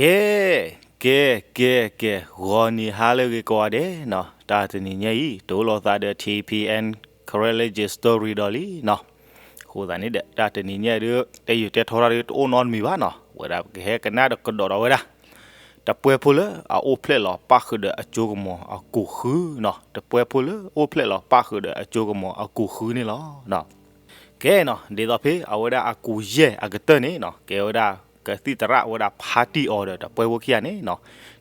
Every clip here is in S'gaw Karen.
ကဲ ကဲ ကဲ ကဲ ဂီၤနံၤဟါလၢအဂ့ၤကိးဂၤဒဲးနီၤ, တၢ်တနံၤညါအံၤ တိၢ်လိာ်သးဒီး ထံၣ်ဖံၣ်အဲၣ် Karen Legend Story ဒီးလံနီၤ. အဃိသတးန့ၣ်ဒီး တၢ်တနံၤညါအံၤဒီး တဲယုာ်တဲထီတၢ်ဒီး တအိၣ်နီတမံၤဘၣ်နီၤ, ဝဲဒၣ်ပကဟဲကနၣ်ဒီးကဒီးဒီးဝဲဒၣ် တပှဲဖိလၢအအိၣ်ဖျဲၣ်လီၤပၣ်ဃုာ်ဒီးအစိကမီၤအကူာ်ဃုနီၤ, တပှဲဖိလၢအိၣ်ဖျဲၣ်လီၤပၣ်ဃုာ်ဒီးအစိကမီၤအကူာ်ဃုန့ၣ်လီၤ. ကဲနီၤ, ဒ်သိးဖဲအဝဲဒၣ်အကူာ်ယဲၢ်အကတၢၢ်န့ၣ်နီၤ, ကဲဝဲဒၣ်ကသံၣ်သရၣ်ဝဲဒၣ်ဖါတံၢ်အီၤဒီးတပှဲဖိခံဂၤန့ၣ်နီၤ,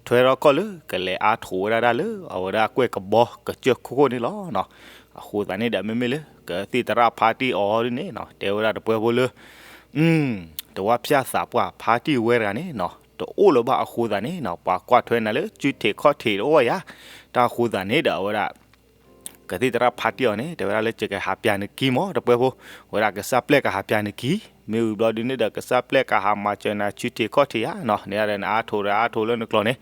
ထွဲထီၣ်ခီၣ်လၢကလဲၤအါထိးဝဲဒၣ်တၢ်လၢအဝဲဒၣ်ကွဲၢ်ကဘီကစၢၢ်ခိၣ်ခိၣ်န့ၣ်လီၤနီၤ. အဃိသတးန့ၣ်ဒီး မ့မ့ၢ်လၢကသံၣ်သရၣ်ဖါတံၢ်အီၤဒ်န့ၣ်နီၤ, တဲဝဲဒၣ်တပှဲဖိလၢ တဝၢ်ဖၠၣ်သးပှၢ်ဖါတံၢ်ဝဲတဂၤန့ၣ်နီၤ, တအိၣ်လၢၤဘၣ်အဃိသတးန့ၣ်နီၤ, ပှၤကွၢ်ထွဲနၤလၢစုထံးခီၣ်ထံးတအိၣ်ယၤ, တၢ်အဃိသတးန့ၣ်ဒီးအဝဲဒၣ် ကသံၣ်သရၣ်ဖါတံၢ်အီၤန့ၣ် တဲဝဲဒၣ်လၢယကဟးပၠးနခံမး တပှဲဖိ, ဝဲဒၣ်ကစၢ်ပျဲၢ်ကဟးပၠးနခံ, မ့ၢ်ဝံၤဘျီဒ်န့ၣ်ဒီး ကစၢ်ပျဲၢ်ကဟးမၤစၢၤနၤစုထံးခီၣ်ထံးယၤနီၤ, န့ၣ်ဒီးနအါထိးဒီးအါထိးလၢနကျိာ်န့ၣ်,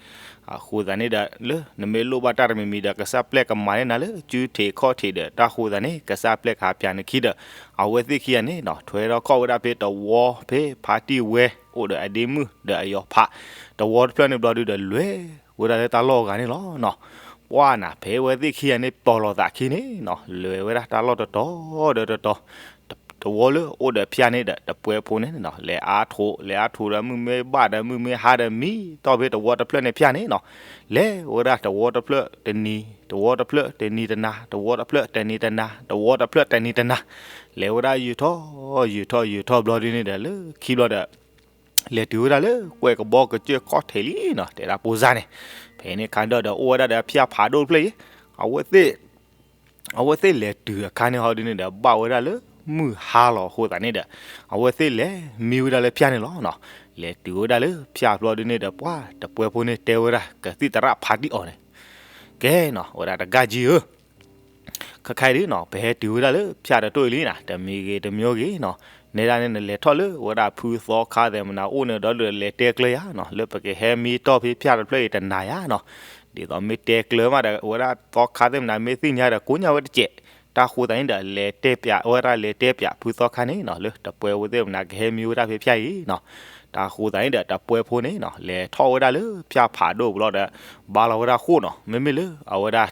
အဃိသတးန့ၣ်ဒီး လၢနမ့ၢ်လိၣ်ဘၣ်တၢ်တမံၤမံၤဒီး ကစၢ်ပျဲၢ်ကမၤန့ၢ်နၤလၢစုထံးခီၣ်ထံးဒီး တၢ်အဃိသတးန့ၣ် ကစၢ်ပျဲၢ်ကဟးပၠးနခံဒီး အဝဲသ့ၣ်ခံဂၤန့ၣ်နီၤ, ထွဲထီၣ်ခီၣ်ဝဲဒၣ်ဖဲတဝီဖဲဖါတံၢ်ဝဲအိၣ်ဒီးအဒ့မုၣ်ဒီးအယီၤဖး, တဝီတဖျၢၣ်န့ၣ်ဘျီဒုဒီး လဲၤဝဲဒၣ်လၢတၢ်လီၢ်အဂၤန့ၣ်လီၤနီၤ. ပှၢ်နၤဖဲဝဲသ့ၣ်ခံဂၤန့ၣ် ပီၢ်လိာ်သးခံန့ၣ်နီၤ, လဲၤဝဲဒၣ်တၢ်လီၢ်တတီၤဒီးတတီၤ, တဝီလၢအိၣ်ဒီးဖၠၣ်န့ၣ်ဒီး တပှဲဖိန့ၣ်နီၤ, လဲၤအါထိး လဲၤအါထိးဒီးမုၢ်မ့ၢ်ဘၣ်ဒီးမုၢ်မ့ၢ်ဟါဒီးမံတီၢ်ဖဲတဝီတဖျၢၣ်န့ၣ်ဖၠၣ်န့ၣ်နီၤ, လဲၤဝဲဒၣ်တဝီတဖျၢၣ်တနံၤ, တဝီတဖျၢၣ်တနံၤတနၤ, တဝီတဖျၢၣ်တနံၤတနၤ, တဝီတဖျၢၣ်တနံၤတနၤ, လဲၤဝဲဒၣ်ယုာ်ထီၣ် ယုာ်ထီၣ် ယုာ်ထီၣ်ဘျီဒ်န့ၣ်ဒီး လၢခံဘျီဒီး လဲၤတုၤဝဲဒၣ်လၢကွဲၢ်ကဘီကစၢၢ်ခီၣ်ထံးလံနီၤ, တဲဒၣ်ပိၢ်စၢ်န့ၣ်, ဖဲန့ၣ်ခါဒီး အိၣ်ဝဲဒၣ်ဒီးဖၠၣ်ဖးဒိၣ်တဖျၢၣ်အံၤ, အဝဲသ့ၣ် အဝဲသ့ၣ်လဲၤတုၤအခါန့ၣ်ဟီဒ်န့ၣ်ဒီး ဘၣ်ဝဲဒၣ်လၢမုၢ်ဟါလီၤအဃိသတးန့ၣ်ဒီး အဝဲသ့ၣ်လဲၤမံဝဲဒၣ်လၢဖၠၣ်န့ၣ်လီၤနီၤ. လဲၤတုၤဝဲဒၣ်လၢဖၠၣ်ဘျီဒ်န့ၣ်ဒီး ပှၢ်တပှဲဖိန့ၣ်တဲဝဲဒၣ် ကသံၣ်သရၣ်ဖါတံၢ်အီၤန့ၣ်, ကဲနီၤ ဝဲဒၣ်တဂၤကံဧၢ ခဲခါအံၤဒ်နီၤ ပဟဲတုၤဝဲဒၣ်လၢဖၠၣ်တတိၢ်အံၤလံနီၤ, တမံၤဂ့ၤတမံၤဂ့ၤနီၤ, နဲဒၣ်န့ၣ်နလဲၤထီၣ်လၢဝဲဒၣ်ဖုသီခါသ့ၣ်မနၤအိၣ်န့ၣ်ဒီး လဲၤတဲကျၢၤယၤနီၤ, လၢပကဟဲမံတီၢ်ဖဲဖၠၣ်တဖျၢၣ်အံၤတနၤယၤနီၤ. ဒ်သိးမ့ၢ်တဲကျၢၤမးဒီး ဝဲဒၣ်သီခါသ့ၣ်မနၤမ့ၢ်သ့ၣ်ညါဒီး ကိးညါဝဲတစဲး, တၢ်ဃိသတးန့ၣ်ဒီး လဲၤတဲပၠးဝဲဒၣ် လဲၤတဲပၠးဖုသီခါန့ၣ်နီၤ လၢတပှဲဖိသ့ၣ်မနၤကဟဲမံဝဲဒၣ်ဖဲဖၠၣ်အံၤနီၤ. တၢ်ဃိသတးန့ၣ်ဒီး တပှဲဖိန့ၣ်နီၤ လဲၤထီၣ်ဝဲဒၣ်လၢဖၠၣ်ဖးဒိၣ်ဘျီဒီး ဘါလီၤဝဲဒၣ်ဃိၣ်နီၤ, မ့မ့ၢ်လၢအဝဲဒၣ်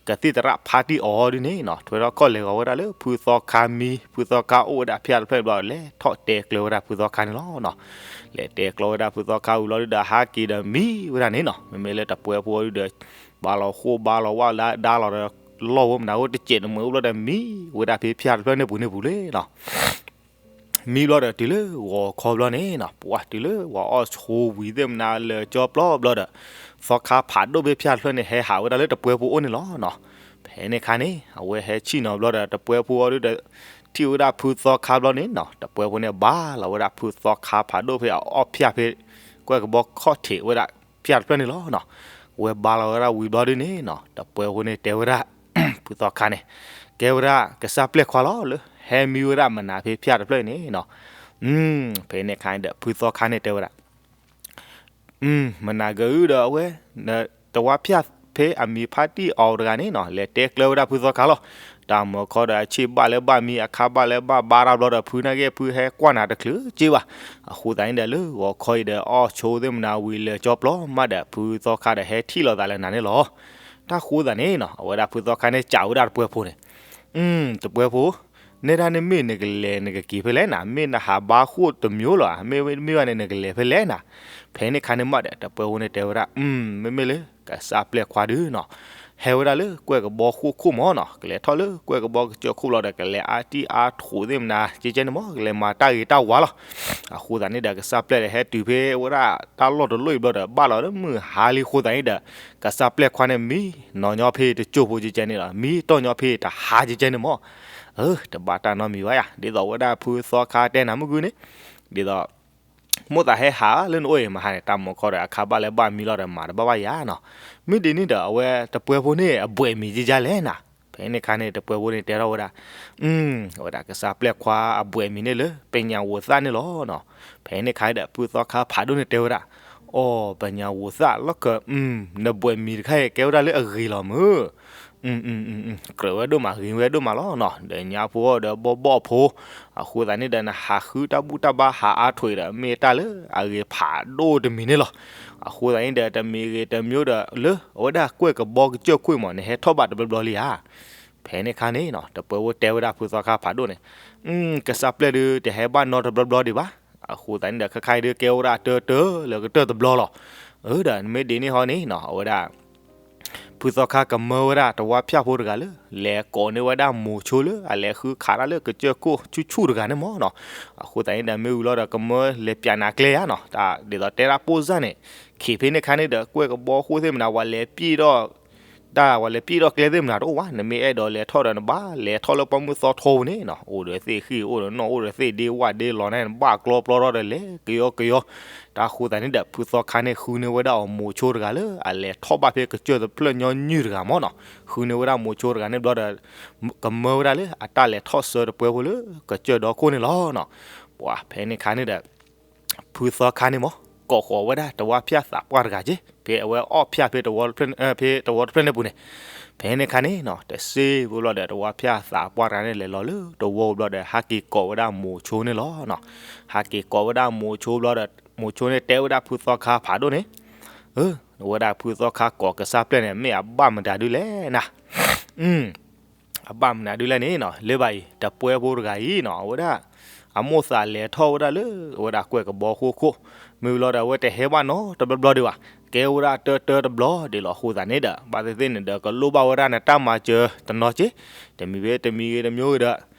ကသံၣ်သရၣ်ဖါတံၢ်အီၤဒ်န့ၣ်နီၤ ထွဲထီၣ်ခီၣ်လဲၤဂီၤဝဲဒၣ်လၢဖုသီခါမံ, ဖုသီခါအိၣ်ဝဲဒၣ်ဖၠၣ်တဖျၢၣ်ဘျီ လဲၤထီၣ်တဲကျၢၤဝဲဒၣ်ဖုသီခါန့ၣ်လီၤနီၤ. လဲၤတဲကျၢၤဝဲဒၣ်ဖုသီခါဝံၤလီၤဒုဒီး ဟးက့ၤဒီးမံဝဲဒၣ်န့ၣ်နီၤ, မ့မ့ၢ်လၢတပှဲဖိဒုဒီး ဘါလီၤဃိၣ်ဘါလီၤဝၣ်လၢ ဒါလီၤဒီး လီၢ်ဝဲမနုၤအိၣ်တစဲးတမှဲးအိၣ်ဘျီဒီး မံဝဲဒၣ်ဖဲဖၠၣ်တဖျၢၣ်န့ၣ်ပူၤန့ၣ်ပူၤလံနီၤ. မံဘျီဒီးတုၤလၢဂီၤခီဘျီန့ၣ်နီၤ, ပှၢ်တုၤလၢပှၤအီၣ်ဆိဝံၤသ့ၣ်မနၤလၢာ်ကၠီပျီဘျီဒီး သီခါဖးဒိၣ်ဖဲဖၠၣ်တဖျၢၣ်န့ၣ် ဟဲဟးဝဲဒၣ်လၢတပှဲဖိအိၣ်န့ၣ်လီၤနီၤ. ဖဲန့ၣ်ခါန့ၣ် အဝဲဟဲဆ့ၣ်နီၤဘျီဒီး တပှဲဖိအီၤဒုဒီး ထံၣ်ဝဲဒၣ်ဖုသီခါဘျီန့ၣ်နီၤ, တပှဲဖိန့ၣ် ဘါလီၤဝဲဒၣ်ဖုသီခါဖးဒိၣ်ဖဲအအီၣ်ဖၠၣ်ဖဲ ကွဲၢ်ကဘီခီၣ်ထံးဝဲဒၣ်ဖၠၣ်တဖျၢၣ်န့ၣ်လီၤနီၤ. ဝဲဘါလီၤဝဲဒၣ်ဝံၤဘျီဒုန့ၣ်နီၤ, တပှဲဖိန့ၣ်တဲဝဲဒၣ် ဖုသီခါန့ၣ် ကဲဝဲဒၣ်ကစၢ်ပျဲၢ်ခွါလီၤလၢ ဟဲမံဝဲဒၣ်မနၤဖဲဖၠၣ်တဖျၢၣ်အံၤန့ၣ်နီၤ. ဖဲန့ၣ်ခါန့ၣ်ဒီး ဖုသီခါန့ၣ်တဲဝဲဒၣ် မနၤကဟုဒီးအဝဲ တဝၢ်ဖၠၣ်ဖဲအမံၤဖါတံၢ်အီၤတဂၤန့ၣ်နီၤ လဲၤတဲကျၢၤဝဲဒၣ်ဖုသီခါလီၤ. တၢ်မုၢ်ခီဒီးအဆ့ၣ်ဘၣ်လၢဘၣ်မံ အခါဘၣ်လၢဘၣ်ဘါတၢ်ဘျီဒီး ဖုနာ်က့ဖုဟဲကွၢ်နၤတချုးက့ဘၣ်. အဃိသတးန့ၣ်ဒီး လၢဂီၤခီအံၤဒီး အီၣ်ဆိသ့ၣ်မနၤဝံၤလၢာ်ကၠီပျီမးဒီး ဖုသီခါဒီးဟဲထံၣ်လိာ်သးလၢနၤန့ၣ်လီၤ. တၢ်ဃိသတးန့ၣ်နီၤ အဝဲဒၣ်ဖုသီခါန့ၣ် စံးဝဲဒၣ်တပှဲဖိန့ၣ် တပှဲဖိ, နဲဒၣ်န့ၣ်မ့ၢ်နကလဲၤနကက့ၤဖဲလဲၣ်နၤ, မ့ၢ်နဟးဘါဃိၣ်တမံၤလီၤ, မ့ၢ်မ့ၢ်ဘၣ်န့ၣ် နကလဲၤဖဲလဲၣ်နၤ. ဖဲန့ၣ်ခါန့ၣ်မးဒီး တပှဲဖိန့ၣ်တဲဝဲဒၣ် မ့မ့ၢ်လၢ ကစၢ်ပျဲၢ်ခွါဒုနီၤ, ဟဲဝဲဒၣ်လၢကွဲၢ်ကဘီဃိၣ်ခိၣ်မးနီၤ, ကလဲၤထီၣ်လၢကွဲၢ်ကဘီကစၢၢ်ခိၣ်လီၤဒီး ကလဲၤအါတံၢ်အါထိးသ့ၣ်မနၤ ကဲကဲန့ၣ်မး ကလဲၤမၤတၢ်ဂ့ၤတၢ်ဝါလီၤ. အဃိသတးန့ၣ်ဒီး ကစၢ်ပျဲၢ်ဒီးဟဲတုၤဖဲဝဲဒၣ်တၢ်လီၢ်တလီၢ်အံၤဘျီဒီး ဘၣ်လီၤလၢမုၢ်ဟါလံအဃိသတးန့ၣ်ဒီး ကစၢ်ပျဲၢ်ခွါန့ၣ်မံ နီၤညီဖဲတကၠိၢ်ဖိကဲကဲန့ၣ်လီၤ, မံတီၢ်ညီဖဲတဟါကဲကဲန့ၣ်မး, အၢ တဘၣ်တၢ်နီတမံၤဘၣ်ယၤ, ဒ်သိးဝဲဒၣ်ဖုသီခါတဲနၤမုၢ်ဂုၢ်န့ၣ်, ဒ်သိး မိၣ်သးဟဲဟးလၢနအိၣ်အံၤမဟါန့ၣ် တၢ်မုၢ်ခီဒီးအခါဘၣ်လၢဘၣ်မံလီၤဒီးမၤတဘၣ်ဘၣ်ယၤနီၤ, မ့ၢ်ဒ်န့ၣ်ဒီး အဝဲတပှဲၤဖိန့ၣ်အဘှဲးမံၤကဲကဲလဲၣ်နၤ, ဖဲန့ၣ်ခါန့ၣ် တပှဲၤဖိန့ၣ်တဲထီၣ်ဝဲဒၣ်, ဝဲဒၣ်ကစၢ်ပျဲၢ်ခွါအဘှဲးမံၤန့ၣ်လၢ ပညၣ်ဝိုသၣ်န့ၣ်လီၤနီၤ, ဖဲန့ၣ်ခါဒီး ဖုသီခါဖးဒိၣ်န့ၣ်တဲဝဲဒၣ်, အိၣ် ပညၣ်ဝိုသၣ်လီၤကၢ, နဘှဲးမံၤတခါအံၤကဲဝဲဒၣ်လၢအဂ့ၤလီၤမုၢ် ကြၢးဝဲဒိၣ်မး ဂ့ၤဝဲဒိၣ်မးလီၤနီၤ, ဒီးညါဖိဒီးဘီၣ်ဘီၣ်ဖိ, အဃိသတးန့ၣ်ဒီး နဟးဃုတၢ်ဘူၣ်တၢ်ဘါဟးအါထွဲးဒီး မ့ၢ်တၢ်လၢအဂ့ၤဖးဒိၣ်တမံၤန့ၣ်လီၤ. အဃိသတးန့ၣ်ဒီး တမံၤဂ့ၤတမံၤဒီး လၢအဝဲဒၣ်ကွဲၢ်ကဘီကစၢၢ်ခိၣ်မး နဟဲထီၣ်ဘၣ်တဘျီဘျီလံဧါ. ဖဲန့ၣ်ခါန့ၣ်နီၤ တပှဲၤဖိတဲဝဲဒၣ်ဖုသီခါဖးဒိၣ်န့ၣ်, ကစၢ်ပျဲၢ်ဒုး တဟဲဘၣ်နီတဘျီဘျီဒံးဘၣ်. အဃိသတးန့ၣ်ဒီး ခဲခါအံၤဒုးကဲဝဲဒၣ်တၢတၢလၢကတၢၢ်တဘျီလီၤ. အၢ ဒီးမ့ၢ်ဒ်န့ၣ်ဟီန့ၣ်နီၤ အဝဲဒၣ် ဖုသီခါကမၢဝဲဒၣ်တဝါဖၠၣ်ဖိတဂၤလၢ လဲၤကိးန့ၢ်ဝဲဒၣ်မိၤဆိလၢအလဲၤဃုခးတၢ်လၢကစၢၢ်ခိၣ်ဆူၣ်ဆူၣ်တဂၤန့ၣ်မးနီၤ. အဃိသတးန့ၣ်ဒီး မ့ၢ်ဝံၤလီၤဒီး ကမၢလဲၤပၠးနၤကျဲဧါနီၤ, တၢ်ဒ်သိးတဲဒၣ်ပိၢ်စၢ်န့ၣ်, ခံဖဲန့ၣ်ခါန့ၣ်ဒီး ကွဲၢ်ကဘီဃိၣ်သ့ၣ်မနၤ ပှၤလဲၤပံၣ်ဒီး တၢ်ပှၤလဲၤပံၣ်ဒီးကျဲသ့ၣ်မနၤတအိၣ်ဘၣ်, နမ့ၢ်အဲၣ်ဒိးလဲၤထီၣ်ဒီးနဘၣ်လဲၤထီၣ်လၢပှၢ်မုၢ်သီထီပူၤန့ၣ်နီၤ, အိၣ်ဒီးသ့ၣ်ဃံၣ် အိၣ်ဒီးနီၣ် အိၣ်ဒီးသ့ၣ်ဒ့ဝၣ်ဒ့လီၤန့ၣ် နဘၣ်ကျီပျီထီၣ်ဒီးလဲၤကယီကယီ. တၢ်ဃိသတးန့ၣ်ဒီး ဖုသီခါန့ၣ်ဃုန့ၢ်ဝဲဒၣ်အီၤမိၤဆိတဂၤလၢအလဲၤထီၣ်ဘၣ်ဖဲကစၢၢ်တဖျၢၣ်ညီနုၢ်တဂၤမးနီၤ, ဃုန့ၢ်ဝဲဒၣ်မိၤဆိတဂၤန့ၣ်ဘျီဒီး ကမၢဝဲဒၣ်လၢအတၢ်လဲၤထီၣ်ဆၢတပှဲၤဖိလၢကစၢၢ်ဒီခိၣ်န့ၣ်လီၤနီၤ. ပှၤဖဲန့ၣ်ခါန့ၣ်ဒီး ဖုသီခါန့ၣ်မး ကိးဃီၤဝဲဒၣ်တဝါဖၠၣ်သးပှၢ်တဂၤက့, ဖဲအဝဲအီၣ်ဖၠၣ်ဖဲတဝီတဖျၢၣ်န့ၣ်ပူၤန့ၣ်, ဖဲန့ၣ်ခါန့ၣ်နီၤ တစ့ဖိဘျီဒီး တဝါဖၠၣ်သးပှၢ်တဂၤန့ၣ် လဲၤလီၤလၢတဝီဘျီဒီး ဟးက့ၤကိးဝဲဒၣ်မိၤဆိန့ၣ်လီၤနီၤ. ဟးက့ၤကိးဝဲဒၣ်မိၤဆိဘျီဒီး မိၤဆိန့ၣ်တဲဝဲဒၣ်ဖုသီခါဖးဒိၣ်န့ၣ်, အဝဲဒၣ်ဖုသီခါကိးကစၢ်ပျဲၢ်န့ၣ် မ့ၢ်အဘၣ်မတၤဒုလဲၣ်နၤ အဘၣ်မနုၤဒ်လဲၣ်န့ၣ်နီၤ, လၢဘၣ်အံၤ တပှဲၤဖိတဂၤအံၤနီၤ အဝဲဒၣ် အမိၢ်သးလဲၤထီၣ်ဝဲဒၣ်လၢ အဝဲဒၣ်ကွဲၢ်ကဘီဃိၣ်ခိၣ်, မ့ၢ်ဝံၤလီၤဒီး အဝဲတဟဲဘၣ်နီတဘျီဘျီဒံးဘၣ်, ကဲဝဲဒၣ်တၢတၢတဘျီဒံးလီၤ. အဃိသတးန့ၣ်ဒီး ဘၣ်သ့ၣ်သ့ၣ်န့ၣ်ဒီး ကလိၣ်ဘၣ်ဝဲဒၣ်နတၢ်မၤစၢၤတနီၤက့, တမံၤဖဲတမံၤဂ့ၤတမံၤဂ့ၤဒီး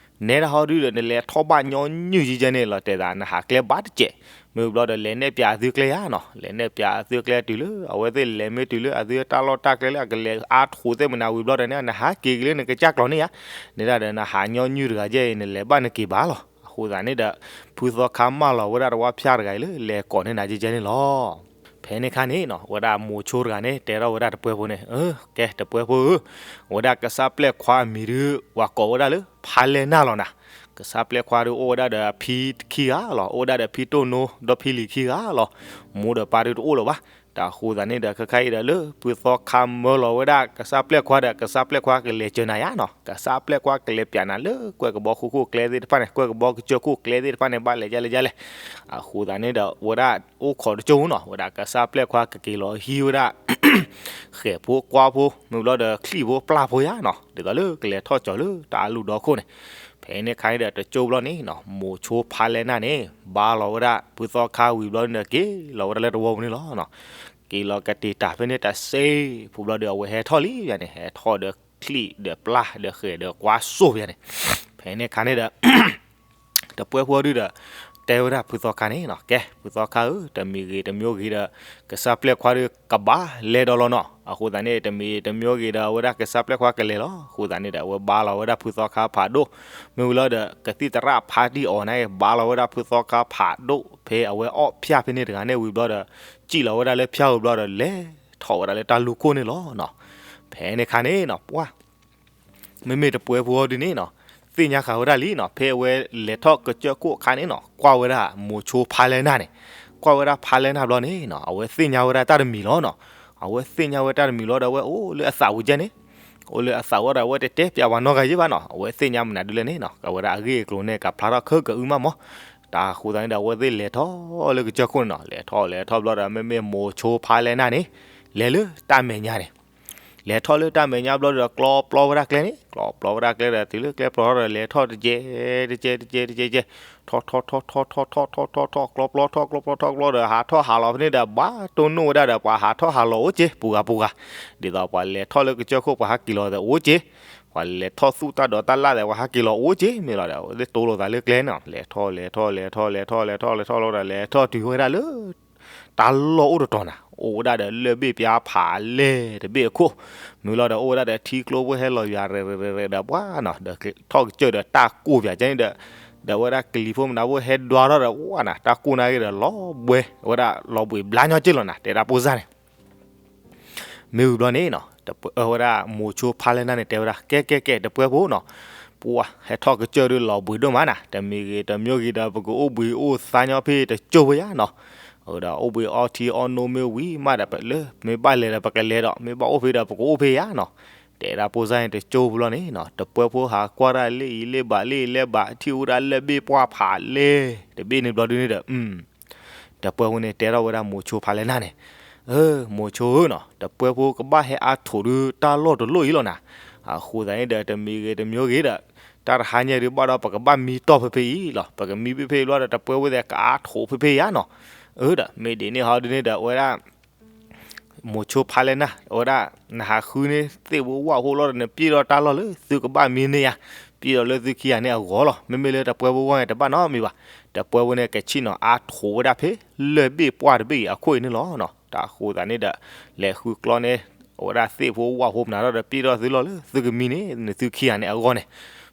နဲဒၣ်ဟီဒုဒီး နလဲၤထီၣ်ဘၣ်ညီနုၢ်ယဲယဲန့ၣ်လီၤ, တဲသးနဟးကျဲဘၣ်တစဲး, မ့ၢ်ဝံၤဘျီဒီး လဲၤနဲၣ်ပၠးအသုကျဲဧါနီၤ, လဲၤနဲၣ်ပၠးအသုကျဲတုၤလၢ အဝဲသ့ၣ်လဲၤမ့ၢ်တုၤလၢ အသုတၢ်လီၢ်တၢ်ကျဲလၢအကလဲၤအါထီၣ်သ့ၣ်မနၤဝံၤဘျီဒီးန့ၣ် နဟးက့ၤက့ၤလၢနကစၢ်ကျီၤန့ၣ်ဧါ, နဲဒၣ်ဒီးနဟးညီနုၢ်တဂၤယဲအံၤ နလဲၤဘၣ်နက့ၤဘၣ်လီၤ. အဃိသတးန့ၣ်ဒီး ဖုသီခါမၢလီၤဝဲဒၣ်တဝါဖၠၣ်တဂၤအံၤလၢ လဲၤကိးန့ၢ်နၤယဲယဲန့ၣ်လီၤ. ဖဲန့ၣ်ခါန့ၣ်နီၤ အဝဲဒၣ်မိၤဆိတဂၤန့ၣ် တဲထီၣ်ဝဲဒၣ်တပှဲၤဖိန့ၣ်, ကဲတပှဲၤဖိဧၢ, အဝဲဒၣ်ကစၢ်ပျဲၢ်ခွါအမံၤဒုး ပှၤကိးဝဲဒၣ်လၢဖါလဲၢ်နၢ်လီၤနၤ, ကစၢ်ပျဲၢ်ခွါဒုးအိၣ်ဝဲဒၣ်ဒီးအဖံခံဂၤလီၤ, အိၣ်ဝဲဒၣ်ဒီးဖံတိၢ်နိဒီးဖံလံၤခံဂၤလီၤ, မိၢ်ဒီးပၢ်ဒုးတအိၣ်လၢၤဘၣ်. တၢ်အဃိသတးန့ၣ်ဒီး ခဲခါအံၤဒီးလၢ ဖုသီခါမၢလီၤဝဲဒၣ်ကစၢ်ပျဲၢ်ခွါဒီး ကစၢ်ပျဲၢ်ခွါကလဲၤစၢၤနၤယါနီၤ, ကစၢ်ပျဲၢ်ခွါကလဲၤပၠးနၤလၢကွဲၢ်ကဘီဃိၣ်ခိၣ်ကျဲသ့ၣ်တဖၣ်န့ၣ်, ကွဲၢ်ကဘီကစၢၢ်ခိၣ်ကျဲသ့ၣ်တဖၣ်န့ၣ် ဘၣ်လဲၤဒ်လဲၣ်ဒ်လဲၣ်. အဃိသတးန့ၣ်ဒီး အဝဲဒၣ်အိၣ်ခိးတကၠိၢ်နီၤ, အဝဲဒၣ်ကစၢ်ပျဲၢ်ခွါကက့ၤလီၤဟံးဝဲဒၣ် ဃဲၤဖိကွါဖိ မ့ၢ်ဘျီဒီးချံၣ်ဖိပျၢ်ဖိယါနီၤ, ဒ်သိးလၢကလဲၤထီၣ်ကၠီၤလၢတၢ်အလူၢ်ဒီခိၣ်န့ၣ်. ဖဲန့ၣ်ခါန့ၣ်ဒီးတကၠိၢ်ဘျီန့ၣ်နီၤ, မိၤဆိဖါလဲၢ်နၢ်န့ၣ် ဘါလီၤဝဲဒၣ်ဖုသီခါဝံၤဘျီန့ၣ်ဒီး က့ၤလီၤဝဲဒၣ်လၢတဝီပူၤန့ၣ်လီၤ. က့ၤလီၤကတ့ၤတၢ်ဖဲန့ၣ်တစ့ဖိဘျီဒီး အဝဲဟဲထီၣ်လံယါန့ၣ်, ဟဲထီၣ်ဒီးချံၣ်ဒီးပျၢ်ဒီးဃဲၤဒီးကွါစိၣ်ယါန့ၣ်. ဖဲန့ၣ်ခါန့ၣ်ဒီး တပှဲၤဖိဒုဒီး တဲဝဲဒၣ်ဖုသီခါန့ၣ်နီၤ, ကဲ ဖုသီခါဧၢ, တမံၤဂ့ၤတမံၤဂ့ၤဒီး ကစၢ်ပျဲၢ်ခွါဒုးကဘၣ်လဲၤဒီးလီၤနီၤ. အဃိသတးန့ၣ် တမံၤတမံၤဂ့ၤဒီး အဝဲဒၣ်ကစၢ်ပျဲၢ်ခွါကလဲၤလီၤ. အဃိသတးန့ၣ်ဒီး အဝဲဘါလီၤဝဲဒၣ်ဖုသီခါဖးဒိၣ်, မ့ၢ်ဝံၤလီၤဒီး ကသံၣ်သရၣ်ဖးတံၢ်အီၤန့ၣ် ဘါလီၤဝဲဒၣ်ဖုသီခါဖးဒိၣ် ဖဲအဝဲအီၣ်ဖၠၣ်ဖဲန့ၣ်တဂၤန့ၣ်ဝံၤဘျီဒီး စံၣ်လီၤဝဲဒၣ်လၢဖၠၣ်ဝံၤဘျီဒီး လဲၤထီၣ်ဝဲဒၣ်လၢတၢ်လူၢ်ခိၣ်န့ၣ်လီၤနီၤ. ဖဲန့ၣ်ခါန့ၣ်နီၤ ပှၢ် မ့မ့ၢ်တပှဲၤဖိအီၤဒုန့ၣ်နီၤ, သ့ၣ်ညါဃာ်ဝဲဒၣ်လံနီၤ, ဖဲအဝဲလဲၤထီၣ်ကစၢၢ်ခိၣ်အခါန့ၣ်နီၤ, ကွၢ်ဝဲဒၣ်မိၤဆိဖါလဲၢ်နၢ်န့ၣ်, ကွၢ်ဝဲဒၣ်ဖါလဲၢ်နၢ်ဘျီန့ၣ်နီၤ, အဝဲသ့ၣ်ညါဝဲဒၣ်တၢ်တမံၤလီၤနီၤ. အဝဲသ့ၣ်ညါဝဲတၢ်တမံၤလီၤဒီး အဝဲအိၣ်လၢအသးဝံၤကဲန့ၣ်, အိၣ်လၢအသးဝံၤဒီး အဝဲတတဲပျးပှၤနီတဂၤယဲၢ်ဘၣ်နီၤ. အဝဲသ့ၣ်ညါမနုၤဒုလဲၣ်န့ၣ်နီၤ, အဝဲဒၣ်အဂ့ၢ်အကျိၤန့ၣ် ကဖျါထီၣ်ခဲကအုမးမး. တၢ်ဃိသတးန့ၣ်ဒီး အဝဲသ့ၣ်လဲၤထီၣ်လၢကစၢၢ်ခိၣ်န့ၣ်နီၤ, လဲၤထီၣ်လဲၤထီၣ်ဘျီဒီး မ့မ့ၢ်မိၤဆိဖါလဲၢ်နၢ်န့ၣ် လဲၤလၢတၢ်မဲာ်ညါန့ၣ် လဲၤထီၣ်လၢတၢ်မဲာ်ညါဘျီဒီး ကျီပျီဝဲဒၣ်ကျဲန့ၣ်, ကျီပျီဝဲဒၣ်ကျဲဒီး တုၤလၢကျဲပျီထီၣ်ဒီး လဲၤထီၣ်တကဲ, တကဲ တကဲ တကဲ ကဲ, ထီၣ်ထီၣ်ထီၣ်ထီၣ်ထီၣ်ထီၣ်ထီၣ်ထီၣ်ထီၣ်ထီၣ် ကျီပျီထီၣ်ကျီပျီထီၣ်ကျီဒီး ဟးထီၣ်ဟးလီၤဖဲန့ၣ်ဒီး ဘၣ်တိၢ်နီၣ်ဝဲဒၣ်ဒီး ပှၤဟးထီၣ်ဟးလီၤအိၣ်က့ၤ ပူၤဂၤပူၤဂၤ, ဒ်သိးပှၤလဲၤထီၣ်လၢကစၢၢ်ခိၣ် ပှၤဟးက့ၤလီၤဒီးအိၣ်က့ၤ, ပှၤလဲၤထီၣ်သူၣ်တၢ်ဒိးတၢ်လၢ်ဒီး ပှၤဟးက့ၤလီၤအိၣ်က့ၤ မ့ၢ်လီၤဒီး အဝဲသ့ၣ်တိၢ်လိာ်သးလၢကျဲန့ၣ်, လဲၤထီၣ်လဲၤထီၣ်လဲၤထီၣ်လဲၤထီၣ်လဲၤထီၣ်လဲၤထီၣ်လဲၤထီၣ်လဲၤထီၣ်လီၤဒီး လဲၤထီၣ်တုၤဝဲဒၣ်လၢ တၢ်လီၢ်အိၣ်တတီၤနၤ, အိၣ်ဝဲဒၣ်ဒီးလၢၢ်ဘ့ၣ်ပျါဖးလဲၢ်တဘ့ၣ်အခိၣ်, မ့ၢ်လီၤဒီး အိၣ်ဝဲဒၣ်ဒီးထံကျိဖိဟဲလီၤယွၤရဲၣ်ရဲၣ်ရဲၣ်ဒီး ပှၤနီၤ ဒီးထီၣ်ကစၢၢ်ဒီးတၢ်ကိၢ်ပၠးကဲန့ၣ်ဒီး, ဒီးဝဲဒၣ်ကလံၤဖိမနုၤဖိဟဲဒွးထီၣ်ဒီး ဝါနၤ တၢ်ကိၢ်နၢ်ဂ့ၤဒီး လီၤဘှဲ ဝဲဒၣ်လီၤဘှဲဘျါညီက့ၢ်လီၤနၤ တဲဒၣ်ပိၢ်စၢ်န့ၣ် မ့ၢ်ဝံၤဘျီန့ၣ်နီၤ, ဝဲဒၣ်မိၤဆိဖါလဲၢ်နၢ်န့ၣ် တဲဝဲဒၣ် ကဲကဲကဲ တပှဲၤဖိနီၤ, ပှၤဟဲထီၣ်ကစၢၢ်ဒုးလီၤဘှံးဒိၣ်မးနၤ, တမံၤဂ့ၤတမံၤဂ့ၤဒီး ပကအိၣ်ဘှံးအိၣ်သါညီဖဲတကၠိၢ်ဖိယါနီၤ, ဒီးအိၣ်ဘှံးအီထံအီနိမ့ၢ်ဝံၤမးဒီး လၢမ့ၢ်ဘၣ်လဲၤဒီးပကလဲၤဒီး မ့ၢ်ဘၣ်အိၣ်ဖဲဒီးပကအိၣ်ဖဲယါနီၤ, တဲဒၣ်ပိၢ်စၢ်န့ၣ်တကၠိဖိလီၤန့ၣ်နီၤ, တပှဲဖိဟးကွၢ်ဒၣ်လ့ၣ်အံၤလ့ၣ်ဘးလ့ၣ်အံၤလ့ၣ်ဘး ထံၣ်ဝဲဒၣ်လၢၢ်ဘ့ၣ်ပှၢ်ဖးလဲၢ်တဘ့ၣ်န့ၣ်ဘျီဒုန့ၣ်ဒီး တပှဲဖိန့ၣ်တဲထီၣ်ဝဲဒၣ်မိၤဆိဖါလဲၢ်နၢ်န့ၣ်, မိၤဆိဧၢနီၤ, တပှဲဖိကဘၣ်ဟဲအါထိးဒုတၢ်လီၢ်တလီၢ်အံၤလီၤနၤ, အဃိသတးန့ၣ်ဒီး တမံၤဂ့ၤတမံၤဂ့ၤဒီး တၢ်တဟါညါဒုဘၣ်ဒီးပကဘၣ်မံတီၢ်ဖဲဖဲအံၤလီၤ, ပကမံဖဲဖဲအံၤဘျီဒီး တပှဲဖိသ့ၣ်ကအါထိးဖဲဖဲအံၤဧါနီၤ, အၢဒီး မ့ၢ်ဒ်န့ၣ်ဟီဒုန့ၣ်ဒီး အဝဲဒၣ် မိၤဆိဖါလဲၢ်နၢ် အဝဲဒၣ် နဟးဃုန့ၢ်သ့ၣ်ဖိဝၣ်ဖိလီၤဒီး နပျဲၢ်ဒီးတၢ်လီၢ်လၢသုကဘၣ်မံန့ၢ်ယါ, ပျဲၢ်ဒီးလၢသုခံဂၤန့ၣ်အဂီၢ်လီၤ, မ့မ့ၢ်လၢတပှဲဖိဂီၢ်န့ၣ်တဘၣ်နီတမံၤဘၣ်, တပှဲဖိန့ၣ်ကဆ့ၣ်နီၤအါထိးဝဲဒၣ်ဖဲ လၢၢ်ဘ့ၣ်ပှၢ်တဘ့ၣ်အံၤအခိၣ်အံၤန့ၣ်လီၤ, တၢ်အဃိသတးန့ၣ်ဒီး လဲၤဃုကျီန့ၢ် အဝဲဒၣ်သ့ၣ်ဖိဝၣ်ဖိမနုၤဒီး ပျဲၢ်ဒီးသုလီၢ်လၢသုကမံန့ၢ် နသုခံဂၤန့ၣ်အဂီၢ်န့ၣ်,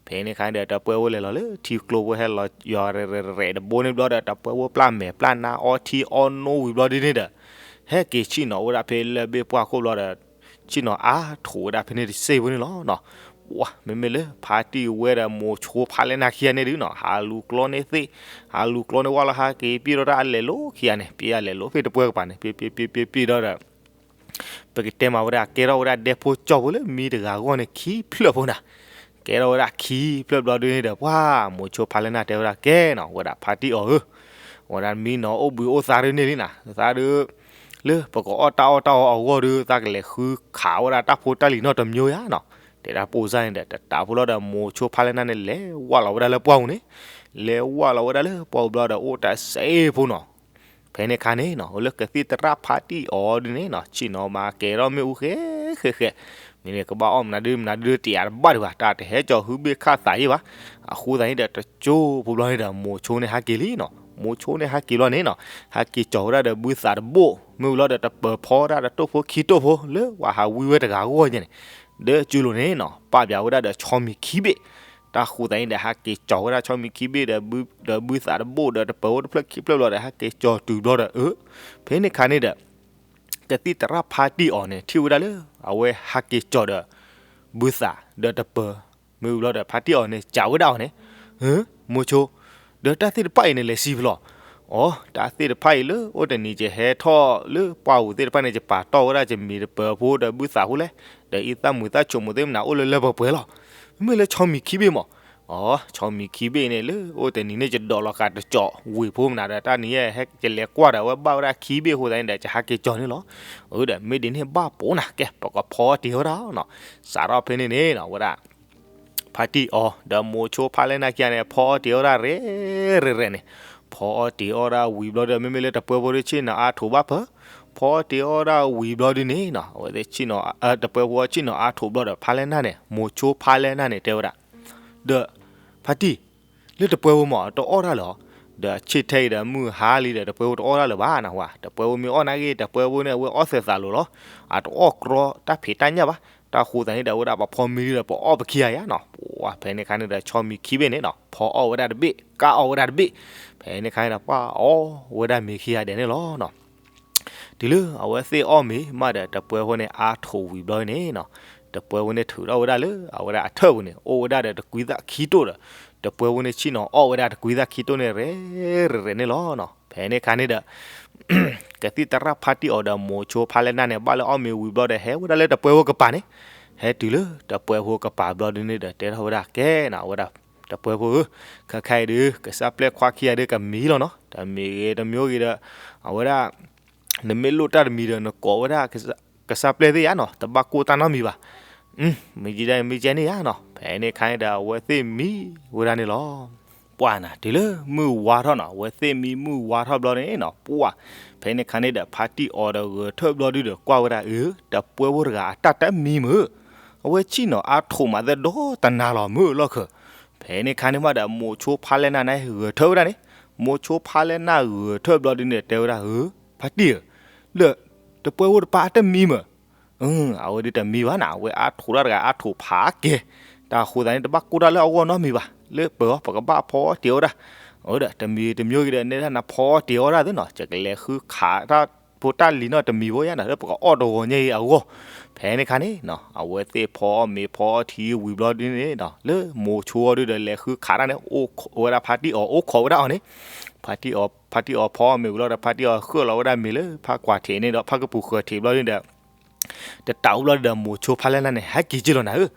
ဖဲန့ၣ်အခါဒီး တပှဲဖိလဲၤလီၤလၢထံကျိဖိဟဲလီၤယီၤရဲၣ်ရဲၣ်တဘိန့ၣ်ဘျီဒီး တပှဲဖိပျၢ်မဲာ်ပျၢ်နါအီထံအီနိဝံၤဘျီဒ်န့ၣ်ဒီး ဟဲက့ၤဆ့ၣ်နီၤဝဲဒၣ်ဖဲလၢၢ်ဘ့ၣ်ပှၢ်ခိၣ်ဘျီဒီး ဆ့ၣ်နီၤအါထိးဝဲဒၣ်ဖဲန့ၣ်တစ့ဖိန့ၣ်လီၤ, ပှၤ မ့မ့ၢ်လၢဖါတံၢ်ဝဲဒီးမိၤဆိဖါလဲၢ်နၢ်ခံဂၤန့ၣ်ဒုနီၤ ဟးလူၤကျီန့ၢ်သ့ၣ် ဟးလူၤကျီန့ၢ်ဝၣ်လီၤ ဟဲက့ၤပျဲၢ်ဒီးတၢ်အလဲၤလိၤခံဂၤန့ၣ် ပျဲၢ်အလဲၤလိၤဖဲတပှဲကပၤန့ၣ် ပျဲၢ်ပျဲၢ်ပျဲၢ်ပျဲၢ်ပျဲၢ်ဒီး ပကတဲမးဝဲဒၣ် ကဲထီၣ်ဝဲဒၣ်ဒဲဖိကၠီဖိလၢမံတဂၤအဂီၢ်န့ၣ် ခံဖျၢၣ်ဖိနၤ, ကဲထီၣ်ဝဲဒၣ်ခံဖျၢၣ်ဘျီဒုန့ၣ်ဒီး ပှၤမိၤဆိဖါလဲၢ်နၢ်တဲဝဲဒၣ် ကဲနီၤ ဝဲဒၣ်ဖါတံၢ်အီၤဧၢ, ဝဲဒၣ်မံနီၤအိၣ်ဘှံးအိၣ်သါဒုန့ၣ်လံနၤ သးဒု လၢပကအီၣ်တၢ်အီၣ်တၢ်အီအဂီၢ်ဒီး သးကလဲၤဃုခးဝဲဒၣ်တၢ်ဖိတၢ်လံၤနီတမံၤဧါနီၤ, တဲဒၣ်ပိၢ်စၢ်န့ၣ်ဒီး တတးဖိလီၤဒီး မိၤဆိဖါလဲၢ်နၢ်န့ၣ် လဲၤဝၢ်လီၤဝဲဒၣ်လၢပှၢ်ပူၤန့ၣ်, လဲၤဝၢ်လီၤဝဲဒၣ်လၢပှၢ်ပူၤဘျီဒီး အိၣ်တၢ်စဲဖိနီၤ, ဖဲန့ၣ်ခါန့ၣ်နီၤ လၢကသံၣ်သရၣ်ဖါတံၢ်အီၤဒုန့ၣ်နီၤ ဆ့ၣ်နီၤမၤကဲထီၣ်မ့ၣ်အူဃဲဃဲဃဲ, မ့ၢ်န့ၣ်ကဘၣ်အီၣ်မနုၤဒုမနုၤဒုတယာ်တဘၣ်ဒံးဘၣ် တၢ်တဟဲကၠီၤဟုဘ့ၣ်ခၣ်သးယံၤဘၣ်, အဃိသတးန့ၣ်ဒီးတကၠိဖိဘျီန့ၣ်ဒီး မိၤဆိန့ၣ်ဟဲက့ၤလံနီၤ, မိၤဆိန့ၣ်ဟဲက့ၤဘျီန့ၣ်နီၤ, ဟဲက့ၤကၠီၤဝဲဒၣ်ဒီးဘုသးတဘိၣ် မ့ၢ်ဝံၤလီၤဒီးတပၢၤဖီဝဲဒၣ်ဒီးတိၣ်ဖိခံတိၣ်ဖိ လၢပှၤဟးဝံဝဲတဂၤအဂီၢ်ညါန့ၣ်, ဒီးကၠိလိၤန့ၣ်နီၤ ပာ်ပၠးဝဲဒၣ်ဒီးဆီမံၤခံဘ့ၣ်, တၢ်ဃိသတးန့ၣ်ဒီး ဟဲက့ၤကၠီၤဝဲဒၣ်ဆီမံၤခံဘ့ၣ်ဒီး ဒီးဘုသးတဘိၣ်ဒီးတပၢၤအိၣ်တဖျၢၣ်ခံဖျၢၣ်ဘျီဒီး ဟဲက့ၤကၠီၤတုၤဘျီဒီး အၢ ဖဲန့ၣ်ခါန့ၣ်ဒီး ကသံၣ်သရၣ်ဖါတံၢ်အီၤန့ၣ် ထံၣ်ဝဲဒၣ်လၢ အဝဲဟဲက့ၤကၠီၤဒီး ဘုသးဒီးတပၢၤ, မ့ၢ်ဝံၤလီၤဒီး ဖါတံၢ်အီၤန့ၣ် စံးဝဲဒၣ်အီၤန့ၣ်, မိၤဆိ, ဒီးတၢ်သ့ၣ်တဖၣ်အံၤန့ၣ် လဲၤစံးဖဲလဲၣ်, အိ တၢ်သ့ၣ်တဖၣ်အံၤလၢအိၣ်တနံၤ ယဟဲထီၣ်လၢပှၢ်ပူၤသ့ၣ်တဖၣ်န့ၣ် ယပာ်တီၢ်ဝဲဒၣ်ယမံၤတပၢၤဖိဒီးဘုသးဖိလဲၣ်, ဒီးအံသၣ်မုာ်သၣ်ဆိးမုာ်သ့ၣ်မနုၤ အိၣ်လၢလၢပှဲၤပှဲၤလီၤ. မ့မ့ၢ်လၢဆီမံၤခံဘ့ၣ်မး, အိ ဆီမံၤခံဘ့ၣ်န့ၣ် လၢအိၣ်တနံၤန့ၣ် ယဒိးလီၤဃာ်တကၠီၤဝ့ၢ်ဖိမနုၤဒီး တၢ်နံၤယဟဲ ယလဲၤကွၢ်ဒီးအဝဲဘၣ်ဝဲဒၣ်ခံဘ့ၣ်အဃိသတးန့ၣ်ဒီး ယဟဲက့ၤကၠီၤန့ၣ်လီၤ. အၢ ဒီးမ့ၢ်ဒ်န့ၣ်ဘၣ်ပိာ်နၤ ကဲ ပကဖီအီၣ်တ့ၤဝဲဒၣ်နီၤ, စးထီၣ်ဖဲန့ၣ်န့ၣ်နီၤ ဝဲဒၣ် ဖါတံၢ်အီၤ ဒီးမိၤဆိဖါလဲၢ်နၢ်ခံဂၤန့ၣ် ဖီအီၣ်တ့ၤအီၣ်ဒၣ်ရဲၣ်ရဲၣ်ရဲၣ်န့ၣ်, ဖီအီၣ်တ့ၤအီၣ်ဒၣ်ဝံၤဘျီဒီး မ့မ့ၢ်လၢတပှဲဖိဒုးဆ့ၣ်နီၤအါထိးဘၣ်ဖၢ, ဖီအီၣ်တ့ၤအီၣ်ဒၣ်ဝံၤဘျီဒုးန့ၣ်နီၤ အဝဲသ့ၣ်ဆ့ၣ်နီၤ တပှဲဖိဆ့ၣ်နီၤအါထိးဘျီဒီး ဖါလဲၢ်နၢ်န့ၣ် မိၤဆိဖါလဲၢ်နၢ်န့ၣ် တဲဝဲဒၣ် ဒီး ဖါတံၢ် လၢတပှဲဖိမး တအီၣ်တၢ်လၢၤအီၤ, ဒီးဆ့ၣ်ထဲအံၤဒီးမုၢ်ဟါလံဒီး တပှဲဖိတအီၣ်တၢ်လၢၤဘၣ်နဟါ, တပှဲဖိမ့ၢ်အီၣ်နာ်က့ တပှဲဖိန့ၣ် အဝဲအီၣ်သဲးသးလိၤလီၤ, အတအီၣ်ကြီတၢ်ဖံးတၢ်ညၣ်ဘၣ်, တၢ်ဃိသးန့ၣ်ဒီး အဝဲဒၣ်ပဖီမံဒီး ပအီၣ်ပခံဂၤယါနီၤ, ပှၤဖဲန့ၣ်ခါန့ၣ်ဒီး ဆီမံၤခံဘ့ၣ်န့ၣ်နီၤ ဖီအီၣ်ဝဲဒၣ်တဘ့ၣ် ကၢ်အီၣ်ဝဲဒၣ်တဘ့ၣ်, ဖဲန့ၣ်ခါန့ၣ်ဒီး ပှၤအီၣ်ဝဲဒၣ်မ့ၤခံဂၤဒဲးန့ၣ်လီၤနီၤ. တုၤလၢအဝဲသ့ၣ်အီၣ်မ့ၤမးဒီး တပှဲဖိန့ၣ်အါထိးဝံၤဘျီန့ၣ်နီၤ, တပှဲဖိန့ၣ်ထုးထီၣ်ဝဲဒၣ်လၢ အဝဲဒၣ်အထၢၣ်ပူၤန့ၣ် အိၣ်ဝဲဒၣ်ဒီးတကွံသၣ်ခံတိၣ်ဒီး တပှဲဖိန့ၣ်ဆ့ၣ်နီၤအီၣ်ဝဲဒၣ်တကွံသၣ်ခံတိၣ်န့ၣ် ရဲၣ်ရဲၣ်ရဲၣ်န့ၣ်လီၤနီၤ. ဖဲန့ၣ်ခါန့ၣ်ဒီး ကသံၣ်သရၣ်ဖါတံၢ်အီၤဒီးမိၤဆိဖါလဲၢ်နၢ်န့ၣ် ဘၣ်လၢအီၣ်မ့ၤဝံၤဘျီဒီး ဟဲဝဲဒၣ်လၢတပှဲဖိကပၤန့ၣ်, ဟဲတုၤလၢတပှဲဖိကပၤဘျီဒုန့ၣ်ဒီး တဲထီၣ်ဝဲဒၣ် ကဲနီၤ အဝဲဒၣ် တပှဲဖိဧၢ, ခဲခါအံၤဒု ကစၢ်ပျဲၢ်ခွါခံဂၤဒုကမံလီၤနီၤ, တမံၤဂ့ၤတမံၤဂ့ၤဒီး အဝဲဒၣ် နမ့ၢ်လိၣ်တၢ်တမံၤဒီး နကိးဝဲဒၣ် ကစၢ်ပျဲၢ်သ့ၣ်ယါနီၤ, တဘၣ်ကိၢ်တၢ်နီတမံၤဘၣ်. မ့ၢ်ကဲဒၣ် မ့ၢ်ကဲန့ၣ်ယါနီၤ, ဖဲန့ၣ်ခါန့ၣ်ဒီး အဝဲသ့ၣ်မံဝဲဒၣ်န့ၣ်လီၤ. ပှၤနၤ တုၤလၢမုၢ်ဝါထီၣ်နီၤ, အဝဲသ့ၣ်မံမုၢ်ဝါထီၣ်ဘျီန့ၣ်နီၤ, ပှၤ ဖဲန့ၣ်ခါန့ၣ်ဒီး ဖါတံၢ်အီၤဒီးဂဲၤထၢၣ်ဘျီဒုဒီး ကွၢ်ဝဲဒၣ်အၢ တပှဲဖိတဂၤအတၢ်တမံမုၢ်, အဝဲဆ့ၣ်နီၤအါထိးမးသ့ၣ်ဒီတနၤလီၤမုၢ်လီၢ်ခၢၣ်. ဖဲန့ၣ်ခါန့ၣ်မးဒီး မိၤဆိဖါလဲၢ်နၢ်န့ၣ်ဂဲၤထၢၣ်ဝဲဒၣ်န့ၣ်, မိၤဆိဖါလဲၢ်နၢ်ဂဲၤထၢၣ်ဘျီဒုန့ၣ် တဲဝဲဒၣ်အၢ ဖါတံၢ်ဧၢ, လၢ တပှဲဖိတပၤအတမံမုၢ် အဝဲဒုတမံဘၣ်နၤ, အဝဲအါထိးတၢ်တဂၤအါထိးဖးကဲ, တၢ်ဃိသးန့ၣ် တဘၣ်ကိၢ်တၢ်လၢအဂီၢ်နီတမံၤဘၣ်, လၢပၢၤအီၤ ပကဘၣ်ဖီအီၣ်တ့ၤအီၣ်ဒၣ်, အဝဲဒီးတမံၤတမံၤဂ့ၤဒီး နဲဒၣ်နဖီအီၣ်တ့ၤအီၣ်ဒၣ်သ့နီၤ, ယကလဲၤဃုခးတၢ်ဖိတၢ်လံၤနီတမံၤဖိယါနီၤ, လၢပကအီၣ်တဂီၤညါအံၤအဂီၢ်. ဖဲန့ၣ်ခါန့ၣ်နီၤ အဝဲသ့ၣ်ဖီအီၣ်မ့ၤဖီအီၣ်ထံဝံၤဘျီဒုန့ၣ်နီၤ လၢမိၤဆိအီၤဒုဒီးလဲၤဃုခးတၢ်န့ၣ် အိၣ်ခိးဝဲဒၣ်ဖါတံၢ်အီၤ အိၣ်ခိးဝဲဒၣ်အီၤန့ၣ်, ဖါတံၢ်အီၤ ဖါတံၢ်အီၤဖီအီၣ်မ့ၤဝံၤလီၤဒီး ဖါတံၢ်အီၤဃၢၣ်လီၤဝဲဒၣ်မ့ၤလၢဖါကွၢ်ထံးန့ၣ်ဒီး ဖါကပူၤဃၢၤထံးဘျီဒုဒီး တတးအိၣ်ဘျီဒီး မိၤဆိဖါလဲၣ်နၢ်န့ၣ် ဟဲက့ၤက့လီၤနၤဧၢ,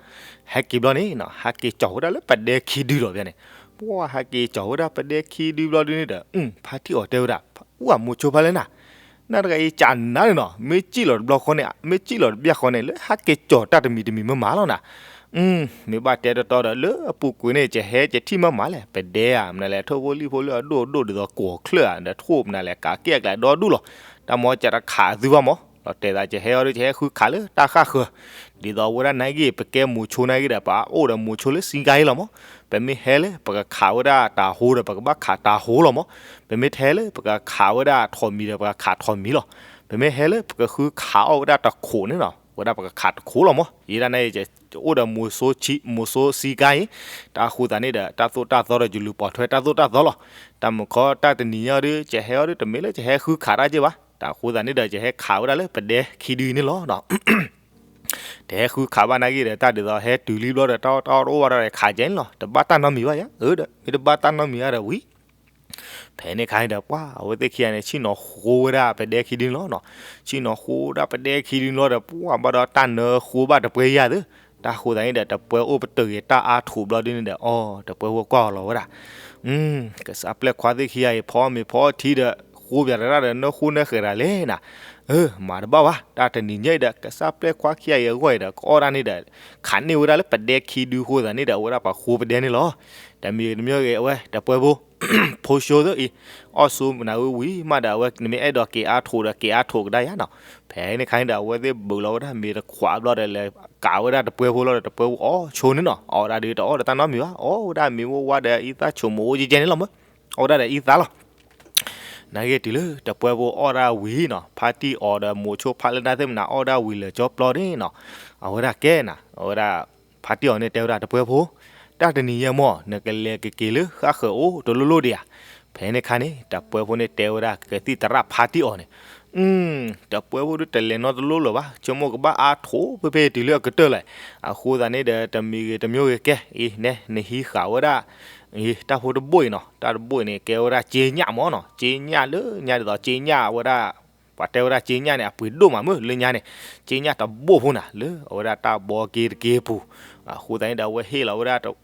ဟဲက့ၤဘျီန့ၣ်နီၤ ဟဲက့ၤကၠီၤဝဲဒၣ်လၢပဒဲခံဒုလီၤဘၣ်န့ၣ်, ပှၤဟဲက့ၤကၠီၤဝဲဒၣ်ပဒဲခံဒုဘျီဒုန့ၣ်ဒီး ဖါတံၢ်အီၤတဲဝဲဒၣ်, အိၣ်မိၤဆိဖါလဲၣ်နၢ်, နတဂၤအံၤကနၤန့ၣ်နီၤ မ့ၢ်စံၣ်လီၤတဘျီဃီန့ၣ် မ့ၢ်စံၣ်လီၤတဘျီဃီန့ၣ် လၢဟဲက့ၤကၠီၤတၢ်တမံၤတမံၤမ့ၢ်မးလီၤနၤ မ့ၢ်ဘၣ်တဲတီတီဒီး လၢအပူၤကွံာ်န့ၣ် ကဟဲကထံၣ်မးမးလဲၣ်, ပဒဲဧါ မနုၤလဲၣ် ထိၣ်ဖိလံၣ်ဖိလၢအဒိၣ်ဒိၣ်ဒ်သိးကိးချၢၣ်ဧါ ဒီးထိၣ်မနုၤလဲၣ် ကးကဲၣ်အကျဲဒီဒူၣ်လီၤ, တၢ်မ့ၢ်ကတခးသုဘၣ်မး, ဒီးတဲသးကဟဲအီၤဒီး ကဟဲဃုခးလၢတၢ်ဃၣ်ဃၢၤ, ဒ်သိးဝဲဒၣ်နာ်က့ ပကဲမိၤဆိနာ်က့ဒီး ပအအိၣ်ဒီးမိၤဆိလၢစံကါအံၤလီၤမး, ပမ့ၢ်ဟဲလၢပကခးဝဲဒၣ်တၤဟိဒီး ပကဘၣ်ခးတၤဟိလီၤမး, ပမ့ၢ်ထဲလၢပကခးဝဲဒၣ်ထိးမံၤဒီး ပကခးထိးမံၤလီၤ, ပမ့ၢ်ဟဲလၢပကဃုခးအီၣ်ဝဲဒၣ်တခိးန့ၣ်နီၤ ဝဲဒၣ်ပကခးတခိးလီၤမး, ယဲဒၣ်န့ၣ် အိၣ်ဒီးမိၤဆိ မိၤဆိစံကါအံၤ, တၢ်ဃိသးန့ၣ်ဒီး တၢ်သိၣ်တၢ်သီဒီး ယလူၤပိာ်ထွဲတၢ်သိၣ်တၢ်သီလီၤ, တၢ်မုၢ်ခီတၢ်တနံၤညါဒီး ကဟဲအီၤဒီး တမ့ၢ်လၢကဟဲဃုခးတၢ်က့ဘၣ်, တၢ်ဃိသးန့ၣ်ဒီး ကဟဲခးဝဲဒၣ်လၢပဒဲခံဒုအံၤန့ၣ်လီၤနီၤ တဟဲဃုခးဘၣ်နာ်က့ဒီး တၢ်ဒ်သိးဟဲတုၤလံဘျီဒီး တၢ်အီၣ်တၢ်အီတအိၣ်ဘၣ်ဒီး ခးကဲန့ၣ်လီၤ, တဘၣ်တၢ်နီတမံၤဘၣ်ယါ, အၢဒီး မ့ၢ်တဘၣ်တၢ်နီတမံၤဘၣ်ဒီးဝံၤ ဖဲန့ၣ်ခါန့ၣ်ဒီး ပှၤအဝဲသ့ၣ်ခံဂၤန့ၣ် ဆ့ၣ်နီၤဃိဝဲဒၣ်ပဒဲခံဒုန့ၣ်လီၤနီၤ, ဆ့ၣ်နီၤဃိဝဲဒၣ်ပဒဲခံဒုန့ၣ်လီၤဒီး ပှၤဘၣ်ဒီးတၢ်နၢဃိဘၣ်တပှဲၤယါသ့, တၢ်ဃိသးန့ၣ်ဒီး တပှဲၤအိၣ်ပတုာ်ဂ့ၤတၢ်အါထိးဘျီဒုန့ၣ်ဒီး အီ တပှဲၤဖိကွၢ်အီၤလီၤဝဲဒၣ် ကစၢ်ပျဲၢ်ခွါသ့ၣ်ခံဂၤအံၤ ဖီမ့ၤဖီထံဒီး ဃိပၠးတရၣ်ဒီး နၢဃိနၢဃဲးတၢ်လဲၣ်နၤ, အၢ မၤတဘၣ်ဘၣ်, တၢ်တနံၤညါအံၤဒီး ကစၢ်ပျဲၢ်ခွါခံဂၤအံၤအဂီၢ်အံၤဒီး ကအီၣ်တၢ်န့ၣ်ဒီး ခးန့ၢ်ဝဲဒၣ်လၢပဒဲခံဒုဃိသးန့ၣ်ဒီး အဝဲဒၣ်ပှၤဃိပဒဲန့ၣ်လီၤ, တမံၤတမံၤဂ့ၤ အဝဲတပှဲၤဖိ ဖိဆိသ့ၣ်အံၤ အီၣ်ဆိမနၤဝံၤဝံၤမးဒီး အဝဲနမ့ၢ်အဲၣ်ဒိးက့ၤအါထိးဒီးက့ၤအါထိးကဒါယါနီၤ, ဖဲန့ၣ်ခါန့ၣ်ဒီး အဝဲသ့ၣ်ဘုးလီၤဝဲဒၣ်မ့ၤတခွးဘျီဒီး လဲၤကးဝဲဒၣ်တပှဲၤဖိလီၤဒီး တပှဲၤဖိအီၣ်ဆိန့ၣ်နီၤ, အီၣ်ဝဲဒၣ်ဒီး တအီၣ်ဒီးတၢ်နီတမံၤဘၣ်, အီၣ်ဝဲဒၣ်မ့ၤဝဲဝါဒီး အံသၣ်ဆိမိၣ်အိၣ်ကဲကဲန့ၣ်လီၤမး, အီၣ်ဝဲဒၣ်ဒီးအံသၣ်လီၤ နာ်က့တုၤလၢတပှဲၤဖိအီၣ်ဒၣ်ဝံၤနီၤ ဖါတံၢ်အီၤဒီးမိၤဆိဖါလဲၣ်နၢ်သ့ၣ်မနၤ အီၣ်ဒၣ်ဝံၤလၢာ်ကၠီပျီန့ၣ်နီၤ, အဝဲဒၣ်ကဲနၤ အဝဲဒၣ် ဖါတံၢ်အီၤန့ၣ်တဲဝဲဒၣ်တပှဲၤဖိ, တၢ်တနံၤညါမး နကလဲၤကက့ၤလၢဃၣ်ဃၢၤအိၣ်တလိၣ်လိၣ်ဒံးဧါ, ဖဲန့ၣ်ခါန့ၣ် တပှဲၤဖိန့ၣ်တဲဝဲဒၣ်ကသံၣ်သရၣ်ဖါတံၢ်အီၤန့ၣ် တပှဲၤဖိဒုးတလဲၤနီတလိၣ်လၢၤဘၣ်, ဆိကမိၣ်ကဘၣ်အါထိးဖဲဖဲတုၤလၢအကတၢၢ်လဲၣ်, အဃိသတးန့ၣ်ဒီး တမံၤဂ့ၤတမံၤဂ့ၤကဲ အံၤ နဲ နဟံးဃာ်ဝဲဒၣ် အံၤ တၢ်ဖိတဘိၣ်အံၤနီၤ, တၢ်တဘိၣ်အံၤန့ၣ် ကဲဝဲဒၣ်စ့ညၣ်မးနီၤ, စ့ညၣ်လၢညါဒ်သိး စ့ညၣ်ဝဲဒၣ် ပှၤတဲဝဲဒၣ်စ့ညၣ်န့ၣ် အပှ့ၤဒိၣ်မးမုၢ်လၢညါန့ၣ်, စ့ညၣ်တဘိၣ်ဖိနၤ လၢအဝဲဒၣ်တၢ်ဘီက့ၤတက့ၤပူၤ, အဃိသတးန့ၣ်ဒီး အဝဲဟ့ၣ်လီၤဝဲဒၣ်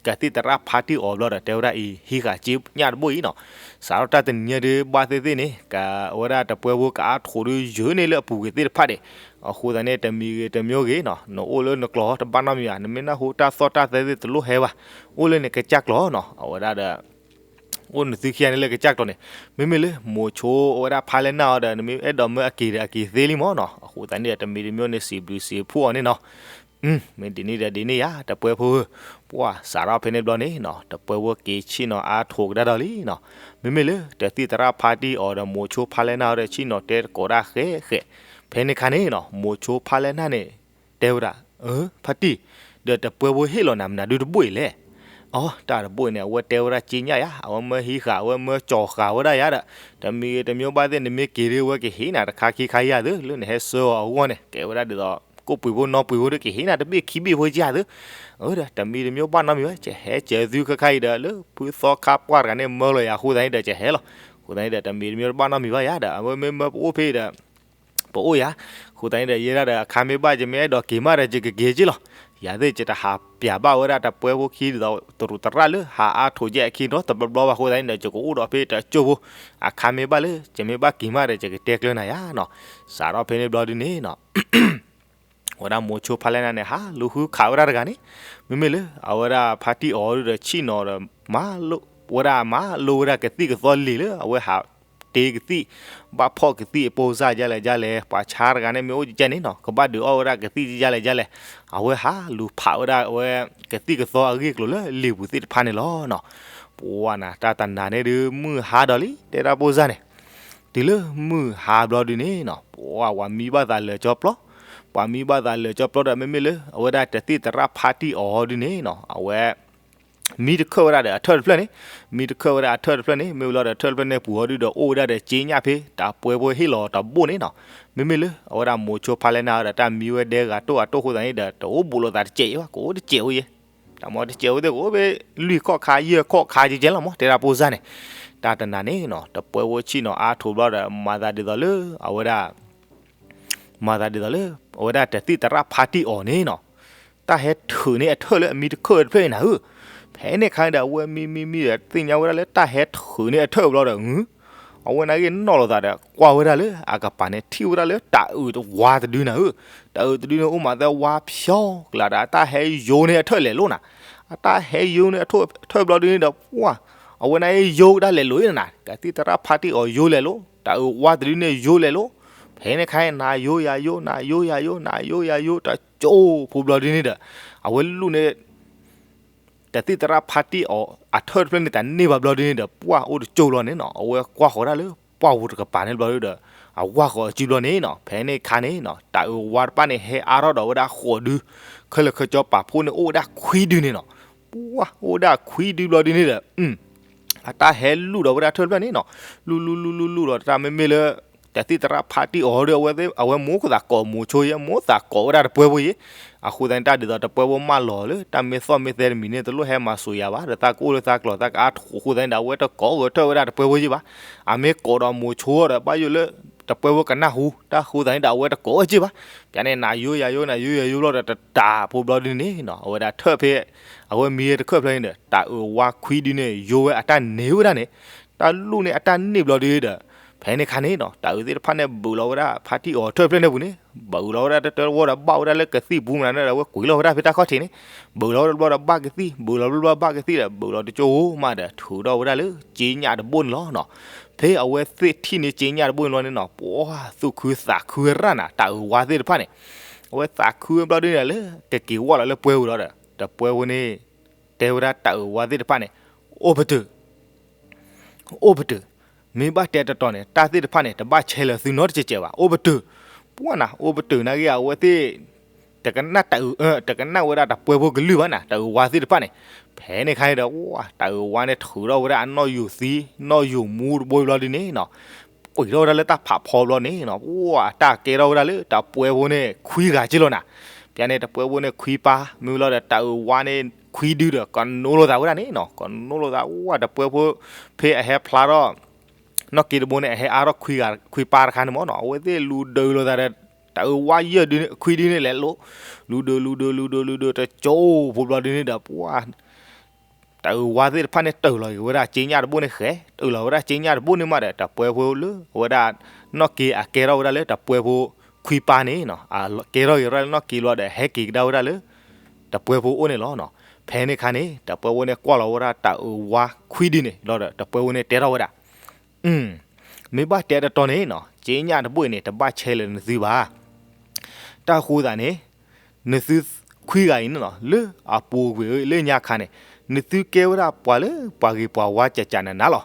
ကသံၣ်သရၣ်ဖါတံၢ်အီၤဘျီဒီး တဲဝဲဒၣ်အံၤ ဟံးဃာ်စ့ညၣ်တဘိၣ်အံၤနီၤ, စးထီၣ်တၢ်တနံၤညါဒုး ဘၣ်သ့ၣ်သ့ၣ်န့ၣ် ကဝဲဒၣ်တပှဲၤဖိကအါထိးဒုးယုာ်န့ၢ်လၢအပူၤကွံာ်သ့ၣ်တဖၣ်ဒံး, အဃိသတးန့ၣ် တမံၤဂ့ၤတမံၤဂ့ၤနီၤ နအိၣ်လၢနကျိာ်တဘၣ်နီတမံၤဘၣ်, နမ့ၢ်နၢ်ဟူတၢ်သီၣ်တၢ်သဲသ့ၣ်တလိၣ်ဟဲဘၣ်, အိၣ်လၢနကစၢ်ကျိာ်နီၤ, အဝဲဒၣ်ဒီး အိၣ်နသုခံဂၤန့ၣ်လၢကစၢ်ကျိာ်န့ၣ်, မ့မ့ၢ်လၢမိၤဆိအဝဲဒၣ်ဖါလဲၣ်နၢ်အီၤဒီး နမ့ၢ်အဲၣ်ဒိးမၢအက့ၤဒီးအက့ၤသ့လံမးနီၤ, အဃိသတးန့ၣ်ဒီး တမံၤတမံၤန့ၣ် စံးဘျုးစံးဖှိၣ်အီၤန့ၣ်နီၤ မ့ၢ်ဒ်န့ၣ်ဒီးဒ်န့ၣ်ယါ တပှဲၤဖိဧၢ, ပှၤစးထီၣ်ဖဲန့ၣ်ဘျီန့ၣ်နီၤ တပှဲၤဖိက့ၤဆ့ၣ်နီၤအါထိးကဒါဒီးလံနီၤ, မ့မ့ၢ်လၢတသံၣ်သရၣ်ဖါတံၢ်အီၤဒီးမိၤဆိဖါလဲၣ်နၢ်အီၤဒီး ဆ့ၣ်နီၤတဲသကိးတၢ်ဃဲဃဲ, ဖဲန့ၣ်ခါန့ၣ်နီၤ မိၤဆိဖါလဲၣ်နၢ်န့ၣ် တဲဝဲဒၣ်, အၢ ဖါတံၢ်, ဒီးတပှဲၤဖိဟ့ၣ်လီၤနၤမနုၤဒုတဘိၣ်အံၤလဲၣ် အီ တၢ်တဘိၣ်အံၤန့ၣ် အဝဲတဲဝဲဒၣ်စ့ညၣ်ယါ, အဝဲမၢဟံးဃာ် အဝဲမၢကၠီၤဃာ်ဝဲဒၣ်ယါဒီး, တမံၤဂ့ၤတမံၤဘၣ်သ့ၣ် နမ့ၢ်က့ၤဒုး အဝဲကဟ့ၣ်နၤတခါခံခါယါသ့, လၢနဟဲဆှၢအီၤအဂီၢ်န့ၣ် ကဲဝဲဒၣ်ဒ်သိး ကိးပှ့ၤဖိနီပှ့ၤဖိဒီး ကဟ့ၣ်နၤတဘ့ၣ်ခံဘ့ၣ်ဖိယါသ့, အၢ ဒီးတမံၤတမံၤဘၣ်နီတမံၤဘၣ် ကဟဲကၢၤသုခါခါအံၤဒီး လၢဖုသီခါပှၢ်တဂၤန့ၣ် မၢလီၤယၤအဃိသတးန့ၣ်ဒီး ကဟဲလီၤ, အဃိသတးန့ၣ်ဒီး တမံၤတမံၤဘၣ်နီတမံၤဘၣ်ယါဒီး အဝဲမ့ၢ်မၢပအိၣ်ဖဲအံၤဒီး ပအိၣ်ယၤ, အဃိသတးန့ၣ်ဒီး ယဲဒၣ်ဒီး အခါမ့ၢ်ဘၣ် ယမ့ၢ်အဲၣ်ဒိးက့ၤမးဒီး ယကက့ၤက့လီၤ. ယၤသ့ၣ် ယတဟးပျးဘၣ်ဝဲဒၣ်တပှဲၤဖိခံဒ်သိး တရူးသရၣ်လၢဟးအါထိးယဲအခံဒီတဘျီဘျီဘၣ်အဃိသတးန့ၣ်ဒီး ယကအိၣ်ဒီးဖဲတကၠိၢ်ဖိ, အခါမ့ၢ်ဘၣ်လၢ ယမ့ၢ်ဘၣ်က့ၤမးဒီး ယကတဲကျၢၤနၤယၤနီၤ. စးထီၣ်ဖဲန့ၣ်ဘျီဒုန့ၣ်နီၤ ဝဲဒၣ်မိၤဆိဖါလဲၣ်နၢ်န့ၣ် ဟးလူၤဃုခးဝဲဒၣ်တဂၤန့ၣ်, မ့မ့ၢ်လၢ အဝဲဒၣ်ဖါတံၢ်အီၤဒီးဆံၣ်နီၤဒီး မၤလိဝဲဒၣ် မၤလိဝဲဒၣ်ကသံၣ်ကသီလံာ်လၢ အဝဲဟးတ့ကသံၣ်, ဘၣ်ဖီၣ်ကသံၣ်အပိၢ်စၢ်ဒ်လဲၣ်ဒ်လဲၣ်, ပှၤဆါတဂၤန့ၣ် မ့ၢ်အိၣ်ကဲန့ၣ်နီၤ ကဘၣ်ဒုးအီၣ်ဝဲဒၣ်ကသံၣ်ဒ်လဲၣ်ဒ်လဲၣ်, အဝဲဟးလူၤဖးဝဲဒၣ်အဝဲ ကသံၣ်ကသီအဂ့ၢ်အကျိၤလၢလံာ်ပူၤသ့ၣ်တဖၣ်န့ၣ်လီၤနီၤ. ပှၤနၤ တၢ်တနၤန့ၣ်ဒုး မုၢ်ဟါဒီးလံ တဲဒၣ်ပိၢ်စၢ်န့ၣ်, တုၤလၢမုၢ်ဟါဘျီဒုန့ၣ်နီၤ ပှၤဝဲမံဘၣ်သးလၢာ်ကၠီပျီ, ပှၤမံဘၣ်သးလၢာ်ကၠီပျီဒီး မ့မ့ၢ်လၢ အဝဲဒၣ်တသံၣ်သရၣ်ဖါတံၢ်အီၤဒုန့ၣ်နီၤ အဝဲ မံတခၢၣ်ဝဲဒၣ်ဒီးအထၢၣ်တဖျၢၣ်န့ၣ်, မံတခၢၣ်ဝဲဒၣ်အထၢၣ်တဖျၢၣ်န့ၣ် မ့ၢ်ဝံၤလီၤဒီးထၢၣ်တဖျၢၣ်န့ၣ်ပူၤအီၤဒုဒီး အိၣ်ဝဲဒၣ်ဒီးက့ညၣ်ဖဲ တၢ်ပှဲၤဖိဟ့ၣ်လီၤတဘိၣ်န့ၣ်နီၤ. မ့မ့ၢ်လၢ အဝဲဒၣ်မိၤဆိဖါလဲၣ်နၢ်ဒီး တၢ်မံဝဲဒဲဂၤတိၢ်ဂၤတိၢ်အဃိသတးန့ၣ်ဒီး တအိၣ်ဘူးလိာ်သးတစဲးအံၤဘၣ်, ကအိၣ်တစဲးဝဲယဲ, တၢ်မ့ၢ်တစဲးဝဲသ့ၣ် ကအိၣ်ဖဲလွံၢ်ခီၣ်ခါယဲၢ်ခီၣ်ခါကဲကဲလီၤမး တဲဒၣ်ပိၢ်စၢ်န့ၣ်. တၢ်တနၤန့ၣ်နီၤ တပှဲၤဖိဆံၣ်နီၤအါထိးဘျီဒီး မၤသးဒ်သိးလၢ အဝဲဒၣ် မၤသးဒ်သိးလၢ အဝဲဒၣ်တသံၣ်သရၣ်ဖါတံၢ်အီၤန့ၣ်နီၤ, တၢ်ဟဲထုးန့ၢ်အထၢၣ်လၢအမံတခၢၣ်တဖျၢၣ်အံၤနၤဧၢ. ဖဲန့ၣ်အခါန့ၣ်ဒီး အဝဲမံမံမံဒီး သ့ၣ်ညါဝဲဒၣ်လၢတၢ်ဟဲထုးန့ၢ်အထၢၣ်ဘျီဒီး အဝဲနာ်က့ၤနီၣ်လိာ်သးဒီး ကွၢ်ဝဲဒၣ်လၢအကပၤန့ၣ် ထံၣ်ဝဲဒၣ်လၢတၢ်အုးဝါတဒုနၤဧၢ. တၢ်အုးတဒုန့ၣ် အိၣ်မးသဲဝါဖျီကလးဒီး အတၢ်ဟဲယိန့ၢ်အထၢၣ်လဲၤလိၤနၤ. အတၢ်ဟဲယိန့ၢ်အထၢၣ်ဘျီဒုန့ၣ်ဒီး ပှၢ် အဝဲနာ်က့ၤယိကဒါလဲၤလိၤအံၤနၤ, ကသံၣ်သရၣ်ဖါတံၢ်အီၤယိလဲၤလိၤ, တၢ်အုးဝါတဒုန့ၣ်ယိလဲၤလိၤ. ဖဲန့ၣ်ခါန့ၣ် နၤယိယၤယိ နၤယိယၤယိ နၤယိယၤယိ တကၠိဖိဘျီဒုန့ၣ်ဒီး အဝဲလူၢ်န့ၢ် တသံၣ်သရၣ်ဖါတံၢ်အီၤအထၢၣ်တဖျၢၣ်န့ၣ် တၢ်န့ၢ်ဘၣ်ဘျီဒုန့ၣ်ဒီး ပှၢ်အိၣ်တကၠိလီၤန့ၣ်နီၤ, အဝဲကွၢ်ဃီၤဒၣ်လၢပှၢ်ပူၤတကပၤန့ၣ်ဘျီဒုဒီး အဝၢ်ဃီၤအစုဘျီန့ၣ်နီၤ. ဖဲန့ၣ်ခါန့ၣ်နီၤ တၢ်အုးဝါတဖၣ်န့ၣ် ဟဲအါထီၣ်ဒီးဝဲဒၣ်ဃိးဒု, ခဲလၢာ်ခဲဆ့ပာ်ဖှိၣ်န့ၣ်အိၣ်ဝဲဒၣ်ခွံဒုန့ၣ်နီၤ. ပှၢ်အိၣ်ဝဲဒၣ်ခွံဒုဘျီဒုန့ၣ်ဒီး အတၢ်ဟဲလူၢ်ဒီးဝဲဒၣ်ထၢၣ်တဖျၢၣ်န့ၣ်နီၤ, လူၢ်လူၢ်လူၢ်လူၢ်လူၢ်ဒီး တၢ်မ့မ့ၢ်လၢ တသံၣ်သရၣ်ဖါတံၢ်အီၤဒီး အဝဲမိၢ်သးကိးမိၤဆိယဲ မိၢ်သးကိးဝဲဒၣ်တပှဲဖိယဲ. အဃိသတးန့ၣ် တၢ်ဒ်သိးတပှဲဖိမၢလီၤလၢ တၢ်မ့ၢ်သီၣ်မ့ၢ်သဲတမံၤန့ၣ် တလိၣ်ဟဲမၤစူၤယၤဘၣ်, ဒီးသးကအိၣ်လၢသးကျိၤ သးကအါထီၣ်အဃိသတးန့ၣ်ဒီး အဝဲတကိးဂဲၤထၢၣ်ဝဲဒၣ်တပှဲဖိယဲဘၣ်. အမ့ၢ်ကိးဒီးမိၤဆိဒီး ဘၣ်ယိၣ်လၢ တပှဲဖိကနၢ်ဟူ, တၢ်ဃိသတးန့ၣ်ဒီး အဝဲတကိးဝဲယဲဘၣ်. ပျဲန့ၣ် နၤယိယၤယိ နၤယိယၤယိဘျီဒီး တတၢ်ဖိဘျီဒုန့ၣ်နီၤ အဝဲဒၣ်ထၢၣ်ဖဲ အဝဲမံတခၢၣ်ဖျၢၣ်န့ၣ်ဒီး တၢ်အုးဝါခွံဒုန့ၣ် ယိဝဲအတၢ်န့ၢ်ဝဲဒၣ်န့ၣ်, တၢ်လူၢ်န့ၢ်အတၢ်န့ၢ်ဘျီဒုဒီး ဖဲန့ၣ်ခါန့ၣ်နီၤ တၢ်အုးသ့ၣ်တဖၣ်န့ၣ် ဘုးလီၤဝဲဒၣ်ဖါတံၢ်အီၤထၢၣ်ဖျၢၣ်န့ၣ်ပူၤန့ၣ် ဘုးလီၤဝဲဒၣ်တၢ်တဝီဒီး ဘၣ်ဝဲဒၣ်လၢကသံၣ်ပူၤမနုၤန့ၣ်ဒီး အဝဲကွံာ်လီၤဝဲဒၣ်ဖဲတၢ်ခီၣ်ထံးန့ၣ်, ဘုးလီၤဝဲဒၣ်တဘျီဒီးဘၣ်ကသံၣ်, ဘုးလီၤဘျီဘျီဘၣ်ကသံၣ်ဒီး ဘုးလီၤတကၠိမးဒီး ထုးထီၣ်ဝဲဒၣ်လၢက့ညၣ်တဘိန့ၣ်လီၤနီၤ. ဖဲအဝဲသ့ၣ်ထံၣ်န့ၢ်က့ညၣ်တဘိန့ၣ်လီၤန့ၣ်နီၤ ပှၤသူၣ်ခုသးခုရၣ်နၤ တၢ်အုးဝါသ့ၣ်တဖၣ်န့ၣ်, အဝဲသးခုဝဲဘျီဒုန့ၣ်လၢ ကက့ၤဝဲလီၤလၢပှဲၤပူၤလီၤဒီး တပှဲဖိန့ၣ် တဲဝဲဒၣ်တၢ်အုးဝါသ့ၣ်တဖၣ်န့ၣ်, အိၣ်ပတုာ် အိၣ်ပတုာ်, မ့ၢ်ဘၣ်တဲတတီၤန့ၣ် တၢ်သ့ၣ်တဖၣ်န့ၣ် တဘၣ်ဆဲးလၢာ်သုနီတစဲးစဲးဘၣ်, အိၣ်ပတုာ်. ပှၢ်နၤ အိၣ်ပတုာ်နာ်က့ အဝဲသ့ၣ် တကနၣ်တၢ်အုး တကနၣ်ဝဲဒၣ်တပှဲဖိကလုၢ်ဘၣ်နၤ တၢ်အုးဝါသ့ၣ်တဖၣ်န့ၣ်. ဖဲန့ၣ်ခါန့ၣ်ဒီး တၢ်အုးဝါန့ၣ်ထုးထီၣ်ဝဲဒၣ်အနီၣ်ယိၤသံ နီၣ်ယိၤမူတဘိဘျီဒုန့ၣ်နီၤ ကွံာ်ထီၣ်ဝဲဒၣ်လၢတၢ်ဖးဖီဘျီန့ၣ်နီၤ ပှၢ်အတၢ်ကဲထီၣ်ဝဲဒၣ်လၢတပှဲဖိန့ၣ်ခွံဂၤက့လီၤနၤ. ပျဲန့ၣ် တပှဲဖိန့ၣ်ခွံပၢ် မ့ၢ်ဝံၤလီၤဒီး တၢ်အုးဝါန့ၣ်ခွံဒုဒီး ကနိလိာ်သးဝဲဒၣ်န့ၣ်နီၤ ကနိလိာ်သး ပှၢ်တပှဲဖိ ဖဲအဟဲဖျါထီၣ် နီၣ်က့တဘိန့ၣ် အဟဲအါထီၣ်ခွံပၢ်တခါန့ၣ်မ့ၢ်နီၤ အဝဲသ့ၣ်လူၤဒုးလိာ်သးဒီး တၢ်အုးဝါယဲၢ်ဒုန့ၣ် ခွံဒုန့ၣ်လဲၤလိၤ လူၤဒုး လူၤဒုး လူၤဒုး လူၤဒုး တကၠိဖိဘျီဒုန့ၣ်ဒီး ပှၢ် တၢ်အုးဝါသ့ၣ်တဖၣ်န့ၣ် တၢၢ်လီၤက့ၤဝဲဒၣ်က့ညၣ်တဘိန့ၣ်ဃဲ တၢၢ်လီၤဝဲဒၣ်က့ညၣ်တဘိန့ၣ်မးဒီး တပှဲဖိလၢအဝဲဒၣ် နီၣ်က့အကဲထီၣ်ဝဲဒၣ်လၢတပှဲဖိခွံပၢ်န့ၣ်နီၤ အကဲထီၣ်က့ၤဝဲဒၣ်လၢနီၣ်က့လီၤဒီး ဟဲက့ၤကဒါဝဲဒၣ်လၢ တပှဲဖိအိၣ်န့ၣ်လီၤ. ဖဲန့ၣ်ခါန့ၣ် တပှဲဖိန့ၣ်ကွၢ်လီၤဝဲဒၣ်တၢ်အုးဝါခွံဒုန့ၣ်လီၤဒီး တပှဲဖိန့ၣ်တဲထီၣ်ဝဲဒၣ် မ့ၢ်ဘၣ်တဲတတီၤန့ၣ်နီၤ က့ညၣ်တဘိအံၤန့ၣ် တဘၣ်ဆဲးလၢာ်နသုဘၣ်. တၢ်ဃိသးန့ၣ် နသုခွံဂၤအံၤန့ၣ်နီၤ လၢအပူၤကွံာ်လၢညါခါန့ၣ် နသုကဲဝဲဒၣ်ပှၤလၢပှၤဂ့ၤပှၤဝါကၠးကၠးနးနးလီၤ.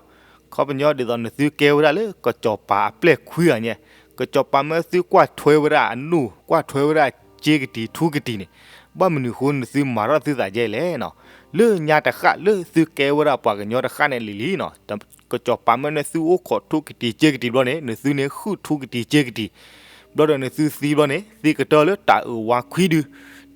ခီပညီဒ်သိးနသုကဲဝဲဒၣ်လၢကစီၤပၤအပျဲၢ်ခွံဂၤညါ ကစီၤပၤမၢသုကွၢ်ထွဲဝဲဒၣ်အနူၢ် ကွၢ်ထွဲဝဲဒၣ်စ့ကတံၤထူကတံၤန့ၣ် ဘၣ်မနုၤဃိနသုမၤထီၣ်သုသးဒ်လဲၣ်နီၤ. လၢညါတဃၣ်လၢသုကဲဝဲဒၣ်ပှၤကညီတဃၣ်န့ၣ်လံၤလံၤနီၤ ကစီၤပၤမၢနသုအိၣ်ခိးထူကတံၤစ့ကတံၤဘျီန့ၣ် နသုန့ၣ်ဃုထူကတံၤစ့ကတံၤ ဘျီဒီးနသုသံဘျီန့ၣ် သံကတၢၢ်လၢတၢ်အုးဝါခွံဒု.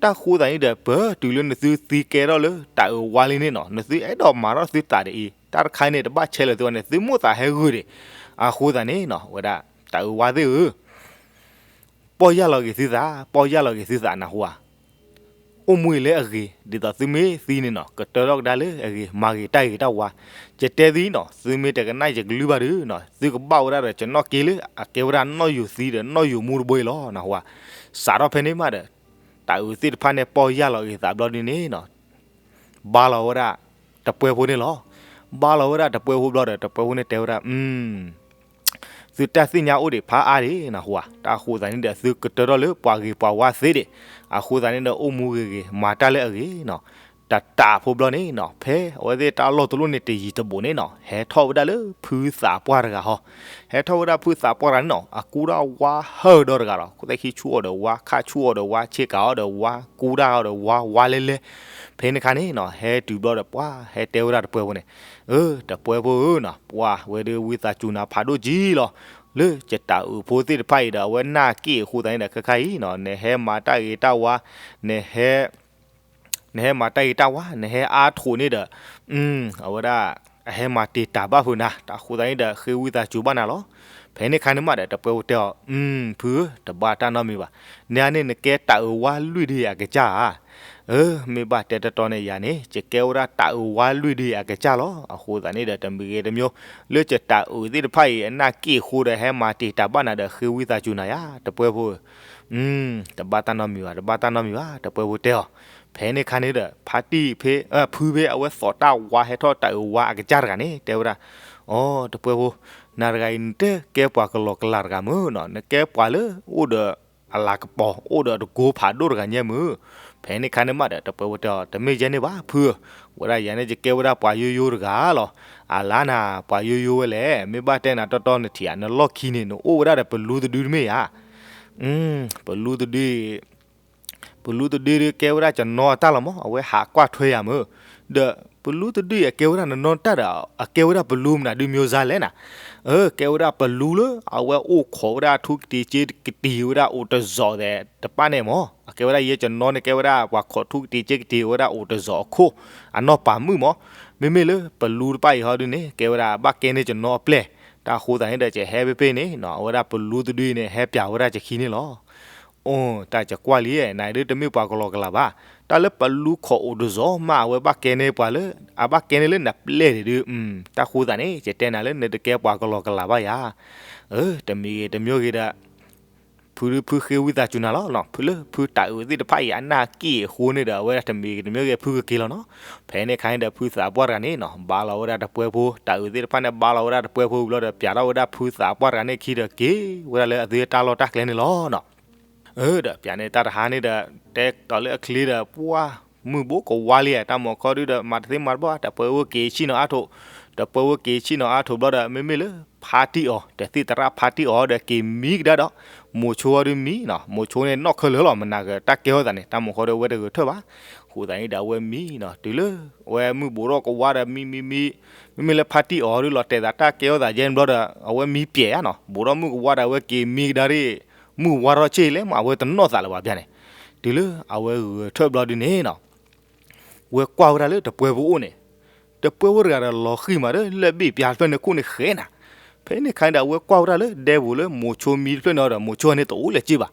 တၢ်ဃိသးန့ၣ်ဒီး ပတုၤလၢနသုသံကဲထီၣ်လၢတၢ်အုးဝါလံန့ၣ်နီၤ နသုအဲၣ်ဒိးမၤထီၣ်သုသးဒ်အံၤ တၢ်တခါန့ၣ် တဘၣ်ဆဲးလၢာ်သုဘၣ်န့ၣ် သုမိၣ်သးဟဲဂုာ်ဒံး. အဃိသးန့ၣ်နီၤ ဝဲဒၣ်တၢ်အုးဝါသ့ၣ်ဧၢ ပီၢ်ယၢ်လီၤက့ၤသုသး ပီၢ်ယၢ်လီၤက့ၤသုသးနၢ်ဟူဧါ. အိၣ်မူအံၤလၢအဂ့ၤ ဒ်သိးသုမ့ၢ်သံန့ၣ်နီၤ ကတၢၢ်ထီၣ်ကဒါလၢအဂ့ၤ မၤဂ့ၤတၢ်ဂ့ၤတၢ်ဝါ. ယတဲသုနီၤ သုမ့ၢ်တကနၣ်ယကလုၢ်ဘၣ်ဒီးနီၤ သုကဘၣ်ဝဲဒၣ်ဒီး ကနီၣ်က့လၢအကဲဝဲဒၣ်နီၣ်ယိၤသံဒီးနီၣ်ယိၤမူတဘိအံၤလီၤနၢ်ဟူဧါ. စးထီၣ်ဖဲန့ၣ်မးဒီး တၢ်အုးသ့ၣ်တဖၣ်န့ၣ် ပီၢ်ယၢ်လီၤက့ၤသးဘျီဒုန့ၣ်နီၤ ဘါလီၤဝဲဒၣ် တပှဲဖိန့ၣ်လီၤ. ဘါလီၤဝဲဒၣ်တပှဲဖိဘျီဒီး တပှဲဖိန့ၣ်တဲဝဲဒၣ် သုတၢ်သ့ၣ်ညါအိၣ်ဒံးဖးအါဒံးနၢ်ဟူဧါ. တၢ်အဃိသတးန့ၣ်ဒီး သုကတၢၢ်ထီၣ်လၢပှၤဂ့ၤပှၤဝါသ့ဒံး. အဃိသတးန့ၣ်ဒီး အိၣ်မူဂ့ၤဂ့ၤ မၤတၢ်လၢအဂ့ၤနီၤ တၢ်တၢ်ဖိဘျီန့ၣ်နီၤ ဖဲအဝဲသ့ၣ်တၢ်လီၢ်တလီၢ်န့ၣ် တယံၤတဘူးန့ၣ်နီၤ ဟဲထီၣ်ဝဲဒၣ်လၢဖုသးပှၢ်တဂၤဟီ ဟဲထီၣ်ဝဲဒၣ်ဖုသးပှၢ်တဂၤန့ၣ်နီၤ အကူတၢ်ဝါဟၢၣ်ဒီတဂၤလီၤ. ခိၣ်သဲခံဆူၣ်အီၤဒီးဝါ ခါဆူၣ်အီၤဒီးဝါ ဆ့ကၤအီၤဒီးဝါ ကူတၢ်အီၤဒီးဝါ ဝါလဲလဲ ဖဲန့ၣ်ခါန့ၣ်နီၤ ဟဲတုၤဘျီဒီးပှၢ် ဟဲတဲဝဲဒၣ်တပှဲဖိန့ၣ် အၢ တပှဲဖိဧၢနီၤ ပှၢ်ဝဲဒၣ်ဝံသးစူၤနၤဖးဒိၣ်ကံလီၤ. လၢယတၢ်အုးဖိသ့ၣ်တဖၣ်အံၤဒီး အဝဲနာ်က့ၣ်အဃိသတးန့ၣ်ဒီး ခဲခါအံၤနီၤ နဟဲမၤတၢ်ဂ့ၤတၢ်ဝါ နဟဲ နဟဲမၤတၢ်ဂ့ၤတၢ်ဝါ နဟဲအါထီၣ်န့ၣ်ဒီး အဝဲဒၣ် အဟဲမၤတ့ၢ်တၢ်ဘၣ်ဖုးနၤ တၢ်ဃိသတးန့ၣ်ဒီး ဃ့ဝံသးစူၤဘၣ်နၤလီၤ. ဖဲန့ၣ်ခါန့ၣ်မးဒီး တပှဲၤဖိတဲအီၤ, ဖုဧၢ, တဘၣ်တၢ်နီတမံၤဘၣ်. နန့ၣ်နကဲတၢ်အုးဝါလွံၢ်ဒုအကစၢ်ဧါ. အၢ, မ့ၢ်ဘၣ်တဲတီတီန့ၣ် ယၤန့ၣ် ယကဲဝဲဒၣ်တၢ်အုးဝါလွံၢ်ဒုအကစၢ်လီၤ. အဃိသတးန့ၣ်ဒီး တမံၤဂ့ၤတမံၤ လၢယတၢ်အုးသ့ၣ်တဖၣ်အံၤ အနၢ်က့ၣ်အဃိဒီး ဟဲမၤတ့ၢ်တၢ်ဘၣ်နၤဒီး ဃ့ဝံသးစူၤနၤယၤ တပှဲၤဖိဧၢ. တဘၣ်တၢ်နီတမံၤဘၣ်, တဘၣ်တၢ်နီတမံၤဘၣ် တပှဲၤဖိတဲအီၤ. ဖဲန့ၣ်ခါန့ၣ်ဒီး ဖါတံၢ်ဖဲ ဖုဖဲအဝဲသိးတၢ်ဝါဟဲထီၣ်တၢ်အုးဝါအကစၢ်တဂၤန့ၣ် တဲဝဲဒၣ်, အိ တပှဲၤဖိ, နၤတဂၤအံၤ နတကဲပှၤကလီကလီတဂၤမုၢ်နီၤ, နကဲပှၤလၢအိၣ်ဒီးအလၤကပီၤ အိၣ်ဒီးတကိဖးဒိၣ်တဂၤညါမုၢ်. ဖဲန့ၣ်ခါန့ၣ်မးဒီး တပှဲၤဖိတဲအီၤ, တမ့ၢ်ယဲန့ၣ်ဘၣ် ဖုဧၢ, ဝဲဒၣ်ယၤန့ၣ် ယကဲဝဲဒၣ်ပှၤယိယိတဂၤလီၤ. အလါနၤ ပှၤယိယိဝဲလဲၣ်, မ့ၢ်ဘၣ်တဲနၤတီတီနထံၣ်ဧါ, နလီၢ်ခံန့ၣ် နအိၣ်ဝဲဒၣ်ဒီးပလူတဒုတမ့ၢ်ဧါ. ပလူတဒု ပလူတဒုဒုကဲဝဲဒၣ်ကနီအတၢ်လီၤမး, အဝဲဟးကွၢ်ထွဲယၤမုၢ်. ဒီးပလူတဒုအံၤ အကဲဝဲဒၣ်နနီတၢ်ဒီး အကဲဝဲဒၣ်ပလူမနုၤဒု မျိုးစားလဲၣ်နၤ. အၢ ကဲဝဲဒၣ်ပလူလၢ အဝဲအိၣ်ခိးဝဲဒၣ်ထူကတ့ၤက့ကတ့ၤဝဲဒၣ်အိၣ်တစီၤသဲးတပၣ်န့ၣ်မး. အကဲဝဲဒၣ်ယဲကနီန့ၣ် ကဲဝဲဒၣ်ပှၤခိးထူကတ့ၤက့ကတ့ၤဝဲဒၣ်အိၣ်တစီၤအခိၣ် အနီၢ်ပၤမုၣ်မး. မ့မ့ၢ်လၢပလူတပၣ်အံၤဟီဒုန့ၣ် ကဲဝဲဒၣ်ဘၣ်ကဲန့ၢ်ကနီအပျဲၢ်. တၢ်ဃိသတးန့ၣ်ဒီး ကဟဲဖဲဖဲန့ၣ်နီၤ, အဝဲဒၣ်ပလူတဒုအံၤန့ၣ် ဟဲပၠးဝဲဒၣ်ကခံန့ၣ်လီၤ. အိ တၢ်ကကွၢ်လံ, နဒုတမ့ၢ်ပှၤကလီကလီဘၣ်. တၢ်လၢပလူခိးအိၣ်တစီၤမး အဝဲဘၣ်ကဲန့ၢ်ပှၤလၢ အဘၣ်ကဲန့ၢ်လၢနပျဲၢ်န့ၣ်ဒု, တၢ်ဃိသတးန့ၣ် ယတဲနၤလၢနတကဲပှၤကလီကလီဘၣ်ယၤ. အၢ တမံၤဂ့ၤတမံၤဂ့ၤဒီး ဖုဒုဖုဃ့ဝံသးစူၤနၤလီၤ. ဖုလၢဖုတၢ်အုးသ့ၣ်တဖၣ်အံၤ အနၢ်က့ၣ်အဃိန့ၣ်ဒီး အဝဲဒၣ်တမံၤဂ့ၤတမံၤဂ့ၤ ဖုကက့ၤလီၤနီၤ. ဖဲန့ၣ်ခါန့ၣ်ဒီး ဖုသးပှၢ်တဂၤန့ၣ်နီၤ ဘါလီၤဝဲဒၣ်တပှဲၤဖိ, တၢ်အုးသ့ၣ်တဖၣ်န့ၣ် ဘါလီၤဝဲဒၣ်တပှဲၤဖိဝံၤလီၤဒီး ပၠးထီၣ်ဝဲဒၣ်ဖုသးပှၢ်တဂၤန့ၣ်အခံဒီး က့ၤဝဲဒၣ်လၢအသုတၢ်လီၢ်တၢ်ကျဲန့ၣ်လီၤနီၤ. အၢ ဒီးပၠးန့ၢ်တၢ်တဟါန့ၣ်ဒီး တဲကီးလၢအချ့ဒီး ပှၢ်မုၢ်ဘိကဝါလံဧါ, တၢ်မၤခီဒုဒီး မၤတသ့မၤတဘၣ်, တပှဲၤဖိက့ၤဆံၣ်နီၤအါထိး, တပှဲၤဖိက့ၤဆံၣ်နီၤအါထိးဘျီဒီး မ့မ့ၢ်လၢဖါတံၢ်အီၤ တသ့ၣ်သရၣ်ဖါတံၢ်အီၤဒီး က့ၤမံကဒါဒီး မိၤဆိအီၤဒုမံနီၤ. မိၤဆိန့ၣ်နီၣ်ခဲလၢာ်လီၤ, မနၤဂ့ၤတၢ်ကဲထီၣ်သးန့ၣ် တၢ်မၤခီဒီး အဝဲတဂဲၤထၢၣ်ဘၣ်. ဃိသတးန့ၣ်ဒီး အဝဲမံနီၤ, တုၤလၢအဝဲမုၢ်ဘိးထီၣ်ကဝါဒီး မံမံမံ, မ့မ့ၢ်လၢဖါတံၢ်အီၤဒုလီၤတဲာ်သးတၢ်ကဲထီၣ်သးယဲၢ်န့ၣ်ဘျီဒီး အဝဲမံပျဲၢ်ဧါနီၤ, ဘိးထီၣ်မုၢ်ကဝါဒီး အဝဲက့ၤမံကဒါဒ် မုၢ်ဝါထီၣ်ဆ့ၣ်လဲၣ်မး အဝဲတနီၣ်သးလၢၤဘၣ်ပၠးန့ၣ်. တုၤလၢအဝဲဂဲၤထၢၣ်ဘျီဒုန့ၣ်နီၤ ဝဲကွၢ်ဝဲဒၣ်လၢတပှဲၤဖိအိၣ်န့ၣ်, တပှဲၤဖိတဂၤဒီးလီၤဃံၤမးဒီး လၢၢ်ဘ့ၣ်ပၠးတဖျၢၣ်န့ၣ်ခိၣ်န့ၣ်ဃဲနၤ. ဖဲန့ၣ်ခါန့ၣ်ဒီး အဝဲကွၢ်ဝဲဒၣ်လၢဒဲပူၤလၢမိၤဆိမံတဖျၢၣ်န့ၣ်ဒီး မိၤဆိန့ၣ်တအိၣ်လဲၤစ့ၢ်ဘၣ်.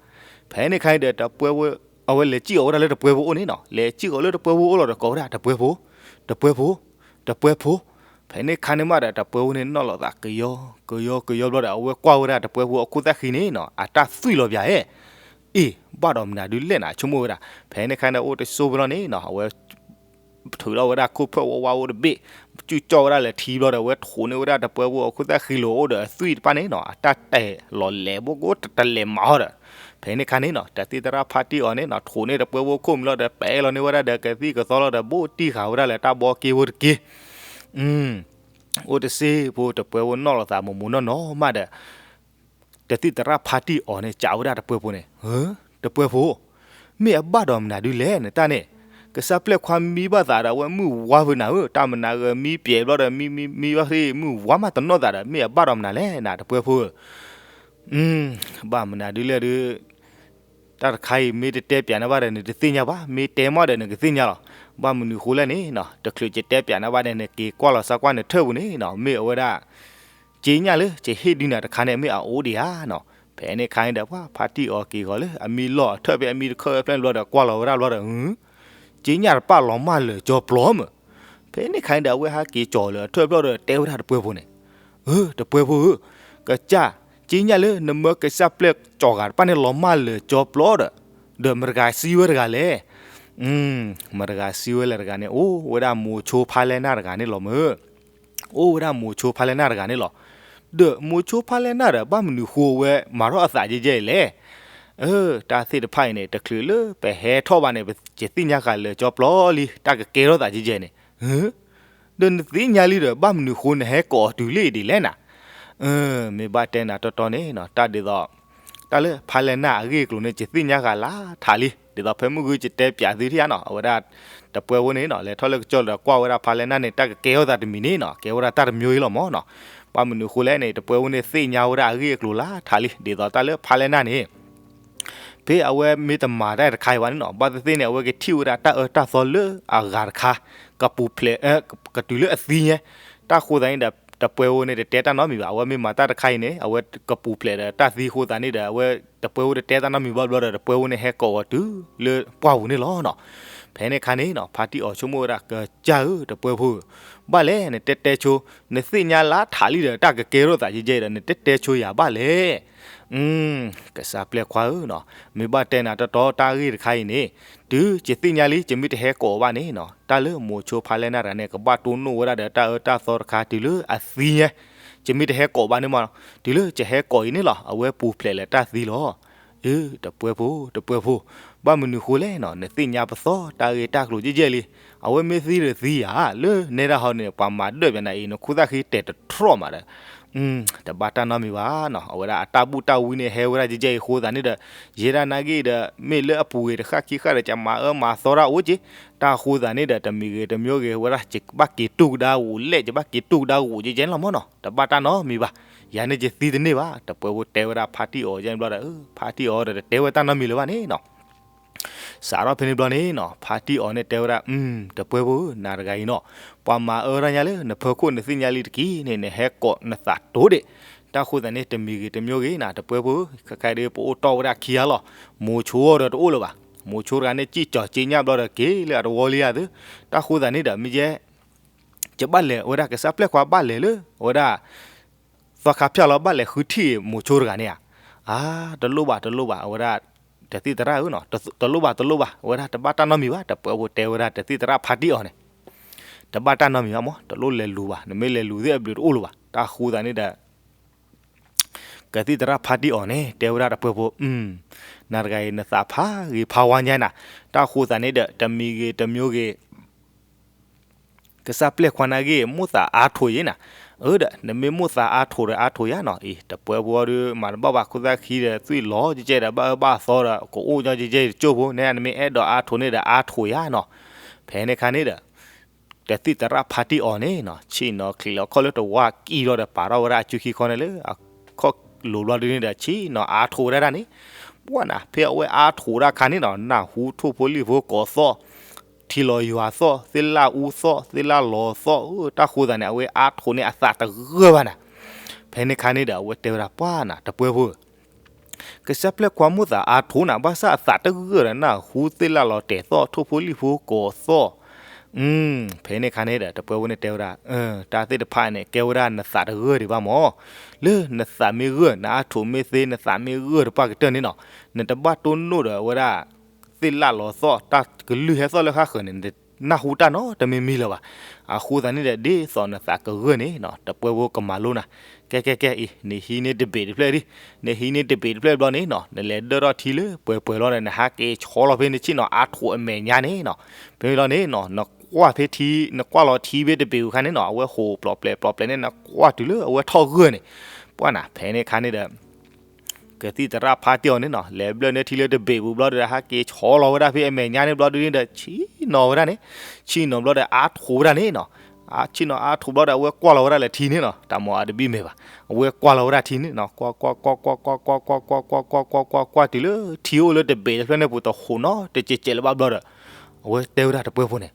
ဖဲန့ၣ်ခါန့ၣ်ဒီး တပှဲၤဖိ အဝဲလဲၤစံၣ်အီၤဝဲဒၣ်လၢတပှဲၤဖိအိၣ်န့ၣ်နီၤ, လဲၤစံၣ်အီၤလၢတပှဲၤဖိအိၣ်လီၤဒီး ကိးဝဲဒၣ် တပှဲၤဖိ, တပှဲၤဖိ, တပှဲၤဖိ. ဖဲန့ၣ်ခါန့ၣ်မးဒီး တပှဲၤဖိန့ၣ်နီၣ်လီၤသးကယီကယီကယီဘျီဒီး အဝဲကွၢ်ဝဲဒၣ်တပှဲၤဖိအခိၣ်သၣ်ဃံန့ၣ်နီၤ အတၢ်သွံၣ်လီၤပၠးဧဲ. အ့ၣ် ဘၣ်ဒီးမနုၤဒုလဲၣ်နၤ ဆိကမိၣ်ဝဲဒၣ်. ဖဲန့ၣ်ခါန့ၣ် အိၣ်တစိၢ်ဖိလီၤန့ၣ်နီၤ အဝဲ ထုးထီၣ်ဝဲဒၣ်ခိၣ်ဖၢၣ်ဝါဝါအိၣ်တဘ့ၣ်, စူၣ်ကၠီၣ်ဝဲဒၣ်လဲၤထံဘျီဒီး အဝဲထိးန့ၢ်ဝဲဒၣ်တပှဲၤဖိအခိၣ်သၣ်ဃံလိာ်အိၣ်ဒီးအသွံၣ်တဖၣ်န့ၣ်နီၤ အတၢ်တဲာ်လီၤလဲၤဘိကိးတလဲၤမၤဟီဒီး ဖဲန့ၣ်ခါန့ၣ်နီၤ တသ့ၣ်သရၣ်ဖါတံၢ်အီၤန့ၣ်နီၤ ထိးန့ၢ်တပှဲၤဖိခိၣ်မံၤလီၤဒီး ပဲလီၤန့ၢ်ဝဲဒၣ်ဒီး ကသံၣ်ကသီလီၤဒီး ဘိၣ်တံၢ်ဃာ်ဝဲဒၣ်လၢတၢ်ဘီက့ဖိတက့ၢ်. အိၣ်တစိၢ်ဖိ တပှဲၤဖိနီၣ်လီၤသးမိၢ်မိၢ်နီၢ်နီၢ်မးဒီး တသ့ၣ်သရၣ်ဖါတံၢ်အီၤန့ၣ် စံးဝဲဒၣ်တပှဲၤဖိန့ၣ်, တပှဲၤဖိ, မ့ၢ်အဘၣ်ဒီးမနုၤဒုလဲၣ်နတၢ်န့ၣ်, ကစၢ်ပျဲၢ်ခွါမံဘၣ်သးဒီး အဝဲမုၢ်ဝါဖုးနၤဧၢ, တၢ်မနုၤဂ့ၤမံပျဲၢ်ဘျီဒီး မံမံမံဘၣ်သ့ၣ် မုၢ်ဝါမးတနီၣ်သးဒီး မ့ၢ်အဘၣ်ဒီးမနုၤလဲၣ်နတပှဲၤဖိဧၢ. ဘၣ်မနုၤဒုလဲၣ်ဒု တၢ်တခါအံၤ မ့ၢ်တတဲပၠးနဘၣ်ဒီး နတသ့ၣ်ညါဘၣ်, မ့ၢ်တဲမးဒီး နကသ့ၣ်ညါလီၤ. ဘၣ်မနုၤဃိလဲၣ်န့ၣ်နီၤ, တချုးယတဲပၠးနဘၣ်ဒီး နက့ၤကွၢ်လီၤစၢကွၢ်နထၢၣ်ပူၤန့ၣ်နီၤ, မ့ၢ်အဝဲဒၣ် က့ညၣ်လၢယဟ့ၣ်ဒုးနၤတခါန့ၣ် မ့ၢ်အအိၣ်ဒံးဧါနီၤ. ဖဲန့ၣ်ခါန့ၣ်ဒီး ပှၤဖါတံၢ်အီၤက့ၤဃီၤလၢ အမံလီၢ်အထၢၣ်ဖဲအမံတခၢၣ်ဖဲဘျီဒီး ကွၢ်လီၤဝဲဒၣ်ဘျီဒီး က့ညၣ်တပၣ်လီၤမၢ်လၢာ်ကၠီပျီမး. ဖဲန့ၣ်ခါန့ၣ်ဒီး အဝဲဟးက့ၤကၠီၤလၢအထၢၣ်ဖျၢၣ်ဒီး တဲဝဲဒၣ်တပှဲၤဖိန့ၣ်, အၢ တပှဲၤဖိဧၢ, ကစၢ် က့ညၣ်လၢနမၢကစၢ်ပျဲၢ်ကၠီၤဂၤတဖၣ်န့ၣ် လီၤမၢ်လၢာ်ကၠီပျီဒီး ဒီးမတၤတဂၤစံးဝဲတဂၤလဲၣ်. မတၤတဂၤစံးဝဲလဲၣ်တဂၤန့ၣ် အိၣ်ဝဲဒၣ်မိၤဆိဖါလဲၢ်နၢ်တဂၤန့ၣ်လီၤမး. အိၣ်ဝဲဒၣ်မိၤဆိဖါလဲၢ်နၢ်တဂၤန့ၣ်လီၤ. ဒီးမိၤဆိဖါလဲၢ်နၢ်ဒီး ဘၣ်မနုၤဃိဝဲမၤထီၣ်အသးကဲကဲအံၤလဲၣ်. အၢ တၢ်သ့ၣ်တဖၣ်အံၤန့ၣ် တချုးလၢပဟဲထီၣ်ဘၣ်န့ၣ် ပကသ့ၣ်ညါဃာ်လၢာ်ကၠီပျီလံ တၢ်ကကဲထီၣ်သးကဲကဲန့ၣ်. ဒီးနသ့ၣ်ညါလံဒီး ဘၣ်မနုၤဃိနဟဲကိးအီၤတုၤလၢအံၤဒ်လဲၣ်နၤ. မ့ၢ်ဘၣ်တဲနၤတီတီန့ၣ်နီၤ တၢ်ဒ်သိး တၢ်လၢဖါလဲၢ်နၢ်အဂ့ၢ်အကျိၤန့ၣ် ယသ့ၣ်ညါဃာ်လၢထးလံ. ဒ်သိးဖဲမုၢ်ဂုၢ်ယတဲပၠးသုထံၣ်ဧါနီၤ အဝဲဒၣ် တပှဲၤဖိန့ၣ်နီၤ လဲၤထီၣ်လၢကစၢၢ်ဒီး ကွၢ်ဝဲဒၣ်ဖါလဲၢ်နၢ်န့ၣ် တၢ်ကကဲထီၣ်သးတမံၤန့ၣ်နီၤ ကဲဝဲဒၣ်တၢ်တမျိုးအံၤလီၤမးနီၤ. ဘၣ်မနုၤဃိလဲၣ်န့ၣ် တပှဲၤဖိန့ၣ် သ့ၣ်ညါဝဲဒၣ်အဂ့ၢ်အကျိၤလၢထးလံ. ဒ်သိးတၢ်လၢဖါလဲၢ်နၢ်န့ၣ် ဖဲအဝဲမ့ၢ်တမၤတၢ်တခါအံၤဘၣ်န့ၣ်နီၤ ဘၣ်သ့ၣ်သ့ၣ်န့ၣ် အဝဲကထံၣ်ဝဲဒၣ်တၢ်အၢတၢ်သီလၢအဂၤတခါ ကပူၤဖျဲး ကတုၤလၢအသံညါ. တၢ်ဃိသတးန့ၣ်ဒီး တပှဲၤဧိၤန့ၣ်တတဲတၢ်နီတမံၤဘၣ်. အဝဲမ့ၢ်မၤတၢ်တခါအံၤန့ၣ် အဝဲကပူၤဖျဲးဒီးတၢ်သံအဃိသတးန့ၣ်ဒီး အဝဲတပှဲၤဧိၤတတဲတၢ်နီတမံၤဘၣ်ဘျီဒီး တပှဲၤဧိၤန့ၣ်ဟဲကိးအီၤတုၤလၢပှၢ်ပူၤန့ၣ်လီၤနီၤ. ဖဲန့ၣ်အခါန့ၣ်နီၤ ဖါတံၢ်အီၤဆိကမိၣ်ဝဲဒၣ် ကစၢ်ဧၢ တပှဲၤဖိဧၢ, ဘၣ်လဲၣ် နတဲတဲဆိ, နသ့ၣ်ညါလၢထးလံဒီး တၢ်ကကဲထီၣ်သးယဲယဲဒီး နတဲတဲဆိယၤဘၣ်လဲၣ်. ကစၢ်ပျဲၢ်ခွါဧၢနီၤ, မ့ၢ်ဘၣ်တဲနၤတီတီတၢ်ဂ့ၢ်တခါအံၤန့ၣ်, တုၤယသ့ၣ်ညါလံ ယမ့ၢ်တဟဲကိးဘၣ်န့ၣ်နီၤ တၢ်လၢမိၤဆိဖါလဲၢ်နၢ်တဂၤန့ၣ် ကဘၣ်တိၢ်နီၣ်ဝဲဒၣ်ဒီးတၢ်အၢတၢ်သီတခါတုၤလၢအသံညါ, ယမ့ၢ်တဟဲကိးဘၣ်န့ၣ်မး, တုၤလၢယဟဲကိးအံၤန့ၣ်လီၤ အဝဲပူၤဖျဲးလၢတၢ်သံလီၤ. အၢ တပှဲၤဖိ တပှဲၤဖိ, ဘၣ်မနုၤဃိလဲၣ်နီၤ နသ့ၣ်ညါပသီတၢ်ဂ့ၢ်တၢ်ကျိၤယဲယဲလံ. အဝဲမ့ၢ်သံဒီးသံဧါ, လၢနဲဒၣ်ဟီန့ၣ် ပှၤမၤဒၢၣ်ပနၤအံၤ နခိၣ်သၣ်ဃံတဲာ်တထြီၣ်မးဒီး တဘၣ်တၢ်နီတမံၤဘၣ်နီၤ. အဝဲဒၣ်အတၢ်ဘူၣ်တၢ်ဝံန့ၣ်ဟဲဝဲဒၣ်ယဲယဲအံၤအဃိသတးန့ၣ်ဒီး ယဲဒၣ်နာ်က့ဒီး မ့ၢ်လၢအပူၤဂ့ၤတဃၣ်ခံဃၣ်ဒီး ကမၤအၢမၤသီတၢ်အိၣ်က့ၤ, တၢ်အဃိသတးန့ၣ်ဒီး တမံၤဂ့ၤတမံၤဂ့ၤဝဲဒၣ် ယဘၣ်က့ၤတူၢ်ကဒါဂိာ်လဲၣ် ယဘၣ်က့ၤတူၢ်ကဒါဂိာ်ယဲယဲလီၤမးနီၤ တဘၣ်တၢ်နီတမံၤဘၣ်. ယၤန့ၣ်ယသံတန့ၢ်ဘၣ်. တပှဲၤဖိတဲဝဲဒၣ်ဖါတံၢ်အီၤယဲန့ၣ်ဘျီဒီး ဖါတံၢ်အီၤဒီးတတဲဝဲတၢ်နီတမံၤလၢၤဘၣ်န့ၣ်နီၤ. စးထီၣ်ဖဲန့ၣ်ဘျီန့ၣ်နီၤ ဖါတံၢ်အီၤန့ၣ်တဲဝဲဒၣ် တပှဲၤဖိဧၢ နၤတဂၤအံၤနီၤ, ပှၤမၤအၢတၢ်ညါလၢနဖီခိၣ်နသ့ၣ်ညါလံတက့ၢ်န့ၣ် နဟဲကိးနသးတိၤဒံး, တၢ်ဃိသတးန့ၣ် တမံၤဂ့ၤတမံၤဂ့ၤနၤ တပှဲၤဖိဧၢ, ခဲခါဒ်ပအိၣ်တီၢ်ဝဲဒၣ်ခံဂၤလီၤ. မိၤဆိဒီးတအိၣ်လၢၤဘၣ်. မိၤဆိတဂၤန့ၣ် စံၣ်ကၠီၤစ့ညၣ်ဘျီဒီးက့ၤလၢအတဝီလံဧါသ့, တၢ်ဃိသတးန့ၣ်ဒီး မ့ၢ်ယဲ ယဘၣ်လဲၤဝဲဒၣ် ကစၢ်ပျဲၢ်ခွါဘၣ်လဲၤလၢ အဝဲဒၣ် သီခါဖၠၣ်လီၤ ဘၣ်လဲၤဃုထံၣ်မိၤဆိတဂၤန့ၣ်ဧါ. အါ တလိၣ်ဘၣ်တလိၣ်ဘၣ် အဝဲဒၣ် တသံၣ်သရၣ်ဧၢနီၤ, တလိၣ်ဘၣ်တလိၣ်ဘၣ် အဝဲဒၣ်တဘၣ်တၢ်နီတမံၤဘၣ်. တပှဲၤဖိတဲဝဲဒၣ် တသံၣ်သရၣ်ဖါတံၢ်အီၤန့ၣ် တဘၣ်တၢ်နီတမံၤဘၣ်မး, တလိၣ်လဲၤလူၤဘၣ်, နမ့ၢ်လဲၤလူၤသ့ၣ်အဘျုးတအိၣ်လၢၤဘၣ်. တၢ်ဃိသတးန့ၣ်ဒီး ကသံၣ်သရၣ်ဖါတံၢ်အီၤန့ၣ် တဲဝဲဒၣ်တပှဲၤဖိ, နၤတဂၤအံၤ နသးဖးဂ့ၤဖးဝါညါနၤ, တၢ်ဃိသတးန့ၣ်ဒီး တမံၤဂ့ၤတမံၤဂ့ၤ ကစၢ်ပျဲၢ်ခွါနာ်က့ မိၣ်သးအါထိးယဲနၤ. အၢဒီး နမ့ၢ်မိၣ်သးအါထိးဒီးအါထိးယါနီၤ, အံၤ တပှဲၤဖိဒီး မၤတဘၣ်ဘၣ် ခိၣ်သၣ်ခံဒီး သွံၣ်လီၤကဲကဲဒီး ဘၣ်အၢဘၣ်သီဒီး ကအိၣ်ညီကဲကဲကၠိဖိန့ၣ် နမ့ၢ်အဲၣ်ဒိးအါထိးန့ၣ်ဒီးအါထိးယါနီၤ. ဖဲန့ၣ်အခါန့ၣ်ဒီး ကသံၣ်သရၣ်ဖါတံၢ်အီၤန့ၣ်နီၤ ဆ့ၣ်နီၤချံးလီၤခီၣ်လၢတဝါကံၢ်လီၤဒီး ပာ်ထီၣ်ဝဲဒၣ်အစုခံခီန့ၣ်လၢ အခီၣ်လိၤဘျီဒုန့ၣ်ဒီး ဆ့ၣ်နီၤအါထိးဝဲဒၣ်ဒၣ်န့ၣ်, ပှၢ်နၤ ဖဲအဝဲအါထိးဒၣ်ခါန့ၣ်နီၤ နၢ်ဟူထိၣ်ဖိလံၣ်ဖိကိးသီၣ်, ထံလီၤယွၤသီၣ်, သ့ၣ်လၣ်အူသီၣ်, သ့ၣ်လၣ်လီၤသီၣ်, တၢ်ဃိသတးန့ၣ် အဝဲအါထိးန့ၣ်အသးတဂၢၢ်ဘၣ်နၤ. ဖဲန့ၣ်အခါန့ၣ်ဒီး အဝဲတဲဝဲဒၣ် ပှၢ်နၤ တပှဲၤဖိဧၢ ကစၢ်ပျဲၢ်ခွါမိၣ်သးအါထိးနၤ ဘၣ်ဆၣ်အသးတဂၢၢ်ဒီး နၢ်ဟူသ့ၣ်လၣ်လီၤတဲာ်သီၣ် ထိၣ်ဖိလံၣ်ဖိကိးသီၣ်. ဖဲန့ၣ်အခါန့ၣ်ဒီး တပှဲၤဖိန့ၣ်တဲဝဲဒၣ် တၢ်သ့ၣ်တဖၣ်န့ၣ် ကဲဝဲဒၣ်နသးတဂၢၢ်ဒံးဘၣ်မး, လၢနသးမ့ၢ်ဂၢၢ် နအါထိးမ့ၢ်သ့ နသးမ့ၢ်ဂၢၢ်တပှၢ်ကတၢၢ်န့ၣ်နီၤ နတဘၣ်တိၢ်နီၣ်ဒီးဝဲဒၣ် သ့ၣ်လၣ်လီၤသီၣ် တၢ်ကလုၢ်ဟဲသီၣ်လၢဃၣ်ဃၢၤန့ၣ် နနၢ်ဟူတၢ်နီတမံၤမံၤလၢၤဘၣ်. အဃိသတးန့ၣ်ဒီး ဒ်သိးနသးကဂၢၢ်န့ၣ်နီၤ တပှဲၤဖိကမၤလိနၤ. ကဲကဲကဲအံၤ နဟံးန့ၢ်တဘ့ၣ်တဖျၢၣ်ဒံး, နဟံးန့ၢ်တဘ့ၣ်တဖျၢၣ်ဘျီန့ၣ်နီၤ နလဲၤဒၢၣ်ထီၣ်ထံလၢပှဲၤပှဲၤလီၤဒီး နဟးက့ၤဆီလီၤဖဲနဆ့ၣ်နီၤအါထိးအမဲာ်ညါန့ၣ်နီၤ. ဖဲန့ၣ်လီၤန့ၣ်နီၤ နကွၢ်ဖဲထံ နကွၢ်လီၤထံဖဲတဘ့ၣ်အခါန့ၣ်နီၤ အဝဲဟိးပျီပျဲၤပျီပျဲၤန့ၣ် နကွၢ်တုၤလၢအဝဲထီၣ်ဂၢၢ်န့ၣ်, ပှၢ်နၤ ဖဲန့ၣ်အခါန့ၣ်ဒီး ကသံၣ်သရၣ်ဖါတံၢ်အီၤန့ၣ်နီၤ လဲၤဘျၢၣ်န့ၢ်ထံလၢတဘ့ၣ်ပူၤဘျီဒီး ဟးက့ၤဆီလီၤဝဲဒၣ်ဖဲအမဲာ်ညါန့ၣ်ဘျီဒုန့ၣ်ဒီး ဆ့ၣ်နီၤဝဲဒၣ်န့ၣ်, ဆ့ၣ်နီၤဘျီဒီးအါထိးဝဲဒၣ်န့ၣ်နီၤ. အါ ဆ့ၣ်နီၤအါထိးဘျီဒီး အဝဲကွၢ်လီၤဝဲဒၣ်လၢထံန့ၣ်နီၤ တၢ်မၤအါတဘံၣ်မဲာ်ဘၣ်, အဝဲကွၢ်လီၤဝဲဒၣ်ထံန့ၣ်နီၤ ကွၢ်ကွၢ်ကွၢ်ကွၢ်ကွၢ်ကွၢ်ကွၢ်ကွၢ်ကွၢ်ကွၢ်ကွၢ်ကွၢ်ကွၢ်ကွၢ်ကွၢ်ကွၢ်ကွၢ်ကွၢ်တုၤလၢထံအိၣ်လၢတဘ့ၣ်တဖျၢၣ်န့ၣ်ပူၤတဟိးနီတစဲးစဲးလၢၤဘၣ်ဘျီဒီး အဝဲတဲဝဲဒၣ်တပှဲၤဖိန့ၣ်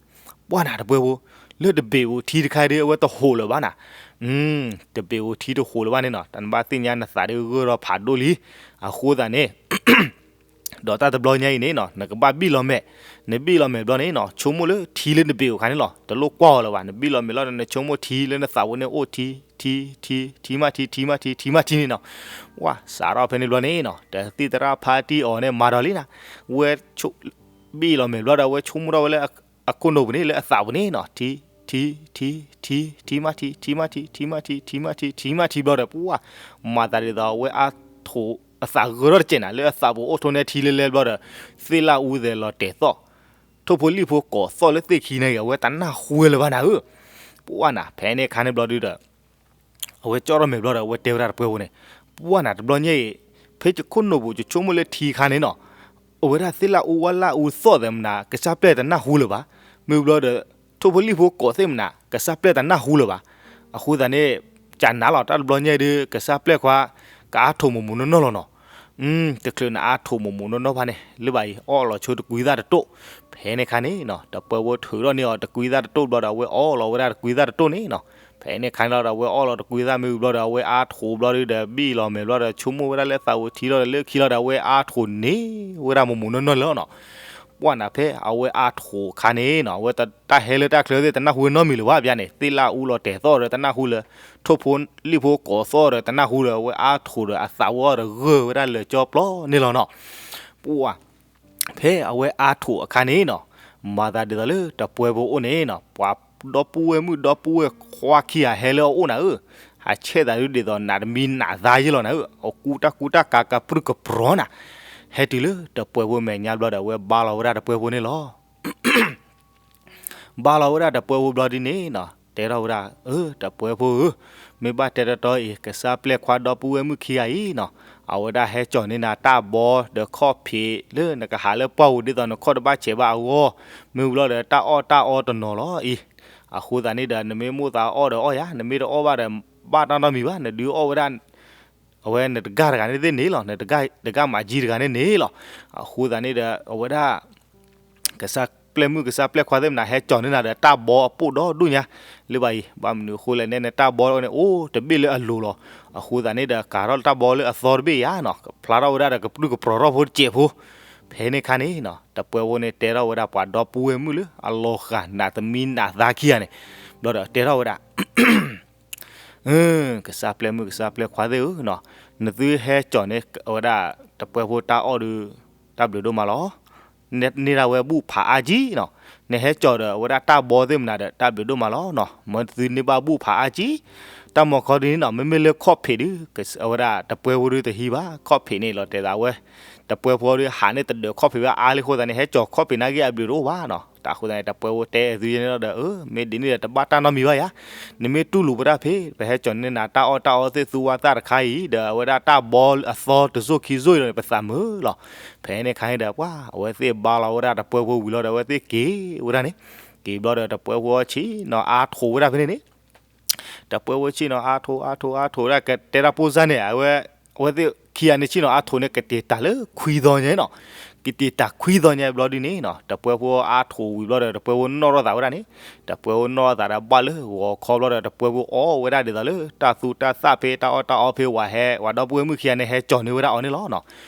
ပှၢ်နၤတပှဲၤဖိ, လၢတဘ့ၣ်ပူၤထံတခါဒီး အဝဲတဟိးလၢၤဘၣ်နၤ. တဘ့ၣ်ပူၤထံတဟိးလၢၤဘၣ်န့ၣ်နီၤ တၢ်နဘၣ်သ့ၣ်ညါနသးဒ်ဂၢၢ်ထီၣ်ဖးဒိၣ်လံ. အဃိသတးန့ၣ် ဒီးတၢ်တဘျီညါအံၤန့ၣ်နီၤ နကဘၣ်ဘံၣ်လီၤမဲာ်, နဘံၣ်လီၤမဲာ်ဘျီန့ၣ်နီၤ ဆိကမိၣ်လၢထံလၢနဘ့ၣ်ပူၤအခါန့ၣ်လီၤ တလိၣ်ကွၢ်အီၤလၢၤဘၣ်. နဘံၣ်လီၤမဲာ်လီၤဒီး နဆိကမိၣ်ထံလၢနသးပူၤန့ၣ်အိၣ်ထံ ထံ ထံ ထံမးထံ ထံမးထံ ထံမးထံန့ၣ်နီၤ. ဝဲ စးထီၣ်ဖဲန့ၣ်ဘျီန့ၣ်နီၤ တသံၣ်သရၣ်ဖါတံၢ်အီၤန့ၣ် မၤဒီးလံနၤ, ဝဲ ဘံၣ်လီၤမဲာ်ဘျီဒီး အဝဲဆိကမိၣ်ထီၣ်ဝဲလၢအခိၣ်နူာ်ပူၤန့ၣ် လၢအသးပူၤန့ၣ်နီၤ ထံ ထံ ထံ ထံ ထံမးထံ ထံမးထံ ထံမးထံ ထံမးထံ ထံမးထံဘျီဒီး ပှၢ် မၤသးဒ်သိး အဝဲအါထိးအသးဂၢၢ်ထီၣ်တစဲးနၤ လၢအသးပူၤအိၣ်ထိၣ်န့ၢ်ထံလၢလဲဘျီဒီး သ့ၣ်လၣ်အူသဲးလီၤတဲာ်သီၣ် ထိၣ်ဖိလံၣ်ဖိကိးသီၣ်လၢသ့ၣ်ခံန့ၣ်ဂ့ၤ အဝဲတနၢ်ဟူလၢၤဘၣ်နၤဧၢ. ပှၢ်နၤ ဖဲန့ၣ်အခါန့ၣ်ဘျီဒုဒီး အဝဲကၠီထီၣ်မဲာ်ဘျီဒီး အဝဲတဲဝဲဒၣ်တပှဲၤဖိန့ၣ်, ပှၢ်နၤတဘျီညါအံၤ ဖဲယခိၣ်နူာ်ပူၤ ယဆိကမိၣ်လၢထံခါန့ၣ်နီၤ, အဝဲဒၣ်သ့ၣ်လၣ်အူဝါလၣ်အူသီၣ်သဲးမနၤ ကစၢ်ပျဲၢ်တနၢ်ဟူလၢၤဘၣ်. မ့ၢ်ဘျီဒီး ထိၣ်ဖိလံၣ်ဖိကိးသ့ၣ်မနၤ ကစၢ်ပျဲၢ်တနၢ်ဟူလၢၤဘၣ်. အဃိသတးန့ၣ် ကနၤလီၤ တၢ်တဘျီညါအံၤဒီး ကစၢ်ပျဲၢ်ခွါ ကအါထိးမိၢ်မိၢ်နီၢ်နီၢ်လီၤနီၤ. တချုးနအါထိးမိၢ်မိၢ်နီၢ်နီၢ်ဖဲန့ၣ် လၢဘၣ်အံၤ အီၣ်လီၤဆိတကွံသၣ်တတိၢ်, ဖဲန့ၣ်ခါန့ၣ်နီၤ တပှဲၤဖိထုးထီၣ်န့ၢ်အီၤတကွံသၣ်တတိၢ်ဘျီဒီး အဝဲအီၣ်လီၤဝဲဒၣ်တကွံသၣ်တတိၢ်န့ၣ်နီၤ, ဖဲန့ၣ်ခါန့ၣ်လီၤဒီး အဝဲအီၣ်လီၤတကွံသၣ်မ့ၢ်ဝံၤဘျီဒီး အဝဲအါထိးဘျီဒီး ဘံၣ်လီၤမဲာ်ဘျီဒီး ဆိကမိၣ်ဝဲဒၣ်လၢသးဝံၤထံလီၤဒီး လၢခံလီၤဒီး အဝဲအါထိးန့ၢ်ဝဲဒၣ်မိၢ်မိၢ်နီၢ်နီၢ်လၢနီၤ, ပှၢ်နၤဖဲအဝဲအါထိးအခါန့ၣ်နီၤ အဝဲတၢ်ဟဲလၢတၢ်ချၢသ့ၣ် တနၢ်ဟူနီတမံၤလၢၤဘၣ် ပျါန့ၣ် သ့ၣ်လၣ်အူလီၤတဲာ်သီၣ်ဒီးတနၢ်ဟူလၢ ထိၣ်ဖိလံၣ်ဖိကိးသီၣ်ဒီးတနၢ်ဟူလၢ အဝဲအါထိးဒီးအသးဝဲအီၤဒီးဂၢၢ်ဝဲဒၣ်လၢာ်ကၠီပျီန့ၣ်လီၤနီၤ, ပှၢ် ဖဲအဝဲအါထိးအခါန့ၣ်နီၤ, မၤသးဒ်သိးလၢတပှဲၤဖိအိၣ်န့ၣ်နီၤ ပှၤဒီပုၢ်ဝဲၢ်မုၣ်ဒီပုၢ်ဝဲၢ်ခွါခံဂၤဟဲလၢအအိၣ်နၤဧၢ, ဟးဆဲးသးဒုးဒ်သိးနးတမံနးသါယ့ၢ်လီၤနၤဧၢ, အကူတၢ်ကူတၢ်ကၤကပြုၢ်ကပြီၤနၤ, ဟဲတုၤလၢတပှဲၤဖိမဲာ်ညါဘျီဒီး အဝဲဘါလီၤဝဲဒၣ်တပှဲၤဖိန့ၣ်လီၤ. ဘါလီၤဝဲဒၣ်တပှဲၤဖိဘျီဒ်န့ၣ်နီၤ တဲထီၣ်ဝဲဒၣ်, အၢ တပှဲၤဖိဧၢ, မ့ၢ်ဘၣ်တဲတတီအံၤ ကစၢ်ပျဲၢ်ခွါဒီပုၢ်ဝဲၢ်မုၣ်ခံဂၤအံၤနီၤ, အဝဲဒၣ်ဟဲကၠီၤန့ၢ်နၤတၢ်ဘီဒီးခီၣ်ဖံးလၢနကဟးလၢပှၢ်ပူၤဒ်သိးနခီၣ်တဘၣ်ဆဲးဘၣ်အဂီၢ်, မ့ၢ်ဝံၤလီၤဒီးတၢ်အီၣ်တၢ်အီတနီၤလီၤအံၤ, အဃိသတးန့ၣ်ဒီး နမ့ၢ်မိၣ်သးအီၣ်ဒီးအီၣ်ယၤ, နမ့ၢ်တအီၣ်ဘၣ်ဒီး ဘၣ်တၢ်နီတမံၤဘၣ်, နဒုးအီၣ်ဝဲဒၣ် အဝဲနတဂၤတဂၤန့ၣ်သ့ၣ်န့ၣ်လီၤ, နတဂၤမၤကၠံတဂၤန့ၣ်န့ၣ်လီၤ. အဃိသတးန့ၣ်ဒီး အဝဲဒၣ် ကစၢ်ပျဲၢ်မုၣ်ကစၢ်ပျဲၢ်ခွါသ့ၣ်မနၤ ဟဲကၠီၤန့ၢ်နၤဒီးတၢ်ဘီအပိၢ်ဒီဒူၣ်ညါ, လၢဘၣ်အံၤ ဘၣ်မနုၤအဃိလဲၣ်န့ၣ် နတၢ်ဘီန့ၣ် အိၣ်တဘ့ၣ်လၢအလိၤလီၤ. အဃိသတးန့ၣ်ဒီး ကၤထီၣ်တၢ်ဘီလၢအသီတဘ့ၣ်ယၤနီၤ, ဖျါထီၣ်ဝဲဒၣ်ဒီးကပြုၢ်ကပြီၤထီၣ်ဖိတစဲးဖိ, ဖဲန့ၣ်ခါန့ၣ်နီၤ တပှဲၤဖိန့ၣ်တဲထီၣ်ဝဲဒၣ်ပှၤဒီပုၢ်ဝဲၢ်မုၣ်လၢအလီၤဂာ်နးတမံနးသါခံဂၤန့ၣ်, ဘျီဒီးတဲထီၣ်ဝဲဒၣ် ကစၢ်ပျဲၢ်မုၣ်ကစၢ်ပျဲၢ်ခွါသ့ၣ်ဧၢနီၤ, နသုဟဲကၠီၤန့ၢ်ဝဲဒၣ်တပှဲၤဖိတၢ်အီၣ်ဒီး တၢ်ဘျုးဒိၣ်မးလီၤ. န့ၢ်ဒၣ်ဝဲဘူၣ်ဖးအါကၠံနီၤ, နဟဲကၠီၤဒီးအဝဲဒၣ်တၢ်ဘီသ့ၣ်မနၤဒီး တၢ်ဘျုးဒိၣ်မးလီၤနီၤ, မ့ၢ်သုန့ၢ်ဘၣ်ဘူၣ်ဖးအါကၠံ, တၢ်မီၤခီဒ်န့ၣ်နီၤ မ့မ့ၢ်လၢခီၣ်ဖံးဒုး အဝဲဒၣ်တပှဲၤဖိဒုးတဟံးဘၣ်, ခီၣ်ဖံးန့ၣ်လီၤတဲာ်သးဝဲ တပှဲၤဖိဒုးဟးန့ၢ်တဒၢးခီၣ်ဖံးဝဲအါလံအဃိသတးန့ၣ် ဟဲကၠီၤခီၣ်ဖံးနာ်က့အဘျုးတအိၣ်ဘၣ်နီၤ. တၢ်အဃိသတးန့ၣ် တပှဲၤဖိတဲသုန့ၣ်လီၤဒီး အၢ မ့ၢ်ဒ်န့ၣ်ဒီးတဘၣ်တၢ်နီတမံၤဘၣ်ယၤ, နမ့ၢ်တူၢ်လိာ်ပတၢ်ဖဲ ပဟဲကၠီၤန့ၢ်နၤတၢ်အီၣ်တၢ်အီသ့ၣ်သူဝါသၣ်တခါအံၤ ဒီးအဝဲဒၣ်တၢ်ဘီအသီတစိၢ်ခံစိၢ်အံၤဒီး ပသးမုာ်လီၤ. ဖဲန့ၣ်ခါန့ၣ်ဒီး ပှၤ အဝဲသ့ၣ်ဘါလီၤဝဲဒၣ်တပှဲၤဖိဝံၤလီၤဒီး အဝဲသ့ၣ်က့ၤဝဲဒၣ်န့ၣ်, က့ၤဘျီဒီးတပှဲၤဖိဆ့ၣ်နီၤအါထိးဝဲဒၣ်ဖဲန့ၣ်န့ၣ် တပှဲၤဖိဆ့ၣ်နီၤအါထိးအါထိးအါထိးဒၣ်ကတဲတၢ်ပိၢ်စၢ်န့ၣ် အဝဲ အဝဲသ့ၣ်ခံဂၤန့ၣ်ဆ့ၣ်နီၤအါထိးန့ၣ် ကတ့ၢ်တၢ်လၢခွံသီညါနီၤ, ကတ့ၢ်တၢ်ခွံသီညါဘျီဒ်န့ၣ်နီၤ တပှဲၤဖိအါထိးဝံၤဘျီဒီး တပှဲၤဖိနီၣ်ထီၣ်သးဝဲဒၣ်န့ၣ်, တပှဲၤဖိနီၣ်ထီၣ်သးဒီးဘၣ်လၢဂီၤခီဘျီဒီး တပှဲၤဖိအီၣ်ဝဲဒၣ်ဒ်သိးလၢ တၢ်သူတၢ်သၣ်ဖဲတၢ်အီၣ်တၢ်အီဖဲဝၤဟဲ ဝၤဒီပုၢ်ဝဲၢ်မုၣ်ခံဂၤန့ၣ် ဟဲကၠီၤန့ၢ်ဝဲဒၣ်အီၤန့ၣ်လီၤနီၤ.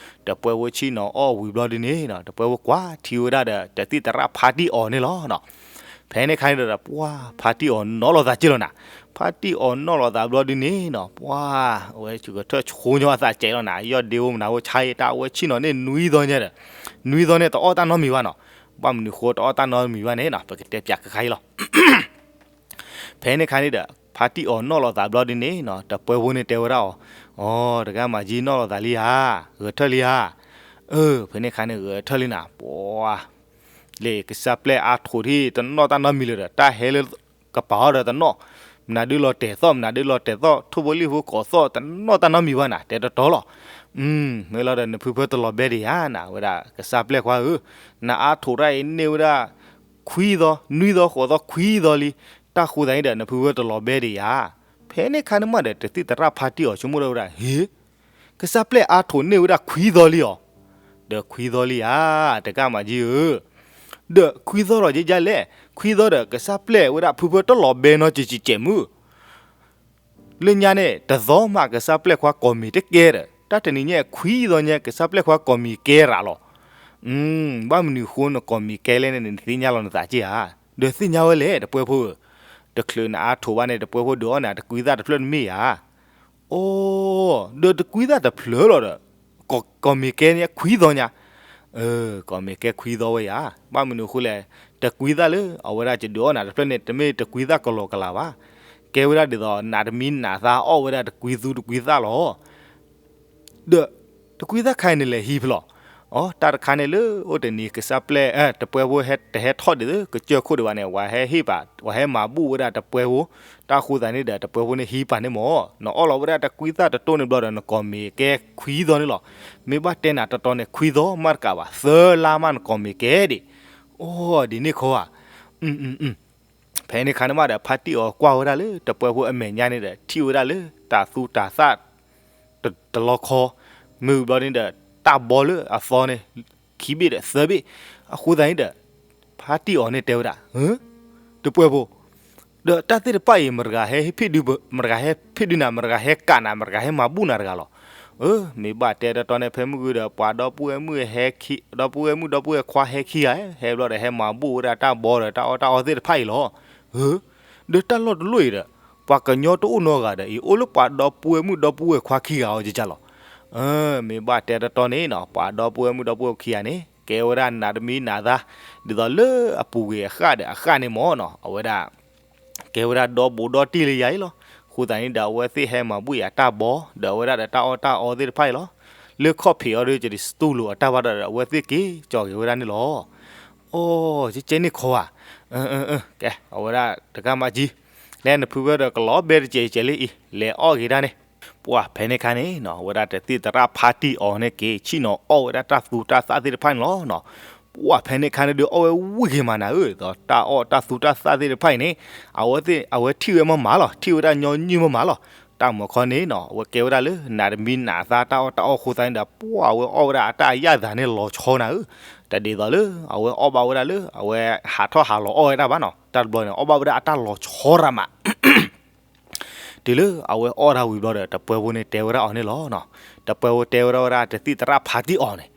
တပှဲၤဖိဆ့ၣ်နီၤအီၣ်ဝံၤဘျီဒ်န့ၣ်နီၤ တပှဲၤဖိကွၢ်ထံဝဲဒၣ်ဒီး တသံၣ်သရၣ်ဖါတံၢ်အီၤန့ၣ်လီၤနီၤ. ဖဲန့ၣ်ခါန့ၣ်ဒီး ပှၤဖါတံၢ်အီၤနီၣ်လီၤသးက့ၢ်လီၤနၤ, ဖါတံၢ်အီၤနီၣ်လီၤသးဘျီဒ်န့ၣ်နီၤ ပှၤ အဝဲဆူးကထၢၣ်ဆိညီအသးကဲးလီၤနၤ, ယီၢ်ဒ့အိၣ်မနုၤအိၣ်ဆါအံၤ တၢ်အဝဲဆ့ၣ်နီၤန့ၣ်နွံသီညါဒီး နွံသီန့ၣ်တအီၣ်တၢ်နီတမံၤဘၣ်နီၤ, ဘၣ်မနုၤဃိတအီၣ်တၢ်နီတမံၤဘၣ်န့ၣ်နီၤ ပကတဲပၠးကခါအံၤလီၤ. ဖဲန့ၣ်ခါန့ၣ်ဒီး ဖါတံၢ်အီၤနီၣ်လီၤသးဘျီဒ်န့ၣ်နီၤ တပှဲၤဖိန့ၣ်တဲဝဲဒၣ်အီၤ, အိ တဂၤမၤကၠံနီၣ်လီၤသးလံဧါ, ဂဲၤထၢၣ်လံဧါ, အၢ ဖဲန့ၣ်ခါန့ၣ်ဂဲၤထၢၣ်လံနၤ ပှၤ လၢကစၢ်ပျဲၢ်အါထိးထံၣ် တနီၣ်တၢ်နီတမံၤလၢၤဒီး တၢ်ဟဲလၢကပၤအီၤဒီးတနီၣ်, မနုၤဒုးလီၤတဲာ်သီၣ် မနုၤဒုးလီၤတဲာ်သီၣ် ထိၣ်ဖိလံၣ်ဖိကိးသီၣ် တနီၣ်တၢ်နီတမံၤဘၣ်နၤ တဲတတီလီၤ. မ့ၢ်လီၤဒီး နဖုဖၢတလီၤဘဲဒံးယၤနၤ ဝဲဒၣ်ကစၢ်ပျဲၢ်ခွါဧၢ, နအါထိးတၢ်အံၤန့ၢ်ဝဲဒၣ် ခွံသီ နွံသီဃိးသီခွံသီလံ, တၢ်ဃိသတးန့ၣ်ဒီး နဖုဖၢတလီၤဘဲဒံးယၤ, ဖဲန့ၣ်ခါန့ၣ်မးဒီး တသံၣ်သရၣ်ဖါတံၢ်အီၤဆိကမိၣ်ဒၣ်ဝဲဒၣ် ဟ့ၣ် ကစၢ်ပျဲၢ်အါထိးန့ၢ်ဝဲဒၣ်ခွံသီလံအီၤ, ဒီးခွံသီလံဧါ, တဂၤမၤကၠံဧၢ, ဒီးခွံသီလီၤက့ၤဒ်လဲၣ်, ခွံသီဒီးကစၢ်ပျဲၢ်ဝဲဒၣ်ဖုဖၢတလီၤဘဲနီတစဲးစဲးမုၢ်, လၢညါန့ၣ် တသီမးကစၢ်ပျဲၢ်ခွါကိးမံၤတကဲဒီး တၢ်တနံၤညါခွံသီညါ ကစၢ်ပျဲၢ်ခွါကိးမံၤကဲရးလီၤ. ဘၣ်မနုၤဃိနကိးမံၤကဲလဲၣ်န့ၣ် နသ့ၣ်ညါလီၤနသးက့ၢ်ဧါ, ဒီးသ့ၣ်ညါဝဲလဲၣ် တပှဲၤဖိဧၢ, တချုးနအါထိးဘၣ်န့ၣ် တပှဲၤဖိဒုးအီၣ်န့ၣ် တကွံသၣ်တဖျၢၣ်တမ့ၢ်ဧါ. အိ ဒီးတကွံသၣ်တဖျၢၣ်လီၤဒီး ကိးမံၤကဲန့ၣ်ခွံသီညါ, ကိးမံၤကဲခွံသီဝဲယၤ, ဘၣ်မနုၤအဃိလဲၣ်, တကွံသၣ်လၢအဝဲဒၣ်ယဒုးအီၣ်နၤတဖျၢၣ်န့ၣ် တမ့ၢ်တကွံသၣ်ကလီကလးဘၣ်, ကဲဝဲဒၣ်ဒ်သိး နးတမံနးသါအီၣ်ဝဲဒၣ်တကွံသူတကွံသၣ်လီၤ. ဒီးတကွံသၣ်ခါအံၤန့ၣ်လဲၤဟံးဖဲလဲၣ်, အိ တၢ်တခါန့ၣ်လၢအိၣ်တနံၤ ကစၢ်ပျဲၢ် တပှဲၤဖိတဟဲထီၣ်ဒံးလၢကစၢၢ်ခိၣ်ဒံးဘၣ်န့ၣ် ပှၤဟဲဟ့ၣ်ပာ် ပှၤဟဲမၤဘူၣ်ဝဲဒၣ်တပှဲၤဖိ, တၢ်ဃိသတးန့ၣ်ဒီး တပှဲၤဖိန့ၣ်ဟံးပာ်န့ၢ်မး, နအီၣ်လီၤဝဲဒၣ်တကွံသၣ်တတိၢ်န့ၣ်ဘျီဒီး နကိးမံၤကဲခွံသီန့ၣ်လီၤ. မ့ၢ်ဘၣ်တဲနၤတီတီန့ၣ် ခွံသီမးတကးဘၣ် သၢလါမးနကိးမံၤကဲဒံး, အိ ဒ်န့ၣ်ခီဧါ. ဖဲန့ၣ်ခါန့ၣ်မးဒီး ဖါတံၢ်အီၤကွၢ်ဝဲဒၣ်လၢတပှဲၤဖိအမဲာ်ညါန့ၣ်ဒီး ထံၣ်ဝဲဒၣ်လၢတၢ်သူတၢ်သၣ် တလီခီ, မ့ၢ်ဘျီန့ၣ်ဒီး တၢ်ဘီလၢအသီန့ၣ် ခံဘ့ၣ်ဒီးသၢဘ့ၣ်. အဃိသတးန့ၣ်ဒီး ဖါတံၢ်အီၤန့ၣ်တဲဝဲဒၣ်, တပှဲၤဖိ, ဒီးတၢ်သ့ၣ်တဖၣ်အံၤ မတဂၤဟဲဟ့ၣ်ဖ့ၣ်ဒုး, မတဂၤဟဲဖ့ၣ်ဒုးနၤ, မတဂၤဟဲကးနၤ, မတဂၤဟဲမၤဘူၣ်နၤတဂၤလီၤ. အၢ မ့ၢ်ဘၣ်တဲတတီန့ၣ် ဖဲမုၢ်ဂီၤဒီး ပှၤဒီပုၢ်ဝဲၢ်မုၣ်ဟဲခံ, ဒီပုၢ်ဝဲၢ်မုၣ်ဒီပုၢ်ဝဲၢ်ခွါဟဲခံဂၤ, ဟဲဘျီဒီးဟဲမၤဘူၣ်ဝဲဒၣ်တၢ်ဘီဒီးတၢ်အီၣ်တၢ်အီသ့ၣ်တဖၣ်အံၤလီၤ. အၢ ဒီးတၢ်လီၢ်တလီၢ်အံၤဒီး ပှၤကညီတအိၣ်နီတဂၤဒီး အံၤအိၣ်လၢပှၤဒီပုၢ်ဝဲၢ်မုၣ်ဒီပုၢ်ဝဲၢ်ခွါခံဂၤအီၤကကလီၤ. အၢ မ့ၢ်ဘၣ်တဲတတီန့ၣ်နီၤ ပှၤဒီပုၢ်ဝဲၢ်မုၣ်ဒီပုၢ်ဝဲၢ်ခံဂၤန့ၣ် ကဲဝဲဒၣ်နးတမံနးသါ, ဒ်သိးလၢအပူၤကွံာ်အဃၣ်ဒီးအဃၣ်န့ၣ်မ့ၢ်နီၤ အဝဲဒၣ် ကဲဝဲဒၣ်ဒီဘူးဒီတံၢ်လၢယၤအံၤလီၤ. အဃိသတးန့ၣ်ဒီး အဝဲသ့ၣ်ဟဲမၤဘူၣ်ယၤတၢ်ဘီ ဒီးအဝဲဒၣ်ဒီးတၢ်အီၣ်တၢ်အီသ့ၣ်တဖၣ်အံၤလီၤ. လၢခီၣ်ဖံးအီၤဒီး ကစတူၢ်လိာ်အတၢ်ဘၣ်ဒီး အဝဲသ့ၣ်က့ၤကၠီၤက့ၤဝဲဒၣ်န့ၣ်လီၤ. အိ ကကဲန့ၣ်ခီဧါ. ကဲ အဝဲဒၣ်တကမၣ်ကံ လဲနဖုဝဲဒီးကလီၤဘဲတစဲးစဲးလံအံၤ လဲၤအီၣ်က့ၤဒၣ်န့ၣ်. ပှၢ်ဖဲန့ၣ်ခါန့ၣ်နီၤ အဝဲဒၣ်တသ့ၣ်သရၣ်ဖါတံၢ်အီၤန့ၣ်က့ၤ ဆ့ၣ်နီၤအီၣ်ဝဲဒၣ်တၢ်သူတၢ်သၣ်သ့ၣ်တဖၣ်န့ၣ်လီၤနီၤ. ပှၢ်ဖဲန့ၣ်ခါန့ၣ်ဒုးအီၣ်ဝဲဝံၣ်က့ၤမးနၤဧၢ, ဒီးတၢ်အီၣ်တၢ်သူတၢ်သၣ်သ့ၣ်တဖၣ်အံၤန့ၣ် အဝဲသ့ၣ် အဝဲထံၣ်ဝဲမးမးလီၤ, ထံၣ်ဝဲဒၣ်ညီနုၢ်မးမးလီၤ. တၢ်မၤခီန့ၣ်နီၤ အဝဲကဲဝဲဒၣ်လၢနးတမံနးသါတၢ်အီၣ်တၢ်အီအဃိသတးန့ၣ်ဒီး ပှၢ်အဝဲအီၣ်ဝဲဒၣ်အတၢ်အယၣ်သးန့ၣ်လီၤဆီနၤဧၢ. တဒ်သိးလၢအဝဲအီၣ်ဘၣ်ဝဲဒၣ်လၢ အဝဲဟးထီၣ်ဟးလီၤအီၣ်ဝဲဒၣ်ဘၣ်နီၤ, တၢ်တဘျီန့ၣ် အီၣ်ဘၣ်ဝဲဒၣ်အတၢ်လီၤဆီရးမး တုၤလၢအဝဲအီၣ်တၢ်ဝံၤဘျီဒီး တပှဲၤဖိန့ၣ်တဲဝဲဒၣ်အီၤန့ၣ်လီၤနီၤ. တပှဲၤဖိတဲဝဲဒၣ်ဝဲဒၣ်တသ့ၣ်သရၣ်ဖါတံၢ်အီၤန့ၣ်,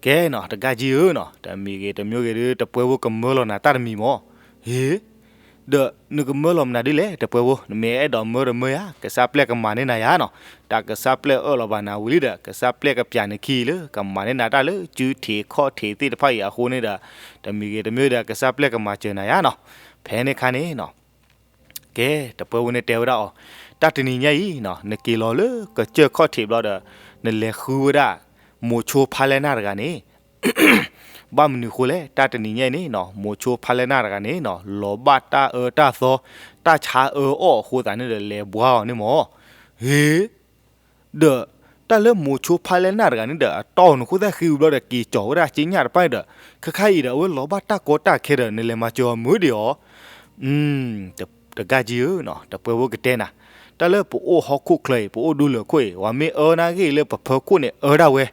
ကဲနီၤ တဂၤကံဧၢနီၤ တမံၤဂ့ၤတမံၤဂ့ၤဒီး တပှဲၤဖိကမၢလီၤနၤတၢ်တမံၤမး. ဟ့ ဒီးနကမၢလီၤမနုၤဒ်လဲၣ် တပှဲၤဖိ နမ့ၢ်အဲၣ်ဒိးမၢတမၢယၤ ကစၢ်ပျဲၢ်ကမၤန့ၢ်နၤယၤနီၤ. တၢ်ကစၢ်ပျဲၢ်အၢၣ်လီၤဘၣ်နၤဝံၤလံဒီး ကစၢ်ပျဲၢ်ကပျးနခံလၢ ကမၤန့ၢ်နၤတၢ်လၢစုထံးခီၣ်ထံးသ့ၣ်တဖၣ်အံၤအဃိန့ၣ်ဒီး တမံၤဂ့ၤတမံၤဒီး ကစၢ်ပျဲၢ်ကမၤစၢၤနၤယၤနီၤ. ဖဲန့ၣ်ခါန့ၣ်နီၤ ကဲ တပှဲၤဖိန့ၣ်တဲဝဲဒၣ်အီၤ, တၢ်တနံၤညါအံၤနီၤ နက့ၤလီၤလၢကစၢၢ်ခီၣ်ထံးဘျီဒီး နလဲၤဃုဝဲဒၣ် မိၤဆိဖါလဲၢ်နၢ်တဂၤန့ၣ် ဘၣ်မနုၤအဃိလဲၣ် တၢ်တနံၤညါအံၤန့ၣ်နီၤ မိၤဆိဖါလဲၢ်နၢ်တဂၤန့ၣ်နီၤ လီၤဘၣ်တၢ်အၢတၢ်သီ တၢ်ဆါအၢအီၣ်အဃိသတးန့ၣ်ဒီး လဲၤဘှါအီၤန့ၣ်မး. ဟ့ ဒီး တၢ်လၢမိၤဆိဖါလဲၢ်နၢ်တဂၤန့ၣ်ဒီး အတီၢ်နဃိသၣ်ဃံဝံၤဘျီဒီး က့ၤကၠီၤဝဲဒၣ်က့ညၣ်တဖၣ်န့ၣ်ဒီး ခဲခါအံၤဒီး အဝဲလီၤဘၣ်တၢ်ကီတၢ်ခဲဒီး နလဲၤမၤစၢၤအီၤမုာ်ဒံးအီၤ တဂၤကံဧၢနီၤ တပှဲၤဖိကတဲနၤ, တၢ်လၢပအိၣ်ဟီၣ်ခိၣ်ချၢအံၤ ပအိၣ်ဒူလၢာ်ခိၣ်အံၤ ပှၤမ့ၢ်အၢနၢ်ဂ့ၢ်လၢပဖၢခိၣ်န့ၣ် အၢဒၣ်ဝဲ,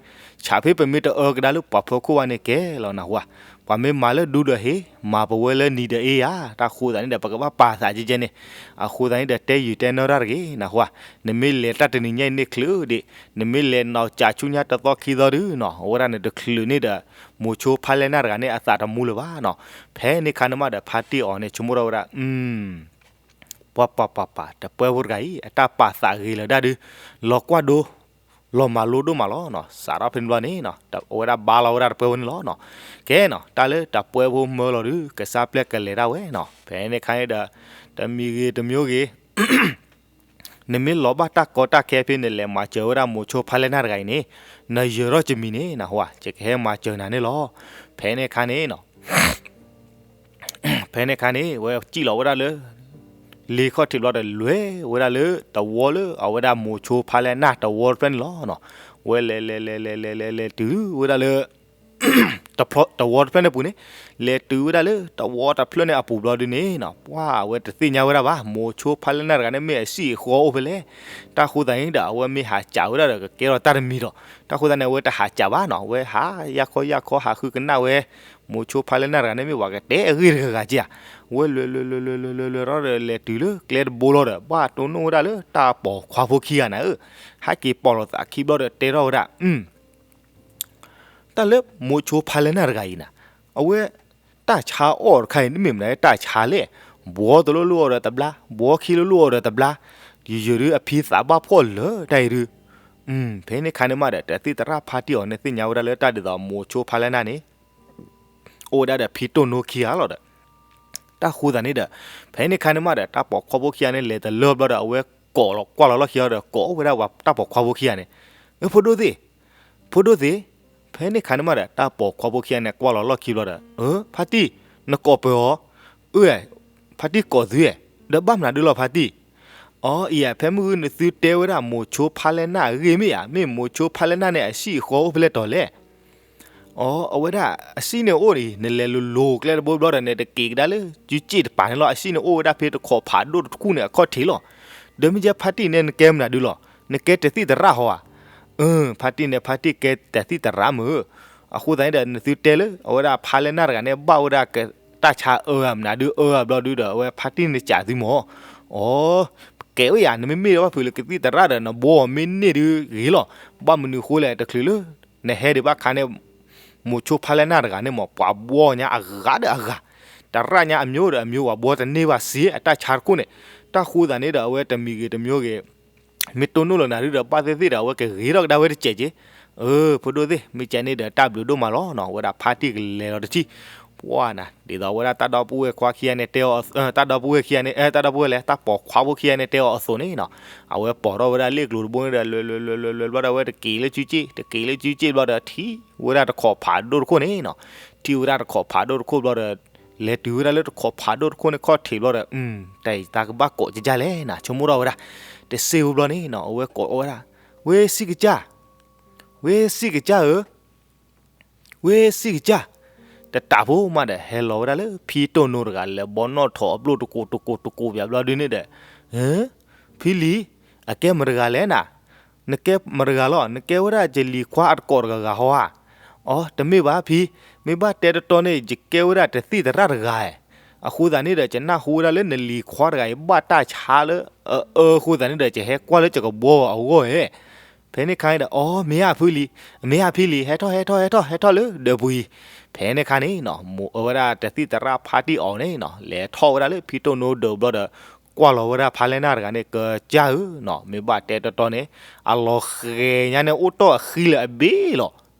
ဆးဖဲပမ့ၢ်တအၢကဒါလၢပှၤဖၢခိၣ်ဘၣ်န့ၣ်ကဲလီၤနၢ်ဟူဧါ, ပှၤမ့ၢ်မၤလၢဒူဒီးဟ့ၣ် မၤပဝဲလၢနံၤဒီးအ့ဧါ, တၢ်ဃိသးန့ၣ်ဒီး ပကဘၣ်ပာ်သးကဲကဲန့ၣ်, အဃိသးန့ၣ်ဒီး တဲယုာ်တဲနၢတၢ်တဂ့ၤ နၢ်ဟူဧါ, နမ့ၢ်လဲၤတၢ်တနံၤညါအံၤန့ၣ်ချုးဒံး, နမ့ၢ်လဲၤနီၢ်ကးဆူညါတသီခံသီဒုနီၤ အဝဲဒၣ်နတချုးန့ၣ်ဒီး မိၤဆိဖါလဲၢ်နၢ်တဂၤန့ၣ်အသးတမူလၢၤဘၣ်နီၤ, ဖဲန့ၣ်ခါန့ၣ်မးဒီး ဖါတံၢ်အီၤန့ၣ် ဆိကမိၣ်ထီၣ်ဝဲဒၣ် ပှၤပှၤပှၤပှၤ တပှဲၤဖိတဂၤအံၤ အတၢ်ပာ်သးဂ့ၤလၢၤဒၣ်ဒု, လီၤကွၢ်ဒိ လီၤမၤလိဒိၣ်မးလီၤနီၤ, စးထီၣ်ဖဲန့ၣ်ဘျီန့ၣ်နီၤ အဝဲဒၣ်ဘါလီၤဝဲဒၣ်တပှဲၤဖိန့ၣ်လီၤနီၤ, ကဲနီၤ တၢ်လၢတပှဲၤဖိမၢလီၤဒု ကစၢ်ပျဲၢ်ကလဲၤဒၣ်ဝဲနီၤ, ဖဲန့ၣ်ခါန့ၣ်ဒီး တမံၤဂ့ၤတမံၤဂ့ၤ နမ့ၢ်လီၤဘၣ်တၢ်ကီတၢ်ခဲဖဲနလဲၤမၤစၢၤဝဲဒၣ်မိၤဆိဖါလဲၢ်နၢ်တဂၤအံၤန့ၣ်, နယၢၤထီၣ်ကမံၤန့ၣ် နၢ်ဟူဧါ, ယကဟဲမၤစၢၤနၤန့ၣ်လီၤ. ဖဲန့ၣ်ခါန့ၣ်နီၤ ဖဲန့ၣ်ခါန့ၣ် ဝဲစံၣ်လီၤဝဲဒၣ်လၢ လ့ခီၣ်ထံးဘျီဒီး လဲၤဝဲဒၣ်လၢတဝီလၢအဝဲဒၣ်မိၤဆိဖါလဲၢ်နၢ်တဝီတဖျၢၣ်န့ၣ်လီၤနီၤ, ဝဲလဲၤလဲၤလဲၤလဲၤလဲၤလဲၤလဲၤတုၤဝဲဒၣ်လၢ တဝီတဖျၢၣ်န့ၣ်အပူၤန့ၣ်, လဲၤတုၤဝဲဒၣ်လၢတဝီတဖျၢၣ်န့ၣ်အပူၤဘျီဒုန့ၣ်နီၤ ပှၤအဝဲတသ့ၣ်ညါဝဲဒၣ်ဘၣ် မိၤဆိဖါလဲၢ်နၢ်တဂၤန့ၣ်မ့ၢ်အစံၣ်အဃီအိၣ်ဖဲလဲၣ်, တၢ်ဃိသးန့ၣ်ဒီး အဝဲမ့ၢ်ဟးစံၣ်ဝဲဒၣ်ဒီးကကဲထီၣ်တၢ်တမံၤဒီး တၢ်ဃိသးန့ၣ် အဝဲတဟးစံၣ်ဘၣ်နီၤ အဝဲဟးယၢ်ခီယၢ်ခီဟးဃုကနၣ်ဝဲ မိၤဆိဖါလဲၢ်နၢ်တဂၤန့ၣ်မ့ၢ်ပှၤကတဲအဂ့ၢ်တဂၤဂၤက့ဧါ, ဝဲလဲၤလဲၤလဲၤလဲၤလဲၤလဲၤလဲၤထီၣ်ဒီးလဲၤတုၤလၢကျဲတဘိလီၤဒီး ဘၣ်တိၢ်နီၣ်ဝဲဒၣ်လၢတၢ်ပိာ်ခွါဖိခံဂၤနၤဧၢ, ဟဲက့ၤပိာ်လီၤသးခံဘျီဒီးတဲထီၣ်ဝဲဒၣ် တၢ်လၢမိၤဆိဖါလဲၢ်နၢ်တဂၤအံၤနၤ, အဝဲ တၢ်ဆါအီၣ်တခါအံၤ တမ့ၢ်မနုၤတၢ်ဆါလဲၣ်, ဘှီတလိၣ်လိၣ်အီၤဒီးတဘျါ, ဘှီခံလိၣ်လိၣ်အီၤဒီးတဘျါ, ယယုၤဒုအဖံသးဘၣ်ဖှီၣ်လၢာ်တၢ်အံၤဒု, ဖဲန့ၣ်ခါန့ၣ်မးဒီး တသ့ၣ်သရၣ်ဖါတံၢ်အီၤန့ၣ်သ့ၣ်ညါဝဲဒၣ်လၢတၢ်ဒ်သိးမိၤဆိဖါလဲၢ်နၢ်န့ၣ် အိၣ်ဝဲဒၣ်ဒီးဖံတိၢ်နိခံဂၤလီၤဒီး တၢ်ဃိသးန့ၣ်ဒီး ဖဲန့ၣ်ခါန့ၣ်မးဒီး တၢ်ပိာ်ခွါဖိခံဂၤန့ၣ် လဲၤတလၢဘျီဒီး အဝဲကိးလီၤကွၢ်လီၤလီၢ်ခံအီၤဒီး ကိးအိၣ်ဝဲဒၣ်ပှၤတၢ်ပိာ်ခွါဖိခံဂၤန့ၣ်, ဖိဒိၣ်သ့ၣ်, ဖိဒိၣ်သ့ၣ်, ဖဲန့ၣ်ခါန့ၣ်မးဒီး တၢ်ပိာ်ခွါဖိခံဂၤန့ၣ် ကွၢ်လီၤလီၢ်ခံဘျီဒီး ဖါတံၢ်, နကိးပၢၤအီၤ, အၢ, ဖါတံၢ်ကိးသုဧါ, ဒီးဘၣ်မနုၤဒုလီၤဖါတံၢ်, အီ အံၤဧါ ဖဲမုၢ်ဂုၢ်နသုတဲဝဲဒၣ်မိၤဆိဖါလဲၢ်နၢ်အဂ့ၢ်မ့ၢ်ဧါ, မ့ၢ်မိၤဆိဖါလဲၢ်နၢ်န့ၣ် အစံၣ်အဃီအိၣ်ဖဲလဲၣ်တီၤလဲၣ် အီ အဝဲဒၣ် အစံၣ်န့ၣ်အိၣ်အံၤ နလဲၤလိၤလိၤကျဲတဘိဘျီဒီး နတက့ၤကဒါလၢ စုစ့ၣ်တပၤန့ၣ်လီၤ. အစံၣ်န့ၣ်အိၣ်ဝဲဒၣ်ဖဲတခိးဖးဒိၣ်တခိၣ်န့ၣ် အခီၣ်ထံးလီၤ. ဒီးမ့ၢ်ကဲဖါတံၢ်န့ၣ် နကဲမနုၤဒုလီၤ. နကဲတသ့ၣ်သရၣ်ဟီဧါ. ဖါတံၢ်န့ၣ် ဖါတံၢ်ကဲတသံၣ်သရၣ်မုၢ်ဧၢ, အဃိသတးန့ၣ်ဒီး နသုတဲလၢ အဝဲဒၣ်ဖါလဲၢ်နၢ်တဂၤန့ၣ် ဘၣ်ဝဲဒၣ်က တၢ်ဆါအၢဧါ မနုၤဒုးအၢဧါဘျီဒုးဒီး အဝဲဖါတံၢ်န့ၣ်စံးသုမၢ်, အိ, ကဲဝဲယၤ နမ့မ့ၢ်ဘၣ်ဖုးလၢကသံၣ်သရၣ်ဒီး နဘှီအီၤမ့ၢ်န့ၢ်ဒုးဂ့ၤလီၤ, ဘၣ်မနုၤဃိလဲၣ် တချုးလၢ နဟဲဒံးဘၣ်ခါန့ၣ် မိၤဆိဖါလဲၢ်နၢ်တဂၤန့ၣ်မၢ် ပှၤဘှီညါအဂၤဒီးအဂၤ, သရၣ်ညါအမျိုးဒီးအမျိုး ပှၤဘှီတန့ၢ်ဘၣ်စ့ အတၢ်ဆါတခိၣ်န့ၣ်, တၢ်ဃိသတးန့ၣ်ဒီး အဝဲတမံၤဂ့ၤတမံၤဂ့ၤ မ့ၢ်တိၢ်နီၣ်လီၤနၤဒုးဒီး ဘၣ်သ့ၣ်သ့ၣ်ဒီး အဝဲကဂ့ၤထီၣ်ကဒါဝဲတစဲးက့ၤ, အၢ ဖိဒိၣ်သ့ၣ် မ့ၢ်ကဲန့ၣ်ဒီး တၢ်ဘျုးဒိၣ်မးလီၤနီၤ, ဝဲဒၣ်ဖါတံၢ်ကလဲၤလီၤတထံၣ်, ပှၢ်နၤ ဒ်သိးဝဲဒၣ်တၢ်ဒီပုၢ်ဝဲၢ်ခွါခံဂၤန့ၣ်တဲအီၤ, တၢ်ဒီပုၢ်ဝဲၢ်ခံဂၤန့ၣ် တၢ်ဒီပုၢ်ဝဲၢ်လဲၣ် တၢ်ပိာ်ခွါဖိခံဂၤန့ၣ်တဲအီၤအသိးန့ၣ်နီၤ, အဝဲပိာ်ထီၣ်ဝဲဒၣ်လ့ၣ်ကျိၤတဘိန့ၣ်ဒီး လဲၤလဲၤလဲၤလဲၤလဲၤဘျီဒီး အဝဲတက့ၤလၢစုစ့ၣ် တက့ၤလၢစုစ့ၣ်ဘျီဒီး ထံၣ်ဝဲဒၣ်တခိးဖးဒိၣ်တခိၣ်န့ၣ်နီၤ, ထံၣ်ဝဲဒၣ်တခိးဖးဒိၣ်တခိၣ်ဘျီဒီး လဲၤတုၤဝဲဒၣ်လၢတခိးဖးဒိၣ်တခိၣ်န့ၣ်ခီၣ်ထံးဘျီဒီး တၢ်အံၤတၢ်ကဘၣ်ကိးကကၢ်လဲၣ်နၤ ဆိကမိၣ်ထီၣ်ဝဲဒၣ်, တစ့ၢ်ဖိဘျီန့ၣ်နီၤ အဝဲကိးအီၤဝဲဒၣ်, ဝ့စံၣ်ကစၢ်, ဝ့စံၣ်ကစၢ်ဧၢ ဝ့စံၣ်ကစၢ်, တတးဖိမးဒီး ဟဲလီၤဝဲဒၣ်လၢဖံတိၢ်နိတဂၤ လဲၤဘီနီၣ်ထိးအပျိၢ်တကိးတကိးတကိးပၠးဘျီဒုန့ၣ်ဒီး, ဖံလံၤ, အကဲမတဂၤလဲၣ်နၤ, နကဲမတဂၤလီၤ နကဲဝဲဒၣ်ယလံၤခွါအတကိးတဂၤဂၤဟီဧါ, အိ တမ့ၢ်ဘၣ်ဖံ, မ့ၢ်ဘၣ်တဲတတီန့ၣ် ယကဲဝဲဒၣ်တသံၣ်သရၣ်တဂၤဧၢ, အဃိသတးန့ၣ်ဒီး ယနၢ်ဟူဝဲဒၣ်လၢနလံၤခွါတဂၤအံၤ ဘၣ်တၢ်ဆါလၢအအၢအဃိသတးန့ၣ်ဒီး ယဟဲကွၢ်လၢယကဘှီအဂီၢ်ဧၢ ဖဲန့ၣ်ခါန့ၣ်ဒီး အိ မ့ၢ်ဧါဖံလံၤ, မ့ၢ်ဧါဖံလံၤ ဟဲထီၣ်ဟဲထီၣ်ဟဲထီၣ်ဟဲထီၣ်လၢဒၢးပူၤအံၤ, ဖဲန့ၣ်ခါန့ၣ်နီၤ မိၤအၢဝဲဒၣ်တသံၣ်သရၣ်ဖါတံၢ်အီၤန့ၣ်နီၤ လဲၤထီၣ်ဝဲဒၣ်လၢဖံတိၢ်နိဒၢးဘျီဒီး ကွၢ်လီၤဝဲဒၣ်ဖါလဲၢ်နၢ်တဂၤန့ၣ် ကစၢ်ဧၢနီၤ မ့ၢ်ဘၣ်တဲတတီန့ၣ် အလီၤဃဲၤညါန့ၣ် အိၣ်တီၢ်အဃံလၢအဘ့ၣ်လီၤ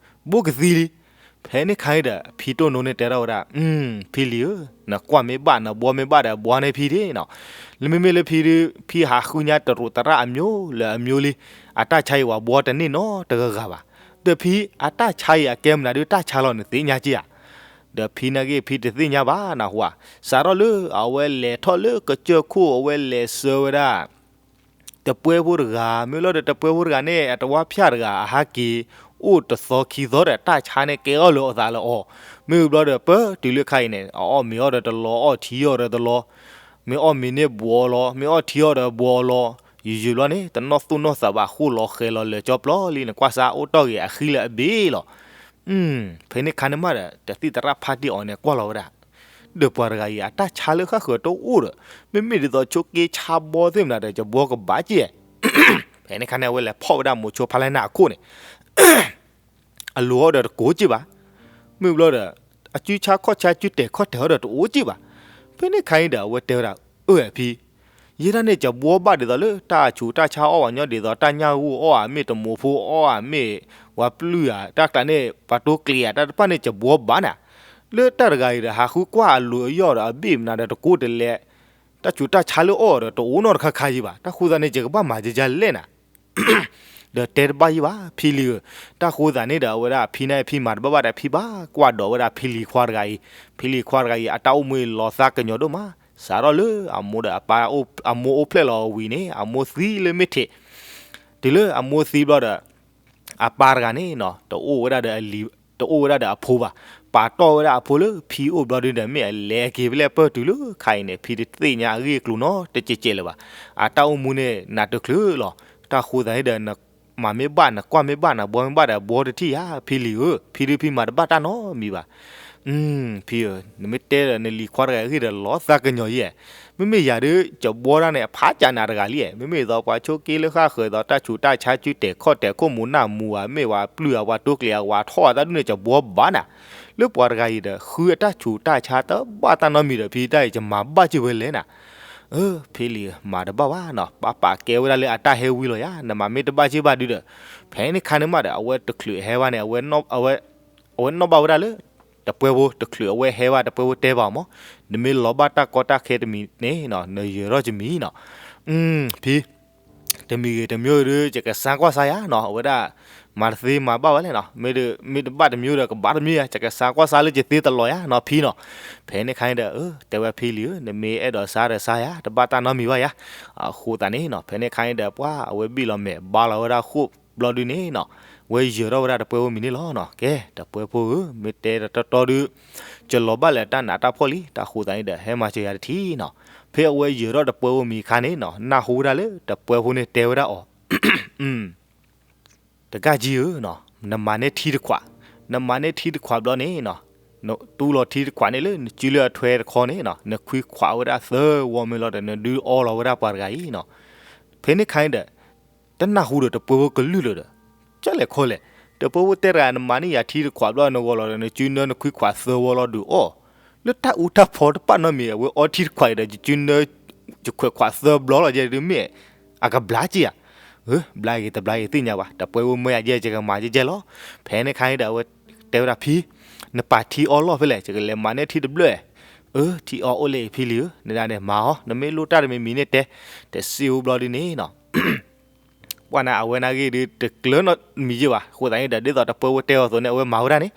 ဘူးကသံလံ, ဖဲန့ၣ်ခါန့ၣ်ဒီး ဖံတိၢ်နိန့ၣ်တဲထီၣ်ဝဲဒၣ်, ဖံလံၤဧၢ, နကွၢ်မ့ၢ်ဘၣ် နဘှီမ့ၢ်ဘၣ်ဒီး ဘှီန့ၢ်ဖံဒၣ်နီၤ, လၢမ့မ့ၢ်လၢဖံဒုး ဖံဟးဃုညါတရူးသရၣ်အမျိုးလၢအမျိုးလံ, အတၢ်ဆါအံၤ ပှၤဘှီတန့ၢ်နီတဂၤဂၤဘၣ်, ဒီးဖံအတၢ်ဆါအံၤ အကဲမနုၤဒုးတၢ်ဆါလီၤ နသ့ၣ်ညါက့ဧါ ဒီးဖံနာ်က့ ဖံတသ့ၣ်ညါဘၣ်နၢ်ဟူဧါ, စးထီၣ်လၢအဝဲလဲၤထီၣ်လၢကစၢၢ်ခိၣ် အဝဲလဲၤဆှၢဝဲဒၣ် တပှဲဖိတဂၤ မ့ၢ်လီၤဒီးတပှဲဖိတဂၤန့ၣ် အတဝါဖၠၣ်တဂၤ အဟးက့ၤအိၣ်တသီခံသီဒီး တၢ်ဆါန့ၣ်ကဲအီၣ်လၢအသးလၢအီၤ, မ့ၢ်ဘျီဒီးပတုၤလၢခါအံၤန့ၣ် အအီၣ်မ့ၤအီၣ်ဒီးတလီၤ အီၣ်ထံအီၣ်ဒီးတလီၤ, မ့ၢ်အီၣ်မ့ၤန့ၣ်ဘှီအီၤလီၤ မ့ၢ်အီၣ်ထံအီၣ်ဒီးဘှီအီၤလီၤ, ယံာ်ယံာ်ဘျီန့ၣ် တနီၣ်သူၣ်နီၣ်သးဘၣ် ဃိၣ်လီၤဃဲၤလီၤလၢာ်ကၠီပျီလံ နကွၢ်စးအိၣ်တီၢ်ဂ့ၤအဃံလၢအဘ့ၣ်လီၤ ဖဲန့ၣ်ခါန့ၣ်မးဒီး တသံၣ်သရၣ်ဖါတံၢ်အီၤန့ၣ် ကွၢ်လီၤဝဲဒၣ်, ဒီးပှၤတဂၤအံၤ အတၢ်ဆါလၢဃၣ်ဃၢၤတအိၣ်ဒီး မ့မ့ၢ်ဒ်သိးဆိက့ဆါဘှီသ့ၣ်မနုၤဒီး ယဘှီကဘၣ်က့ၢ်, ဖဲန့ၣ်ခါန့ၣ် အဝဲလဲၤဖီၣ်ဝဲဒၣ်မိၤဆိဖါလဲၢ်နၢ်အခိၣ်န့ၣ် အလိၤအီၤဒီးတကိးက့ၢ်ဘၣ်, မ့ၢ်ဘျီဒီး အစုဆါခီၣ်ဆါ စုတဲာ်ခီၣ်တဲာ်အီၤဒီးတအိၣ်က့ၢ်ဘၣ်, ဖဲန့ၣ်ခါန့ၣ်ဒီး အဝဲတဲဝဲဒၣ်, အၢ အဖံ, ယဲဒၣ်န့ၣ် ယဘှီဘၣ်ဒ်သိးလၢတၢ်ဆူးတၢ်ဆါအီၣ်ဘၣ်ညီ ဒ်သိးတၢ်ညၣ်ဂိၢ်အီၣ်ဧါမ့ၢ် တမိးဖိအီၣ်ဧါမ့ၢ် ပှၤပျုၢ်ဧါ တၢ်ကျးန့ၣ် ပှၤတိကျ့ၤဧါ တၢ်တဖၣ်န့ၣ် ယဘှီဘၣ်နၤ, လၢတၢ်တဂၤအံၤဒီး ဟးဃုကွၢ်အလိၤအယီၢ်ဒီးအဘ့ၣ်မနုၤဒီးတကိးတလဲ, တၢ်ဆူးတၢ်ဆါလၢအီၣ်ဒီးတအိၣ်နီတခါခါယံၤဘၣ်, တၢ်ဃိသတးန့ၣ် ယကဘၣ်မၤယကလဲၣ်နၤ ဒီးတဲတဘၣ်ယံၤဘၣ် ဖံလံၤဧၢ, တၢ်ဃိသတးန့ၣ်ဒီး အဝဲဒၣ်ဖံန့ၣ် ဖံမၤတဘၣ်ဘၣ်ဒီး ဖံဘၣ်ကွၢ်ဒိးဝဲဒၣ်ဖံလံၤခွါတဂၤအံၤ, ဖံလံၤခွါတဂၤအံၤ အတၢ်အိၣ်မူအံၤလီၤသးကညီၤဒိၣ်မး, စးထီၣ်လၢအမိၢ်ဒီးအပၢ် အမိၢ်အိၣ်ဖျဲၣ်လီၤအဝံၤန့ၣ် အမိၢ်သံလၢမ့ၢ်ထံး, တုၤလၢအမိၢ်သံဘျီဒီး အပၢ်တဂၤန့ၣ်နီၤ တအိၣ်ဝဲဒၣ်ဒီးအလံၤ တအိၣ်ဝဲဒၣ်ဒီးအဖိဘၣ်, ပာ်တီၢ်ဝဲဒၣ်အဖိလၢဖံအိၣ်ဘျီဒုဒီး မ့ၢ်အလဲၤက့ၤဖဲလဲၣ်ပၢၢ်တုၤလၢခါအံၤန့ၣ် ဖံတသ့ၣ်ညါအဂ့ၢ်အကျိၤနီတစဲးစဲးလၢၤဘၣ်, အတၢ်အိၣ်မူန့ၣ် နးတချုးလီၤ, တၢ်ဃိသတးန့ၣ်ဒီး နမၤမ့ၢ်ဘၣ် နကွၢ်မ့ၢ်ဘၣ် နဘှီမ့ၢ်ဘၣ်ဒီး ဘှီတထံၣ်ဧါ ဖံလံၤဧၢ, ဖံဒုဖံမၤတဘၣ်တၢ်နီတမံၤဘၣ် ဖံဧၢ, နမ့ၢ်တဲဒီးနလံၤခွါတဂၤအဂ့ၢ်ဒီး လီၤသးကညီၤယဲ, မ့မ့ၢ်ယၤဒုး ယဘှီတၢ်န့ၣ် အဖးကၢ်နၤတဂၤလံ, မ့မ့ၢ်ဒ်သိးပှၤဆိက့လၢဃၣ်ဃၢၤဒ်သိး တၢ်ဆူးတၢ်ဆါ စုတဲာ်ခီၣ်တဲာ်ခိၣ်မူၤနၢ်မူၤဧါ မ့ၢ်ဝဲပျုၢ်ဧါ ပှၤတိကျ့ၤဧါ ဝဲထီၣ်အတၢ်ဒုးန့ၣ် ယဘှီဘၣ်နၤ, လၢပှၤတဂၤအံၤဒီး ဃုအတၢ်ဆူးတၢ်ဆါတဘၣ်တၢ်နီတမံၤဒီး ဖံတၢ်အံၤ ယမၤဘၣ်က့ၤဝဲလဲၣ်နၤ အၢ ဖံလံၤဧၢ မၤတဘၣ်ဘၣ်နီၤ, ပာ်ပာ်ကဲဝဲဒၣ်လၢအတၢ်ဟဲဝံလီၤယၤ, နမၤမ့ၢ်တဘၣ်က့ၤဘၣ်ဒုဒီး, ဖဲန့ၣ်ခါန့ၣ်မးဒီး အဝဲတချုးဟဲဘၣ်န့ၣ် အဝဲနီၣ်ဘၣ်ဝဲဒၣ်လၢ တပှဲဖိ တချုးအဝဲဟဲဘၣ် တပှဲဖိတဲဘၣ်အီၤမး, နမ့ၢ်လီၤဘၣ်တၢ်ကီတၢ်ခဲတမံၤန့ၣ်နီၤ နယၢၤထီၣ်တမံၤနီၤ, ဖံ တမံၤဂ့ၤတမံၤဒုး ယကစါကွၢ်စါယၤနီၤ, အဝဲဒၣ် မၤတသ့မၤဘၣ်ဝဲလဲၣ်နီၤ, မ့ၢ်တဘၣ်တမံၤဒီး ကဘၣ်တမံၤယၤ, ယကစါကွၢ်စါလၢယသ့တလီၤယၤနီၤ ဖံနီၤ, ဖဲန့ၣ်ခါန့ၣ်ဒီး တဲဝဲဖံလံၤဧၢ, နမ့ၢ်အဲၣ်ဒိးစါဒီးစါယၤ, တဘၣ်တၢ်နီတမံၤဘၣ်ယၤ, အဃိသတးန့ၣ်နီၤ ဖဲန့ၣ်ခါန့ၣ်ဒီး ပှၤအဝဲဘံၣ်လီၤမဲာ် ဘါလီၤဝဲဒၣ်ဃိၣ်ဘျီဒုန့ၣ်နီၤ, ဝဲယၢၤထီၣ်ဝဲဒၣ်တပှဲဖိမံၤန့ၣ်လီၤနီၤ, ကဲ တပှဲဖိဧၢ, မ့ၢ်တဲတတီဒုး ယလီၤဘၣ်လၢတၢ်နးတၢ်ဖှီၣ်လံ, တၢ်ဃိသတးန့ၣ်ဒီး ဟဲမၤစၢၤယၤတထံၣ်နီၤ, ဖဲအဝဲယၢၤထီၣ်တပှဲဖိမံၤခါန့ၣ်နီၤ နၢ်ဟူဝဲဒၣ်လၢတပှဲဖိန့ၣ်တဲဝဲဒၣ်အီၤ တ တဂၤကံဧၢ, နမၤန့ၢ်ထံတခွး, နမၤန့ၢ်ထံတခွးဘျီန့ၣ်နီၤ, နတူၢ်လီၤထံတခွးန့ၣ်လၢနစုလၢအထွဲတခီန့ၣ်နီၤ, နခွံခွးဝဲဒၣ်သၢဝီမ့ၢ်လီၤဒီး နဒုးအီလီၤဝဲဒၣ်ပှၤတဂၤအံၤနီၤ. ဖဲန့ၣ်ခါန့ၣ်ဒီး တနၢ်ဟူဒီးတပှဲၤဖိကလုၢ်လၢၤဒီး ကလဲၤခီလဲၣ်, တပှဲၤဖိတဲတဂၤ နမၤန့ၢ်ယၤထံတခွးဘျီ နဂီၤလီၤဒီးနစုနၢနခွံခွးသၢဝီလီၤဒုးအီၣ်, လၢတၢ်အူတၢ်ဖီတပာ်နီတမံၤ အဝဲအီထံတခွးအံၤဒီး ယစုနၢ ယခွဲးခွးသၢဘျီလီၤယဲဒုးမ့ၢ် အကဘျါက့ၤဧါ. ဘျါဂ့ၤတဘျါဂ့ၤသ့ၣ်ညါဘၣ်, တပှဲၤဖိမၢယၤယဲ ယကမၤယဲယဲလီၤ. ဖဲန့ၣ်ခါန့ၣ်ဒီး အဝဲတဲဝဲဒၣ်ဖံ, နပာ်ထံအီလီၢ်ဖဲလဲၣ်, ယကလဲၤမၤန့ၢ်ထံတဘျၢၣ်. အၢ ထံအီအိၣ်လၢအံၤဖံလံဧၢ, နဒၣ်န့ၣ်မၤအီၤ, နမ့ၢ်လိၣ်တၢ်တမံၤမံၤန့ၣ်တဲ, တစံးအိၣ်ဘျီဒုးန့ၣ်နီၤ ပှၤန့ၣ်အဝဲနာ်ဂ့ၢ်ဒုးတကျၢၤနီတမံၤယဲဘၣ်, အဃိသတးန့ၣ်ဒီး ဒ်သိးတပှဲၤဖိတဲအီၤအသိးန့ၣ် အဝဲမၤဝဲဒၣ်န့ၣ်,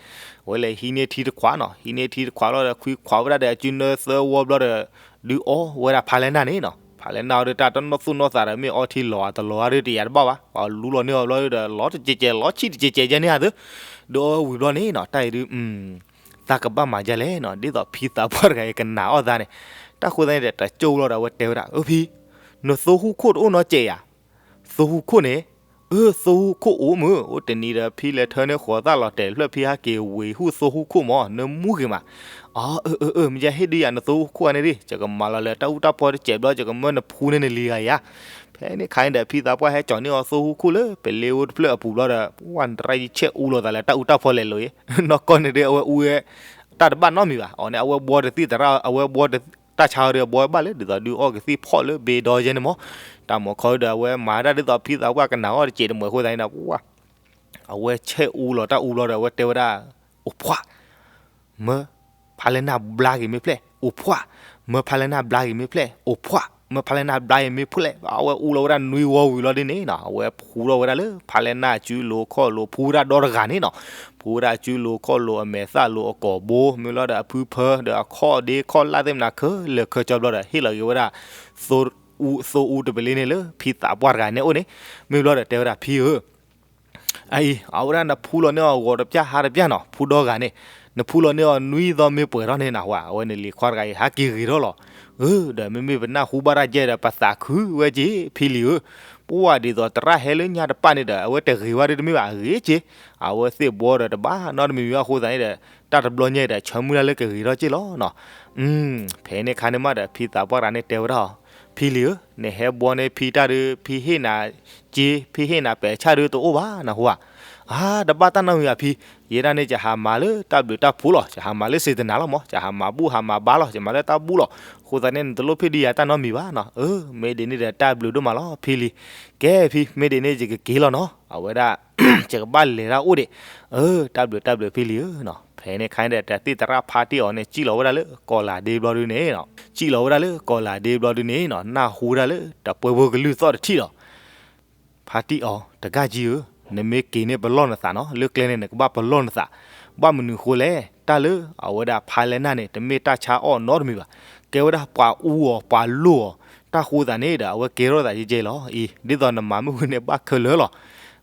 အဝဲလဲၤဟံးန့ၢ်ထံတခွးနီၤ, ဟံးန့ၢ်ထံတခွးလီၤဒီး ခွံခွးဝဲဒၣ်ဒီး အစုနၢသၢဝီဘျီဒီး ဒုးအီဝဲဒၣ်ဖါလဲၢ်နၢ်န့ၣ်နီၤ, ဖါလဲၢ်နၢ်အီၤဒီး တၢ်တနီၣ်သူၣ်နီၣ်သးဒီး မ့ၢ်အီထံလီၤအတလီၤအါဒီးတယာ်တဘၣ်ဘၣ်, ပှၤလူလီၤန့ၢ်အီၤဘျီဒီး လီၤတကဲးကဲး လီၤဆံၣ်တကဲးကဲးယဲန့ၣ်ဧါသၢ, ဒုးအီဝံၤဘျီန့ၣ်နီၤ, တၢ်အံၤဒုး သးကဘၣ်မၤဒ်လဲၣ်နီၤ, ဒ်သိးဖံသးပှၢ်တဂၤအံၤကနာ်အီၣ်သးန့ၣ်, တၢ်ဃိသတးန့ၣ်ဒီး တကၠိလီၤဒီး အဝဲတဲဝဲဒၣ် အၢ ဖံ, နသိဟူခိၣ်တအိၣ်နီတစဲးဧါ. သိဟူခိၣ်န့ၣ်, အၢ သိဟူခိၣ်အိၣ်မုၢ်, အိၣ်တနံၤဒီး ဖံလဲၤထၢန့ၢ်ဃီၤသၣ်လီၤတဲာ်တဖျၢၣ် ဖံဟးက့ၤဝ့ၤဟူၣ်သိဟူခိၣ်မး နမူဂ့ၤမး. အၢ အၢ အၢ မ့ၢ်ယဟ့ၣ်ဒုးယၤနသိဟူခိၣ်အန့ၣ်ဒၣ်, ယကမၤလီၤလၢတၢ်အူတၢ်ဖီတစဲးဘျီ ယကမၢနဖူန့ၢ်နလံၤဂၤယၤ. ဖဲန့ၣ်ခါန့ၣ်ဒီး ဖံသးပှၢ်ဟဲကၠီၤန့ၢ်အီၤသိဟူခိၣ်လၢ ပလ့အိၣ်တဖျၢၣ်အပူၤဘျီဒီး ပှၢ်နတရၣ်ယဆဲးအူလီၤသးလၢတၢ်အူတၢ်ဖီလဲၤလိာ်အံၤ, နီၢ်ကီၢ်န့ၣ်ဒီး အဝဲအူဝဲ တၢ်တဘၣ်နီတမံၤဘၣ်, အီၤန့ၣ် အဝဲဘှီတသံၣ်သရၣ် အဝဲဘှီတ တၢ်ဆါအီၤဒီး ဘှီဘၣ်လၢ ဒ်သိးဒုးအီကသံၣ်ဖီၣ်လၢဘ့ဒီယဲန့ၣ်မး, တၢ်မၤခီဒီး အဝဲမၤဒၣ်ဒ်သိးဖံသးပှၢ်ကနာ်အီၣ်တစဲးတမှဲၤအဃိသတးန့ၣ်ဒီး ပှၢ် အဝဲဆဲးအူလီၤတၢ်အူဘျီဒီး အဝဲတဲဝဲဒၣ် အိၣ်ဖှၣ်, မၢဖါလဲၢ်နၢ်ဘျါက့ၤမ့ၢ်ဖျဲၣ်, အိၣ်ဖှၣ်, မၢဖါလဲၢ်နၢ်ဘျါက့ၤမ့ၢ်ဖျဲၣ်, အိၣ်ဖှၣ်, မၢဖါလဲၢ်နၢ်ဘျါက့ၤမ့ၢ်ဖျဲၣ်, အဝဲအူလီၤဝဲဒၣ်နွံဝီဝံၤလီၤဒ်န့ၣ်နီၤ, အဝဲဖှူထီၣ်ဝဲဒၣ်လၢဖါလဲၢ်နၢ်အစုလိၤခီၣ်လိၤ ဖှူဝဲဒၣ်ဒီတဂၤန့ၣ်နီၤ, ဖှူဝဲဒၣ်အစုလိၤခီၣ်လိၤ အမဲာ်သၣ်လိၤအကိာ်ဘိ မ့ၢ်လီၤဒီးအဖုဖၢ ဒီးအခီၣ်ဒ့ခီၣ်လၢ်သ့ၣ်မနၤခဲလၢာ်ခဲဆ့ဘျီဒီး ဟ့ၣ်လီၤက့ၤဝဲဒၣ် သိအူတပလ့န့ၣ်လၢဖံသးပှၢ်တဂၤန့ၣ်အိၣ်န့ၣ်, မ့ၢ်ဘျီဒီးတဲဝဲဒၣ်ဖံဧၢ အအံၤ အဝဲဒၣ်နဖှူလီၤန့ၢ်အီၤဂီၤတပျၢ်ဟါတပျၢ်နီၤ, ဖှူဒီဂၤန့ၣ်, နဖှူလီၤန့ၢ်အီၤနွံသီမ့ၢ်ပှဲၤထီၣ်န့ၣ်နဟူဧါ, အဝဲန့ၣ်လံၤခွါတဂၤအံၤ ဟးက့ၤဂ့ၤထီၣ်လီၤ. အၢ ဒီးမ့မ့ၢ်ပနၢ်ဟူဘၣ်တၢ်ယဲဒီး ပသးခုဝဲက့ၤဖံလံၤဧၢ, ပှၢ်ဒ်သိးသရၣ်ဟဲလၢညါတပၣ်န့ၣ်ဒီး အဝဲတဂ့ၤဝဲဒ်တမ့ၢ်ဘၣ်အဂ့ၤက့ၤ, အဝဲသ့ၣ်ဘှီဒီးတဘၣ်နီတမံၤမံၤဘၣ်အဃိသတးန့ၣ်ဒီး တၢ်တဘျီညါအံၤဒီး ဆၢမုၢ်လၢ်လၢကဂ့ၤထီၣ်က့ၤလီၤနီၤ. ဖဲန့ၣ်ခါန့ၣ်မးဒီး ဖံသးပှၢ်တဂၤန့ၣ်တဲဝဲဒၣ်အီၤ, ဖံလံၤဧၢ, နဟဲဘှီန့ၢ်ဖံတၢ်ဒုး ဖံဟ့ၣ်နၤက့ ဖံဟ့ၣ်နၤပဲာ်ဆၣ်ဒုးတအိၣ်ဘၣ်နဟူဧါ. အါ တဘၣ်တၢ်နီတမံၤဘၣ်ဖံ, ယဲဒၣ်န့ၣ် ယဟးမၤလၢတၢ်ဘျုးတၢ်ဖှိၣ်လီၤ, ယဟးမၤလၢစေတနာလီၤမး, ယဟးမၤဘူၣ်ဟးမၤဘါလီၤ, ယမၤလၢတၢ်ဘူၣ်လီၤ. အဃိသတးန့ၣ် နတလိၣ်ဖံးဒုးယၤတၢ်နီတမံၤဘၣ်နီၤ. အၢ မ့ၢ်ဒ်န့ၣ်ဒီး တၢ်ဘျုးဒိၣ်မးလီၤဖံလံၤ. ကဲဖံ, မ့ၢ်ဒ်န့ၣ် ယကက့ၤလီၤနီၤ. အဝဲဒၣ် ယကဘၣ်လဲၤတၢ်အိၣ်ဒံး. အၢ တၢ်ဘျုးတၢ်ဘျုးဖံလံၤဧၢနီၤ. ဖဲန့ၣ်ခါန့ၣ်ဒီး တၢ်သ့ၣ်သရၣ်ဖါတံၢ်အီၤန့ၣ် စံၣ်လီၤဝဲဒၣ်လၢကီၢ်လၤဒ့ဘျီဒုန့ၣ်နီၤ, စံၣ်လီၤဝဲဒၣ်လၢကီၢ်လၤဒ့ဘျီဒုန့ၣ်နီၤ, နၢ်ဟူဝဲဒၣ်လၢတပှဲၤဖိကလုၢ်သီၣ်တထံၣ်လီၤ. ဖါတံၢ်အီၤ တဂၤကံဧၢ, နမ့ၢ်က့ၤန့ၢ်ပလီၢ်နသးနီၤ, လၢကျဲန့ၣ် နကဘၣ်ပလီၢ်နသး. ဘၣ်မနုၤဃိလဲၣ်, တၢ်လၢအဝဲဒၣ်ဖါလဲၢ်နၢ်န့ၣ် တမ့ၢ်တၢ်ဆါအီၣ်နီတမံၤဘၣ်. ကဲဝဲဒၣ်ပှၤအူအီၤ ပှၤလိၣ်အီၤ, တၢ်ဃိသးန့ၣ်ဒီး အဝဲကဲထီၣ်သးယဲယဲလီၤ. အံၤ ဒ်သိးနမၤမုၢ်ဃုန့ၣ် ဘၣ်ခဲလၢာ်လီၤ.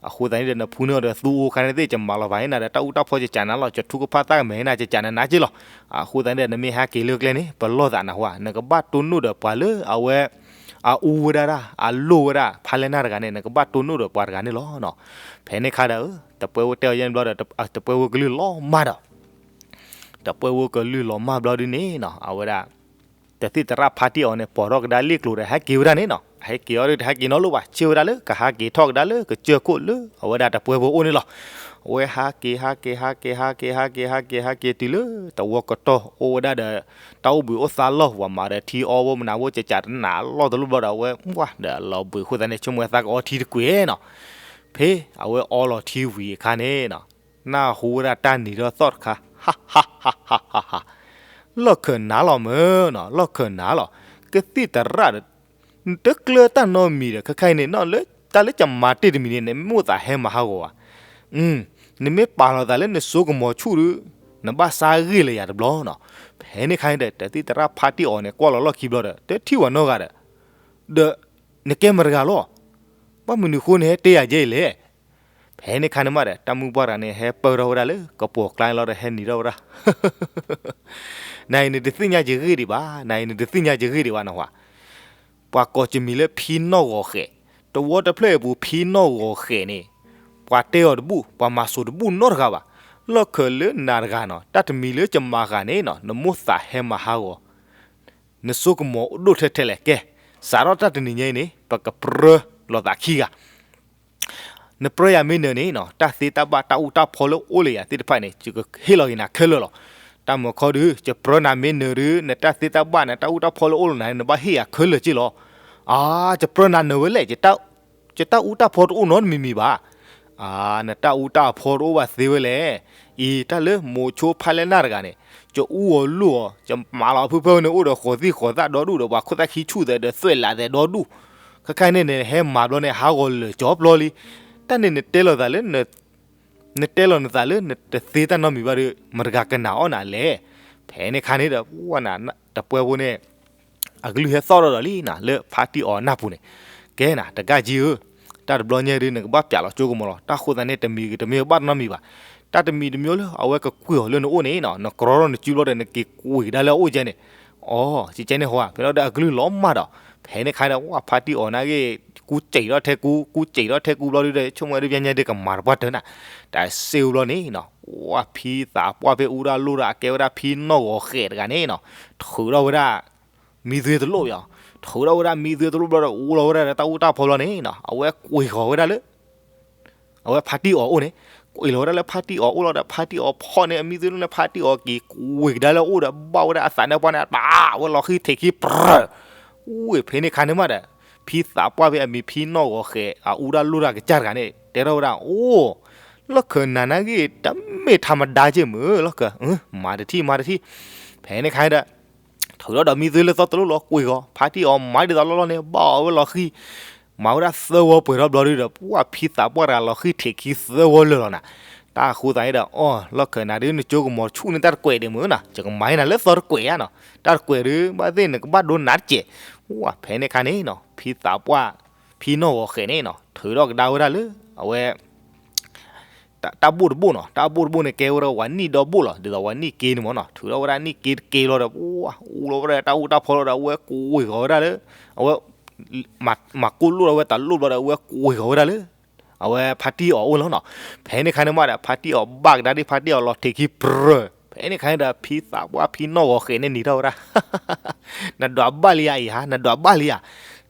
အဃိသတးန့ၣ်ဒီး နဖှူန့ၢ်အီၤဒီးသူအိၣ်ခါန့ၣ်သ့ၣ် ယမၤလီၤဘၣ်န့ၣ်ဒီး တၢ်အူတၢ်ဖီကကးနၤလီၤ, ယထူကဖၣ်သၣ်ကမဲာ်န့ၣ် ကကးနၤနၤက့လီၤ. အဃိသတးန့ၣ်ဒီး နမ့ၢ်ဟဲက့ၤလၢကျဲန့ၣ် ပလီၢ်သးနၢ်ဟူဧါ, နကဘၣ်တိၢ်နီၣ်ဒီးပှၤလၢအဝဲ အအူဝဲဒၣ်ဒၣ် အလိၣ်ဝဲဒၣ် ဖါလဲၢ်နၢ်တဂၤန့ၣ် နကဘၣ်တိၢ်နီၣ်ဒီးပှၤတဂၤန့ၣ်လီၤ. ဖဲန့ၣ်ခါဒီး တပှဲၤဖိတဲအီၤယဲၢ်ဘျီဒီး တပှဲၤဖိကလုၢ်လီၤမၢ်ဒီး တပှဲၤဖိကလုၢ်လီၤမၢ်ဘျီဒုန့ၣ်နီၤ အဝဲဒၣ် တၢ်သ့ၣ်သရၣ်ဖါတံၢ်အီၤန့ၣ် ပိာ်ထီၣ်ကဒါလ့ၣ်ကျိၤဒီး ဟဲက့ၤဝဲဒၣ်န့ၣ်နီၤ. ဟဲက့ၤအီၤဒီး တဟဲက့ၤနီတလီၢ်ဘၣ်, ဆ့ၣ်ဝဲဒၣ်လၢ ကဟးက့ၤထီၣ်ကဒါလၢ ကစၢၢ်ခိၣ်လၢအဝဲဒၣ်တပှဲၤဖိအိၣ်န့ၣ်လီၤ. အဝဲဟးက့ၤ ဟးက့ၤ ဟးက့ၤ ဟးက့ၤ ဟးက့ၤ ဟးက့ၤ ဟးက့ၤတုၤလၢ တဝီကတီၢ်အိၣ်ဝဲဒၣ်ဒီး တၢ်အိၣ်ဘှံးအိၣ်သါလီၢ် ပှၤမၤဒီးထံအီဝဲမနုၤဝဲ ကကးတနးလီၢ်တလီၢ်ဘျီဒီး အဝဲ ဝါ ဒီးလီၤဘှံးအဃိသတးန့ၣ် ဆိကမိၣ်ဝဲသးကအီထံတကွံာ်နီၤ. ဖဲအဝဲအီလီၤထံဝံၤအခါန့ၣ်နီၤ နၢ်ဟူဝဲဒၣ်တၢ်နံၤထီၣ်သီၣ်တခါ ဟးဟးဟးဟးဟးဟး, လီၢ်ခၢၣ်နၤလီၤမၢ်နီၤ, လီၢ်ခၢၣ်နၤလီၤ. ကသံၣ်သရၣ်ဒီး နတကျၢၤတၢ်နီတမံၤဒီး ခဲခါအံၤန့ၣ် နီၢ်လၢ တၢ်လၢကမၤတ့ၢ်တမံၤန့ၣ် နမ့ၢ်အိၣ်သးဟဲမၤဟးဂီၤဧါ. နမ့ၢ်ပာ်လီၤသးလၢနစိကမီၤဆူၣ်ဒီး နဘၣ်ဆါဂ့ၢ်လၢယၤတဘျီနီၤ. ဖဲန့ၣ်ခါန့ၣ်ဒီး တၢ်သံၣ်သရၣ်ဖါတံၢ်အီၤန့ၣ် ကွၢ်လီၤလီၢ်ခံဘျီဒီး တထံၣ်ဝဲနီတဂၤဒီး ဒီး နကဲမတၤတဂၤလီၤ. ဘၣ်မနုၤအဃိန့ၣ် ဟဲတဲယၤယဲအံၤလဲၣ်. ဖဲန့ၣ်ခါန့ၣ်မးဒီး တၢ်မုၢ်ပှၢ်တဂၤန့ၣ် ဟဲပၢၢ်ထီၣ်ဝဲဒၣ်လၢ ကပိာ်ကျါန့ၣ်လီၤဒီး ဟဲနံၤထီၣ်ဝဲဒၣ် နအံၤနတသ့ၣ်ညါယဂ့ၢ်ဒံးဘၣ်, နအံၤနတသ့ၣ်ညါယဂ့ၢ်ဒံးဘၣ်နီၤ. ပှၤကိးကမံၤလၢဖံနီၣ်ဂီၤဃဲး, တဝီတဖျၢၣ်အပူၤဖံနီၣ်ဂီၤဃဲးန့ၣ် ပှၤတဲအီၤတဘူၣ် ပှၤမၤစိၤတဘူၣ်နီတဂၤဘၣ်. လီၢ်ခၢၣ်လၢနၤတဂၤနီၤ တၢ်တမံၤလၢယမၤဂၤန့ၣ်နီၤ နမိၢ်သးဟဲမၤဟးဂီၤ နစိကမီၤအိၣ်ဒိၣ်ထဲထဲလဲၣ် ကဲ, စးထီၣ်တၢ်တနံၤညါအံၤန့ၣ် ပကပြၢလိာ်သးခံဂၤ. နပြၢယၤမ့ၢ်နၢၤန့ၣ်နီၤ တၢ်သ့တၢ်ဘၣ်တၢ်အူတၢ်ဖီလၢအိၣ်လၢယၤသ့ၣ်တဖၣ်န့ၣ် ယကဟ့ၣ်လီၤက့ၤနၤခဲလၢာ်လီၤ. တၢ်မုၢ်ခီဒုး ယပြၢနၤမ့ၢ်နၢၤဒုး နတၢ်သ့တၢ်ဘၣ် နတၢ်အူတၢ်ဖီလၢအိၣ်လၢနၤန့ၣ် နဘၣ်ဟ့ၣ်ယၤခဲလၢာ်က့လီၤ. အါ, ယပြၢနၤနၢၤဝဲလဲၣ် ယတၢ်အူတၢ်ဖီတအိၣ်နီတမံၤမံၤဘၣ်. အါ, နတၢ်အူတၢ်ဖီတအိၣ်ဘၣ်သ့ဝဲလဲၣ်. အံၤ တၢ်လၢမိၤဆိဖးလဲၢ်နၢ်တဂၤန့ၣ် ယအူအီၤလိၣ်အီၤ ယမၤလီၤအဖုဖၢန့ၣ် အိၣ်ဒီးဃိးသံၣ်ဃိးသၣ်ဒီဒူၣ်ဒီး ပှၤခိၣ်သၣ်ခံဆူၣ်သဲးဒီးသွဲၣ်လးသဲးဒီဒူၣ်, ခဲခါန့ၣ်န့ၣ် ဟဲမၤဘျီန့ၣ် ဟးဂီၤလၢာ်ကၠီပျီလံ. တၢ်န့ၣ်နတဲလီၤသးလၢ နတဲလီၤနသးလၢနတသ့တၢ်နီတမံၤဘၣ်ဒီး မတဂၤကနၣ်အီၣ်နၤလဲၣ်. ဖဲန့ၣ်ခါန့ၣ်ဒီး ပှၤနၤ တပှဲၤဖိန့ၣ် အကလုၢ်ဟဲသီၣ်ထီၣ်ဒီးလံနၤ လၢဖါတံၢ်အီၤနၢ်ပူၤန့ၣ်, ကဲနၤ တဂၤကံဧၢ, တၢ်တဘျီညါဒုး နကဘၣ်ပျးလီၤကၠိကမီၤလီၤ. တၢ်ဃိသးန့ၣ် တမံၤတမံၤဘၣ်တနီတမံၤဘၣ်. တၢ်တမံၤတမံၤလၢအဝဲကကွံာ်အီၤလၢနအိၣ်န့ၣ်နီၤ နကြီထီၣ်နစုဘျီဒီး နက့ၤကွံာ်ကဒါလၢအအိၣ်ကဲန့ၣ်, အိ ကဲန့ၣ်ဟီဧါ. ဖဲလီၤဒီးအကလုၢ်လီၤမၢ်ဒီး ဖဲန့ၣ်ခါဒီး ဝဲဖါတံၢ်အီၤနာ်က့ ကူစံးထီၣ်ထဲကူ ကူစံးထီၣ်ထဲကူဘျီဒုးဒီး ဆိကမိၣ်ဝဲဒုး ပညါဒုးကမၤတပှၢ်တၢၢ်နၤ, တၢ်စ့ၢ်ဝဲဘျီန့ၣ်နီၤ ဝဲဖံသးပှၢ်ဖဲအူဒၣ်လိၣ်ဒၣ် အကဲဝဲဒၣ်ဖံနီၢ်ဂီၤဃဲးတဂၤန့ၣ်နီၤ, ထုးထီၣ်ဝဲဒၣ် မံသွ့တလိၣ်ဘၣ်, ထုးထီၣ်ဝဲဒၣ်မံသွ့တလိၣ်ဘျီဒီး အိၣ်လီၤဝဲဒၣ်ဒီးတၢ်အူတၢ်ဖီဘျီန့ၣ်နီၤ အဝဲကွံာ်ဃီၤဝဲဒၣ်လၢ အဝဲဖါတံၢ်အီၤအိၣ်န့ၣ်, ကွံာ်လီၤဝဲဒၣ်လၢဖါတံၢ်အီၤအိၣ်လီၤဒီး ဖါတံၢ်အီၤဖီၣ်န့ၢ်အမံသွ့တလိၣ်န့ၣ် ဖါတံၢ်အီၤက့ၤကွံာ်ကဒါလၢအအိၣ်ဒီး ဘၣ်ဝဲဒၣ်အသးန့ၣ်ပှၢ်န့ၣ် တၢ်ဝဲလီၤဃံထံးခံပြၢၢ်, ဝဲဖဲန့ၣ်ခါန့ၣ်မးဒီး ဖံသးပှၢ်ဖဲအမံၤဖံနီၢ်ဂီၤဃဲး အအူဒၣ်လိၣ်ဒၣ်ကစၢ်တဂၤန့ၣ် တဲထီၣ်ဝဲဒၣ် အိ လီၢ်ခၢၣ်နၤနာ်က့ တမ့ၢ်ထးမဒါက့မ့ၢ် လီၢ်ခၢၣ်, မၤတထံၣ်မၤတထံၣ်, ဖဲန့ၣ်ခါဒီး ထုးထီၣ်ဒီးမံသွ့လၢသီတလိၣ်လီၤ ကွံာ်ဃီၤ, ဖါတံၢ်အီၤမၤဒ်သိးလီၢ်လီၢ်န့ၣ် ဘၣ်အီၤဝဲလီၤဃံ, မၤဝဲဒၣ်သၢဝီပှဲၤထီၣ်ဘျီဒုးဒီး ပှၤဖံသးပှၢ်တဂၤလီၤဃံထံးခံသၢဝီလၢာ်လီၤနၤ, တၢ်ဃိသးအံၤဒီး အိ လီၢ်ခၢၣ်နၤဒုး နကၠိကမီၤဆူၣ်န့ၢ်တၢ်တကွဲးဒံးမ့ၢ်နၤ, ယကမၤဟ့ၣ်နၤလၢသီတကွဲးဧါနီၤ, တၢ်တကွဲးဒုး ဘၣ်သ့ၣ်နကဘၣ်ဒိနးတစဲး, ဝဲဖဲန့ၣ်ခါန့ၣ်နီၤ ဖံသးပှၢ် ဖံနီၢ်ဂီၤဃဲးန့ၣ်နီၤ ထုးထီၣ်ကဒါဝဲဒၣ်လၢ အဝဲ တၢ်ဘိၣ်တဘိၣ်နီၤ, တၢ်ဘိၣ်တဘိၣ်န့ၣ် ကဲဝဲဒၣ်ဝဲနံၣ်ဒီဘိၣ်လီၤ, ဒ်သိးဝဲနံၣ်က့န့ၣ်မ့ၢ်နီၤ, ထုးထီၣ်ဝဲဒၣ်နံၣ်က့တက့ဘျီဒီး ပှၤအူလီၤဝဲဒၣ်တၢ်အူတၢ်ဖီလီၤဒီး အဝဲကွံာ်ဃီၤဝဲဒၣ်လၢ အဝဲ မၤကိၢ်လိၣ်ထီၣ်ဝဲတၢ်လိၣ်ဘျီဒီး အဝဲကွံာ်ဃီၤဝဲဒၣ်လၢ အဝဲဖါတံၢ်အီၤအိၣ်လီၤနီၤ, ဖဲန့ၣ်ခါန့ၣ်မးဒီး ဖါတံၢ်အီၤဘၣ်ကဒါဒ်ဖါတံၢ်အီၤလီၤထံးခံပြၢၢ်, ဖဲန့ၣ်ခါန့ၣ်ဒီး ဖံသးပှၢ်ဖံနီၢ်ဂီၤဃဲးန့ၣ်နံၤထီၣ်ဝဲဒၣ် နဒွးဘၣ်လံဧါအံၤဧါ, နဒွးဘၣ်လံဧါ,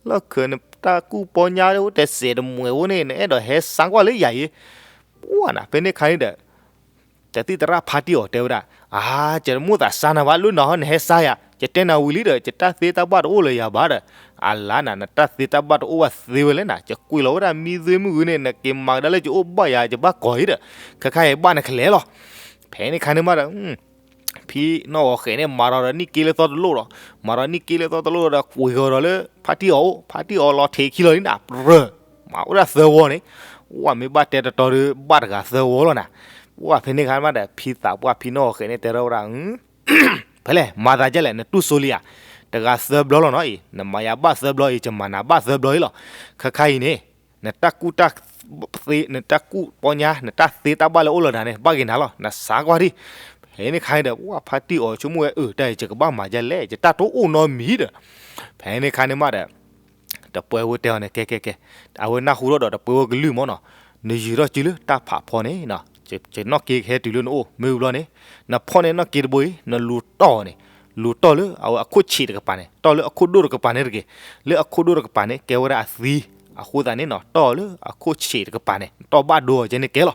လီၢ်ခၢၣ်နတၢ်ကူၣ်ပီညါတစဲးတမှဲးဖိန့ၣ် နအဲၣ်ဒိးဟဲစါကွၢ်လၢယၤအံၤ, ပှၤနၤ ဖဲန့ၣ်ခါန့ၣ်ဒီး တၢ်သံၣ်သရၣ်ဖါတံၢ်အီၤတဲဝဲဒၣ်, အါ, ယတမိၣ်သးစါနၤဘၣ် လၢနဟီ နဟဲစါယၤ, ယတဲနၤဝံၤလံဒီး ယတၢ်သ့တၢ်ဘၣ်တအိၣ်လၢယၤဘၣ်ဒီး, အလါနၤ နတၢ်သ့တၢ်ဘၣ်တအိၣ်ဘၣ်သ့ဝဲလဲၣ်နၤ, ယကွံာ်လီၤဝဲဒၣ်မံသွ့မုၢ်ဂုၤန့ၣ် နက့ၤမၤကဒါလၢယအိၣ်ဘၣ်ယၤ ယဘၣ်ကီၤအံၤဒီး, ခဲခါအံၤဘၣ်နကလဲၤလီၤ, ဖဲန့ၣ်ခါန့ၣ်မးဒီး ဖံနီၢ်ဂီၤဃဲးန့ၣ် မၤဒီးဒီးနံၣ်က့လၢသီတလိၣ်လီၤ, မၤဒီးနံၣ်က့လၢသီတလိၣ်ဒီး ကွံာ်ဃီၤဒီးလၢဖါတံၢ်အီၤအိၣ်, ဖါတံၢ်အီၤလီၤထံးခံလီၤလံနၤ, ပြၢၢ်, မၤအိၣ်ဒၣ်သၢဝီန့ၣ်, ဝဲမ့ၢ်ဘၣ်တဲတတီၤဒီး ဘၣ်တဂၤသၢဝီလီၤနၤ, ဝဲဖဲန့ၣ်ခါမးဒီး ဖံသးပှၢ်ဖံနီၢ်ဂီၤဃဲးန့ၣ်တဲထီၣ်ဝဲဒၣ် ဖဲလဲၣ် မၤသးဒ်လဲၣ် နတူၢ်စိလံဧါ, တဂၤသၢဘျီလီၤနီၤအံၤ, နမၤယၤဘၣ်သၢဘျီအံၤ ယမၤနၤဘၣ်သၢဘျီအံၤလီၤ, ခဲခါအံၤန့ၣ် နတၢ်ကူၣ်တၢ်သ့ နတၢ်ကူၣ်ပီညါ နတၢ်သ့တၢ်ဘၣ်လၢအိၣ်လၢနၤန့ၣ် ဘၣ်က့ၤနၤလီၤ နစါကွၢ်ဒံး, ဖဲန့ၣ်ခါန့ၣ်ဒီး ဝဲဖါတံၢ်အီၤဆိကမိၣ်ဝဲအၢ တၢ်အံၤယကဘၣ်မၤဒ်လဲၣ် ယတၢ်တအိၣ်နီတမံၤဒီး, ဖဲန့ၣ်ခါန့ၣ်မးဒီး တပှဲၤဖိတဲအီၤန့ၣ် ကဲကဲကဲ, အဝဲနၢ်ဟူထီၣ်ဒီးတပှဲၤဖိကလုၢ်မ့ၢ်နီၤ, နယုၢ်ထီၣ်စုလၢတၢ်ဖးဖီန့ၣ်, ယနီၣ်က့ကဟဲတုၤလၢနအိၣ် မ့ၢ်ဝံၤဘျီန့ၣ်, နဖီၣ်န့ၢ်နီၣ်က့တဘိအံၤ နလူၤတီၢ်အီၤန့ၣ်, လူၤတီၢ်လၢအဝဲအခိၣ်ဆံးတကပၤန့ၣ်, တီၢ်လၢအခိၣ်ဒိၣ်တကပၤန့ၣ်တဂ့ၤ, လၢအခိၣ်ဒိၣ်တကပၤန့ၣ် ကဲဝဲဒၣ်အသံ, အဃိသတးန့ၣ်နီၤ တီၢ်အီၤလၢအခိၣ်ဆံးတကပၤန့ၣ် နတီၢ်ဘၣ်ဒိအီၤကဲန့ၣ်ကဲလီၤ.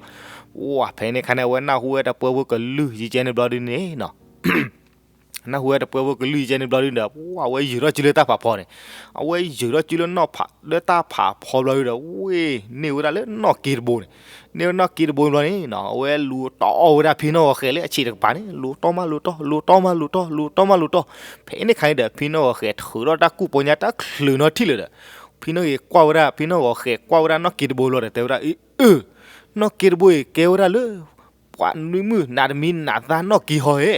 ဝဲဖဲန့ၣ်ခါန့ၣ် အဝဲနၢ်ဟူဝဲတပှဲၤဖိကလုၢ်ယံၤကဲန့ၣ်ဘျီဒုန့ၣ်နီၤ နၢ်ဟူဝဲတပှဲၤဖိကလုၢ်ယံၤကဲန့ၣ်ဘျီဒုဒီး အဝဲယုၢ်ထီၣ်စုလၢတၢ်ဖးဖီန့ၣ်, အဝဲယုၢ်ထီၣ်စုလၢနီၢ်ဖး လၢတၢ်ဖးဖီဘျီဒုဒီး ဝဲန့ၢ်ဝဲဒၣ်လၢနီၣ်က့တဘိန့ၣ်, န့ၢ်ဝဲနီၣ်က့တဘိဘျီန့ၣ်နီၤ အဝဲလူၤတီၢ်အီၣ်ဝဲဒၣ်ဖံနီၢ်ဂီၤဃဲးလၢအဆံးတကပၤန့ၣ် လူၤတီၢ်မးလူၤတီၢ် လူၤတီၢ်မးလူၤတီၢ် လူၤတီၢ်မးလူၤတီၢ်, ဖဲန့ၣ်ခါန့ၣ်ဒီး ဖံနီၢ်ဂီၤဃဲးထုးထီၣ်တၢ်ကူၣ်ပီညါတချုးနီတထံၣ်လၢၤဒီး ဖံနီၢ်ဂီၤဃဲးကွၢ်ဝဲဒၣ် ဖံနီၢ်ဂီၤဃဲးကွၢ်ဝဲဒၣ်နီၣ်က့တဘိလီၤဒီး တဲဝဲဒၣ် အၢ အၢ နီၣ်က့တဘိအံၤ ကဲဝဲဒၣ်လၢ ပှၤနွံမုၣ်နးတမံၤနးသါနီၣ်က့ဟီဧဲ,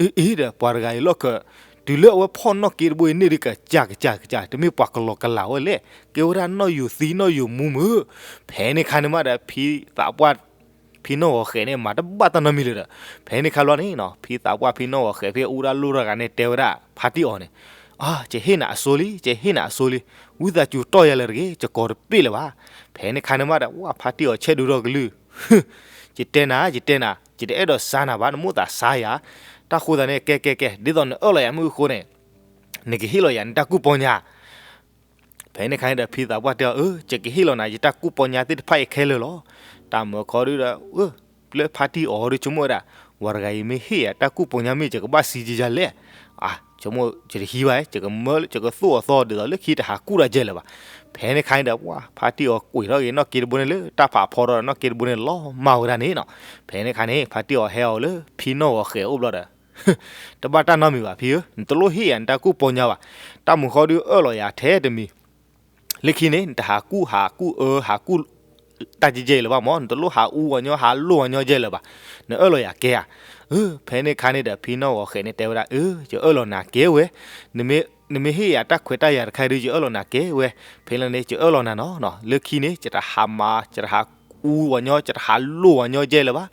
အ့ အ့ဒီး ပှၤတဂၤအံၤလီၢ်ခၢၣ် တုၤလၢအဝဲဖီၣ်နီၣ်က့တဘိအံၤန့ၣ်ဒီး ကစၢ်ကစၢ်ကစၢ် တမ့ၢ်ပှၤကလီကလးဝဲလဲၣ်, ကဲဝဲဒၣ်နီၣ်ယိၤသံနီၣ်ယိၤမူမုၢ်, ဖဲန့ၣ်ခါန့ၣ်မးဒီး ဖံသးပှၢ် ဖံနီၢ်ဂီၤဃဲးန့ၣ် မၤတဘၣ်တၢ်နီတမံၤလၢၤဒီး ဖဲန့ၣ်ခါဘျီန့ၣ်နီၤ ဖံသးပှၢ်ဖံနီၢ်ဂီၤဃဲးဖဲအူဒၣ်လိၣ်တဂၤန့ၣ် တဲဝဲဒၣ်ဖါတံၢ်အီၤန့ၣ်, ယဟ့ၣ်နၤအစိလံ, ယဟ့ၣ်နၤအစိလံ, ဝံသးစူၤတီၢ်ယၤလၢၤတဂ့ၤ, ယကိးတပ့ၢ်လၢၤဘၣ်. ဖဲန့ၣ်ခါန့ၣ်မးဒီး ဝဲဖါတံၢ်အီၤဆဲးဒိၣ်ထီၣ်ကလုၢ်, ယတဲနၤ, ယတဲနၤ, ယတအဲၣ်ဒိးစါနၤဘၣ်, နမိၣ်သးစါယၤ, တၢ်ဃိသးန့ၣ် ကဲကဲကဲ, ဒ်သိးနအၢၣ်လီၤယၤမ့ၢ်အဃိန့ၣ် နကဟ့ၣ်လီၤယၤနတၢ်ကူၣ်ပီညါ ဖဲန့ၣ်ခါန့ၣ်ဒီး ဖံသးပှၢ်တဲအီၤ, အၢ ယကဟ့ၣ်လီၤနၤ ယတၢ်ကူၣ်ပီညါသ့ၣ်တဖၣ်အံၤခဲလၢာ်လီၤ. တၢ်မၢခီဒုဒီး လၢဖါတံၢ်အီၤဒု ဆိကမိၣ်ဝဲဒၣ်, ဝဲတဂၤအံၤမ့ၢ်ဟ့ၣ်ယၤတၢ်ကူၣ်ပီညါမ့ၢ် ယကဘၣ်စံးကယၤလဲၣ်. ဆိကမိၣ်ယတဟံးဘၣ်, ယကမၢ ယကသိၣ်အီၤသီဒ်သိးလၢခံတဟးကူၣ်တၢ်ယဲၢ်လၢၤဘၣ်. ဖဲန့ၣ်ခါန့ၣ်ဒီး ပှၤဖါတံၢ်အီၤကွံာ်ထီၣ်က့ၤနီၣ်က့တဘိန့ၣ်လၢတၢ်ဖးဖီဒီးနီၣ်က့တဘိန့ၣ်လီၤမၢ်ဝဲဒၣ်န့ၣ်နီၤ. ဖဲန့ၣ်ခါန့ၣ် ဖါတံၢ်အီၤဟဲအီၤလၢဖံနီၣ်ဂီၤဃဲၤအိၣ်ဘျီဒီး တဘၣ်တၢ်နီတမံၤဘၣ်ဖံဧၢ, နတလိၣ်ဟ့ၣ်ယၤနတၢ်ကူၣ်ပီညါဘၣ်. တၢ်မူဃီဒုအၢၣ်လီၤယၤထဲတမံၤ, လၢခံန့ၣ် နတဟးကူၣ်ဟးကူၣ်အၢဟးကူၣ် တၢ်ကဲကဲအံၤလၢၤဘၣ်မၢ်, နတလိၣ်ဟးအူအီၤညီ ဟးလိၣ်အီၤညီကဲလၢၤဘၣ်. နအၢၣ်လီၤယၤကဲဧါ. အၢ ဖဲန့ၣ်ခါန့ၣ်ဒီး ဖံနီၣ်ဂီၤဃဲၤန့ၣ်တဲဝဲဒၣ်, အၢ ယအၢၣ်လီၤနၤကဲဝဲ, နမ့ၢ်ဟ့ၣ်ယၤတၢ်ခွဲးတၢ်ယာ်တခါဒု ယအၢၣ်လီၤနၤကဲဝဲ, ဖဲလၢန့ၣ် ယအၢၣ်လီၤနၤနီၤ, လၢခံန့ၣ် ယတဟးမၤ ယတဟးအူအီၤညီ ယတဟးလိၣ်အီၤညီကဲလၢၤဘၣ်.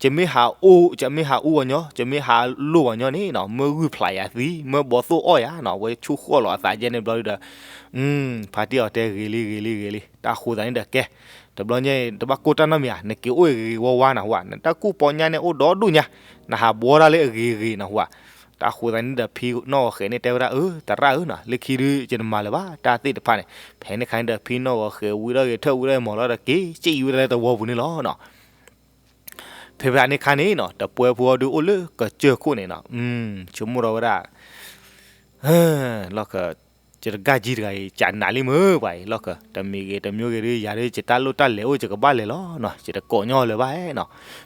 ယမ့ၢ်ဟးအူ ယမ့ၢ်ဟးအူအီၤညီ ယမ့ၢ်ဟးလိၣ်အီၤညီန့ၣ်နီၤ မ့ၢ်ဂုၢ်ဖျးယၤသံ မ့ၢ်ဘီသိၣ်အီၣ်ယၤနီၤ, အဝဲဆိၣ်ဃီၣ်လီၤအသးယဲန့ၣ်ဘျီဒုဒီး ဖါတံၢ်အီၤတဲဂ့ၤလံဂ့ၤလံဂ့ၤလံ, တၢ်ဃိသးန့ၣ်ဒီးကဲ, တဘျီညါတဘၣ်ကိၢ်တၢ်နီတမံၤဧါ, နက့ၤအိၣ်ဂ့ၤဂ့ၤဝါဝါနဟူဧါ, နတၢ်ကူၣ်ပီညါန့ၣ်အိၣ်ဒီဒူၣ်ညါ, နဟးဘှီတၢ်လၢအဂ့ၤဂ့ၤနဟူဧါ. တၢ်ဃိသးန့ၣ်ဒီး ဖံနီၣ်ဂီၤဃဲၤန့ၣ်တဲဝဲဒၣ်, အၢ သရၣ်ဧၢနီၤ, လၢခံဒု ယတမၤလၢၤဘၣ် တၢ်သ့ၣ်တဖၣ်န့ၣ်. ဖဲန့ၣ်ခါန့ၣ်ဒီး ဖံနီၣ်ဂီၤဃဲၤဝံထီၣ်ဂ့ၤထၢၣ်ဝံထီၣ်ဂ့ၤမီၤလီၤဒီး က့ၤစံၣ်ဝံဒၣ်လၢသဝီပူၤန့ၣ်လီၤနီၤ. ဖဲဖဲန့ၣ်ခါန့ၣ်နီၤ တပှဲဖိအီၤဒုအိၣ်လၢကစၢၢ်ခိၣ်န့ၣ်နီၤ, ဆိကမိၣ်ထီၣ်ဝဲဒၣ် လီၢ်ခၢၣ်, ယတဂၤကံတဂၤအံၤ ကနးလံမ့ၢ်ပှၤအံၤ လီၢ်ခၢၣ်, တမံၤဂ့ၤတမံၤဂ့ၤဒု ယၤဒု ယတၢ်လိၣ်တၢ်လဲၤအိၣ် ယကဘၣ်လဲၤလီၤနီၤ, ယတကိးညီလၢၤဘၣ်နီၤ.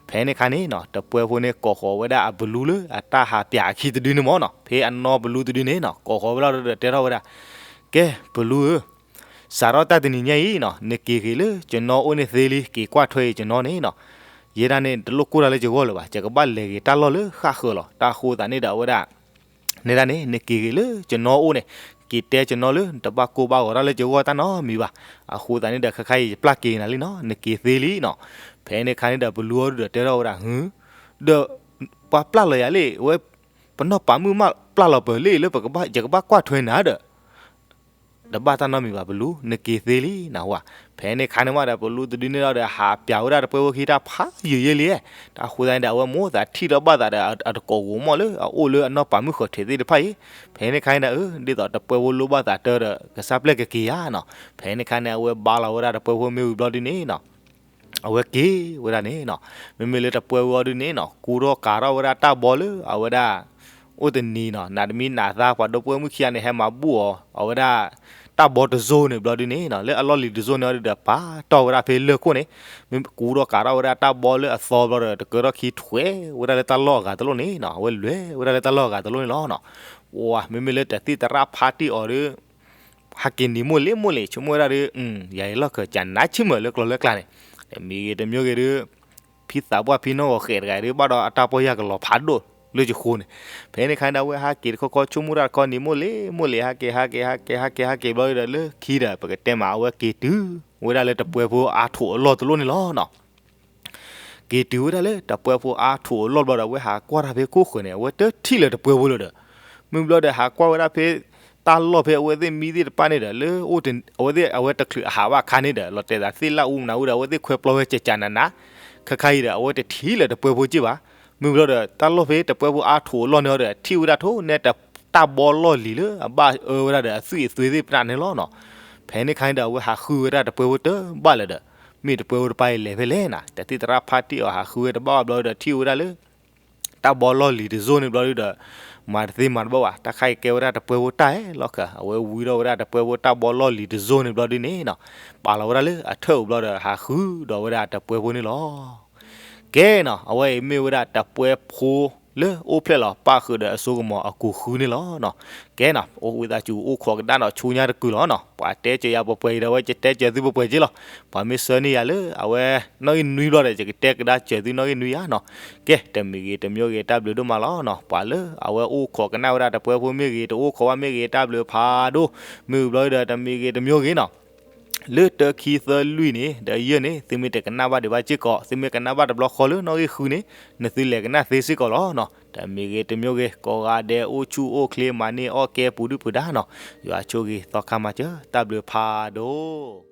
ဖဲန့ၣ်ခါန့ၣ်နီၤ တပှဲဖိန့ၣ် ကိးဃီၤဝဲဒၣ်အဘလူလၢအတၢ်ဟးပၠးအခံတဒုန့ၣ်မ့ၢ်နီၤ, ဖဲအနီဘလူတဒုန့ၣ်နီၤ ကိးဃီၤဝဲလီၤဒီးတဲထီၣ်ဝဲဒၣ်, ကဲ ဘလူဧၢ, စးထီၣ်တၢ်တနံၤညါအံၤနီၤ နက့ၤဂ့ၤလၢယနီၢ်အိၣ်န့ၣ်သ့လံ, က့ၤကွၢ်ထွဲအံၤယနီၢ်န့ၣ်နီၤ, ယဲဒၣ်န့ၣ် တလိၣ်ကိၢ်တၢ်လၢယဂီၢ်လၢၤဘၣ်, ယကဘၣ်လဲၤဂ့ၤတၢ်လီၢ်လၢဃၣ်ဃၢၤလီၤ. တၢ်ဃိသးန့ၣ်ဒီးအဝဲဒၣ် နဲဒၣ်န့ၣ် နက့ၤဂ့ၤလၢယနီၢ်အိၣ်န့ၣ်, က့ၤတဲယနီၢ်လၢနတဘၣ်ကိၢ်ဘၣ်ဂီၤတၢ်လၢယဂီၢ်တၢ်နီတမံၤဘၣ်. အဃိသတးန့ၣ်ဒီး ခဲခါအံၤယပျၢ်က့ၤနၤလံနီၤ, နက့ၤသ့လံနီၤ. ဖဲန့ၣ်ခါန့ၣ်ဒီး ပလူအီၤဒုဒီးတဲထီၣ်ဝဲဒၣ်, ဟု, ဒီးပှၤပျၢ်လီၤယၤလံ, ဝဲ ပနီၢ်ပၤမုၣ်မးပျၢ်လီၤပၢၤလံ လၢပကဘၣ်ကွၢ်ထွဲနၤဒီး တဘၣ်တၢ်နီတမံၤဘၣ်ပလူ, နက့ၤသ့လံနဟူဧါ. ဖဲန့ၣ်ခါန့ၣ်မးဒီး ပလူတဒုန့ၣ်လီၤဒီး ဟးပၠးဝဲဒၣ်တပှဲဖိခံတၢ်ဖးယံာ်ယဲလံ. တၢ်ဃိသတးန့ၣ်ဒီး အဝဲမိၣ်သးထံၣ်ထီၣ်ဘၣ်သးဒီး အတကိးဂီၤမီၣ်လၢအအိၣ်လၢအနီၢ်ပၤမုၣ်ဃီၤထံးသ့ၣ်တဖၣ်အံၤ. ဖဲန့ၣ်ခါန့ၣ်ဒီး ဒ်သိးတပှဲဖိလိၣ်ဘၣ်သးတၢ်ဒီး ကစၢ်ပျဲၢ်ကက့ၤဧါနီၤ. ဖဲန့ၣ်ခါန့ၣ် အဝဲဘါလီၤဝဲဒၣ်တပှဲဖိမ့ၢ်ဝံၤဘျီဒုန့ၣ်နီၤ အဝဲက့ၤဝဲဒၣ်န့ၣ်နီၤ. မ့မ့ၢ်လၢတပှဲဝံၤအီၤဒုန့ၣ်နီၤ ကူထီၣ်ကၤထီၣ်ဝဲဒၣ်တၢ်ဘီလၢအဝဲဒၣ် အိၣ်တနံၤနီၤ နးတမံနးသါ ပှၤဒိၣ်ပှဲၢ်မုၣ်ခံဂၤန့ၣ် ဟဲမၤဘူၣ်အီၤ အဝဲဒၣ် တၢ်ဘီတစိၤန့ၣ်ဘျီဒုန့ၣ်နီၤ လၢအလီၢ်လံၤတစိၤန့ၣ်အီၤဒုဒီး ပာ်တီၢ်ဝဲဒၣ်ဖဲလၢၢ်ခိၣ်န့ၣ် မ့ၢ်ကူထီၣ်ကၤထီၣ်ဝဲဒၣ်တၢ်ဘီလၢအသီဘျီဒီး တကၢထီၣ်ခံထွဲဝဲဒၣ်လၢတၢ်လီၢ်အဂၤတလိၣ်န့ၣ်နီၤ အဝဲလဲၤဝဲဒၣ်လၢတၢ်လီၢ်အဂၤတလိၣ်န့ၣ်လီၤနီၤ. ပှၤ မ့မ့ၢ်လၢတသံၣ်သရၣ်ဖါတံၢ်အီၤဒီး ဟဲက့ၤနံၤမိၢ်လ့ၤမိၢ်လ့ၤ ဆိကမိၣ်ဝဲဒၣ်ဒီး ယၤအံၤလီၢ်ခၢၣ်ကနါဆံးမုၢ်လၢကျိၤလၢကျါန့ၣ် တမံၤဂ့ၤတမံၤဂ့ၤဒီး ဖံသးပှၢ်ဖံနီၢ်ဂီၤဃဲးတဂၤဒီး ဘၣ်ဒီးအတၢ်ပီၢ်ယၢ်ကလီၤဖးဒိၣ်လၢယဃိန့ၣ်. ဖဲန့ၣ်ခါန့ၣ်ဒီး အဝဲဟဲက့ၤတခီခီဆိကမိၣ်တၢ်တခီနံၤမိၢ်လ့ၤမိၢ်လ့ၤ ဟဲက့ၤ ဟဲက့ၤ ဟဲက့ၤ ဟဲက့ၤ ဟဲက့ၤဘျီဒီး လၢခံဒီး ပကတဲမး အဝဲက့ၤတုၤဝဲဒၣ်လၢတပှဲဖိအါထိးအလီၢ်တလိၣ်န့ၣ်လီၤနီၤ. က့ၤတုၤဝဲဒၣ်လၢတပှဲဖိအါထိးအလီၢ်ဘျီဒီး အဝဲဟးကွၢ်တၢ်ဖဲခိၣ်ဃၢၤန့ၣ် အဝဲတထံၣ်လၢၤတပှဲဖိလၢၤဒီး မ့ၢ်ဘျီဒီး ဟးကွၢ်ဝဲဒၣ်ဖဲ တၢ်လီၢ်ဖဲအဝဲသ့ၣ်မံသ့ၣ်တဖၣ်န့ၣ်ဒီး လၢ အဝဲသ့ၣ်အဝဲတချုးအဟးဘၣ်အခါန့ၣ်ဒီး လီၤတဲာ်သးသ့ၣ်လၢအူမနုၤဝဲဒီး အဝဲသ့ၣ်ခွဲပျီဝဲကကနန ခဲခါအံၤဒီး အဝဲတထံၣ်လၢၤတပှဲဖိက့ၢ်ဘၣ်. မ့ၢ်ဘျီဒီး တၢ်လီၢ်ဖဲတပှဲဖိအါထိးအလီၢ်န့ၣ်ဒီး ထံၣ်ဝဲဒၣ်ထိၣ်နဲ တၢ်ဘီလီၢ်လံၤလၢအဘၣ်အၢဝဲဒၣ်ဒီး အသွံၣ်အသွဲသ့ၣ်တဖၣ်န့ၣ်လီၤနီၤ. ဖဲန့ၣ်ခါန့ၣ်ဒီး အဝဲဟးဃုဝဲဒၣ်တပှဲဖိတဘၣ်လၢၤဒီး မ့ၢ်တပှဲဖိတပၤအံၤလဲၤဖဲလဲၣ်နၤ တသံၣ်သရၣ်ဖါတံၢ်အီၤဟးဃုဝဲတဘၣ်ဘၣ်ဘျီဒီး ထံၣ်ဝဲဒၣ်လၢ တၢ်ဘီလီၢ်လံၤတစိၤန့ၣ်ဘျီဒုဒီး မၤတသ့မၤတဘၣ်ဘၣ် တၢ်ခါအံၤကဲဝဲဒၣ်တပှဲဖိတၢ်အဲၣ်လီၤခၢၣ် အဝဲဝံထီၣ်ဝဲဒၣ်တပှဲဖိတၢ်ဘီလီၢ်လံၤတစိၤန့ၣ်ဘျီဒုန့ၣ်နီၤ ပာ်လီၤဝဲဒၣ်လၢအထၢၣ်အူဘျီဒီး ဟးဃုဒီးဝဲဒၣ်တပှဲဖိန့ၣ်လီၤ. ကဲနီၤ အဝဲအံၤမ့ၢ်ဝဲဒၣ်တပှဲဖိလၢအိၣ်ဖျဲၣ်လီၤပၣ်ဃုာ်ဒီးအစိကမီၤအကူာ်ဃုန့ၣ်လီၤနီၤ. ကဲနီၤ အိၣ်ဝံသးစူၤအိၣ်ခိးကဒါဒီးဆူညါတကုာ်လီၤနီၤ ပှၤတဲစၢၤယၤပှဲၤပှဲၤအံၤဒီး အဝဲယတဲစၢၤသုပှဲၤပှဲၤက့လီၤ. ပှၤမ့ၢ်ဆၢန့ၢ်ယၤလၢအဝဲ နီၣ်ဂံၢ်နွံဘျီဒီး ယကတဲကဒါစၢၤသုနီၣ်ဂံၢ်နွံယါနီၤ. ကဲ တမံၤဂ့ၤတမံၤဂ့ၤ တၢ်ဘျုးဒိၣ်မးလီၤနီၤ ပှၤလၢအဝဲအိၣ်ခိးကနၣ်ဝဲဒၣ်တပှဲဖိမ့ၢ်ဂ့ၤ တအိၣ်ခိးဘၣ်မ့ၢ်ဂ့ၤ တၢ်ဘျုးဖးဒိၣ် မ့ၢ်ဘျီဒီး တမံၤဂ့ၤတမံၤဂ့ၤနီၤ လၢတၢခံသၢလွံၢ်န့ၣ် ဒီးယဲၢ်န့ၣ် သုမ့ၢ်တကနၣ်ဘၣ်ဒံးဘၣ်စ့ၢ်ကီး သုမ့ၢ်ကနၣ်ဘၣ်တဘျီဃီလၢနီၣ်ဂံၢ်ဃုန့ၣ် နသုလဲၤကနၣ်သ့စ့ၢ်ကီးလီၤနီၤ. တမံၤဂ့ၤတမံၤဂ့ၤ ကိးဂၤဒဲးအိၣ်ဆူၣ်အိၣ်ချ့ မၤန့ၢ်အီၣ်ကဲပူၤဒုၣ်ပူၤဒါနီၤ, ယွၤဆိၣ်ဂ့ၤသီခါမၤစၢၤ တၢ်ဘျုးဖးဒိၣ်.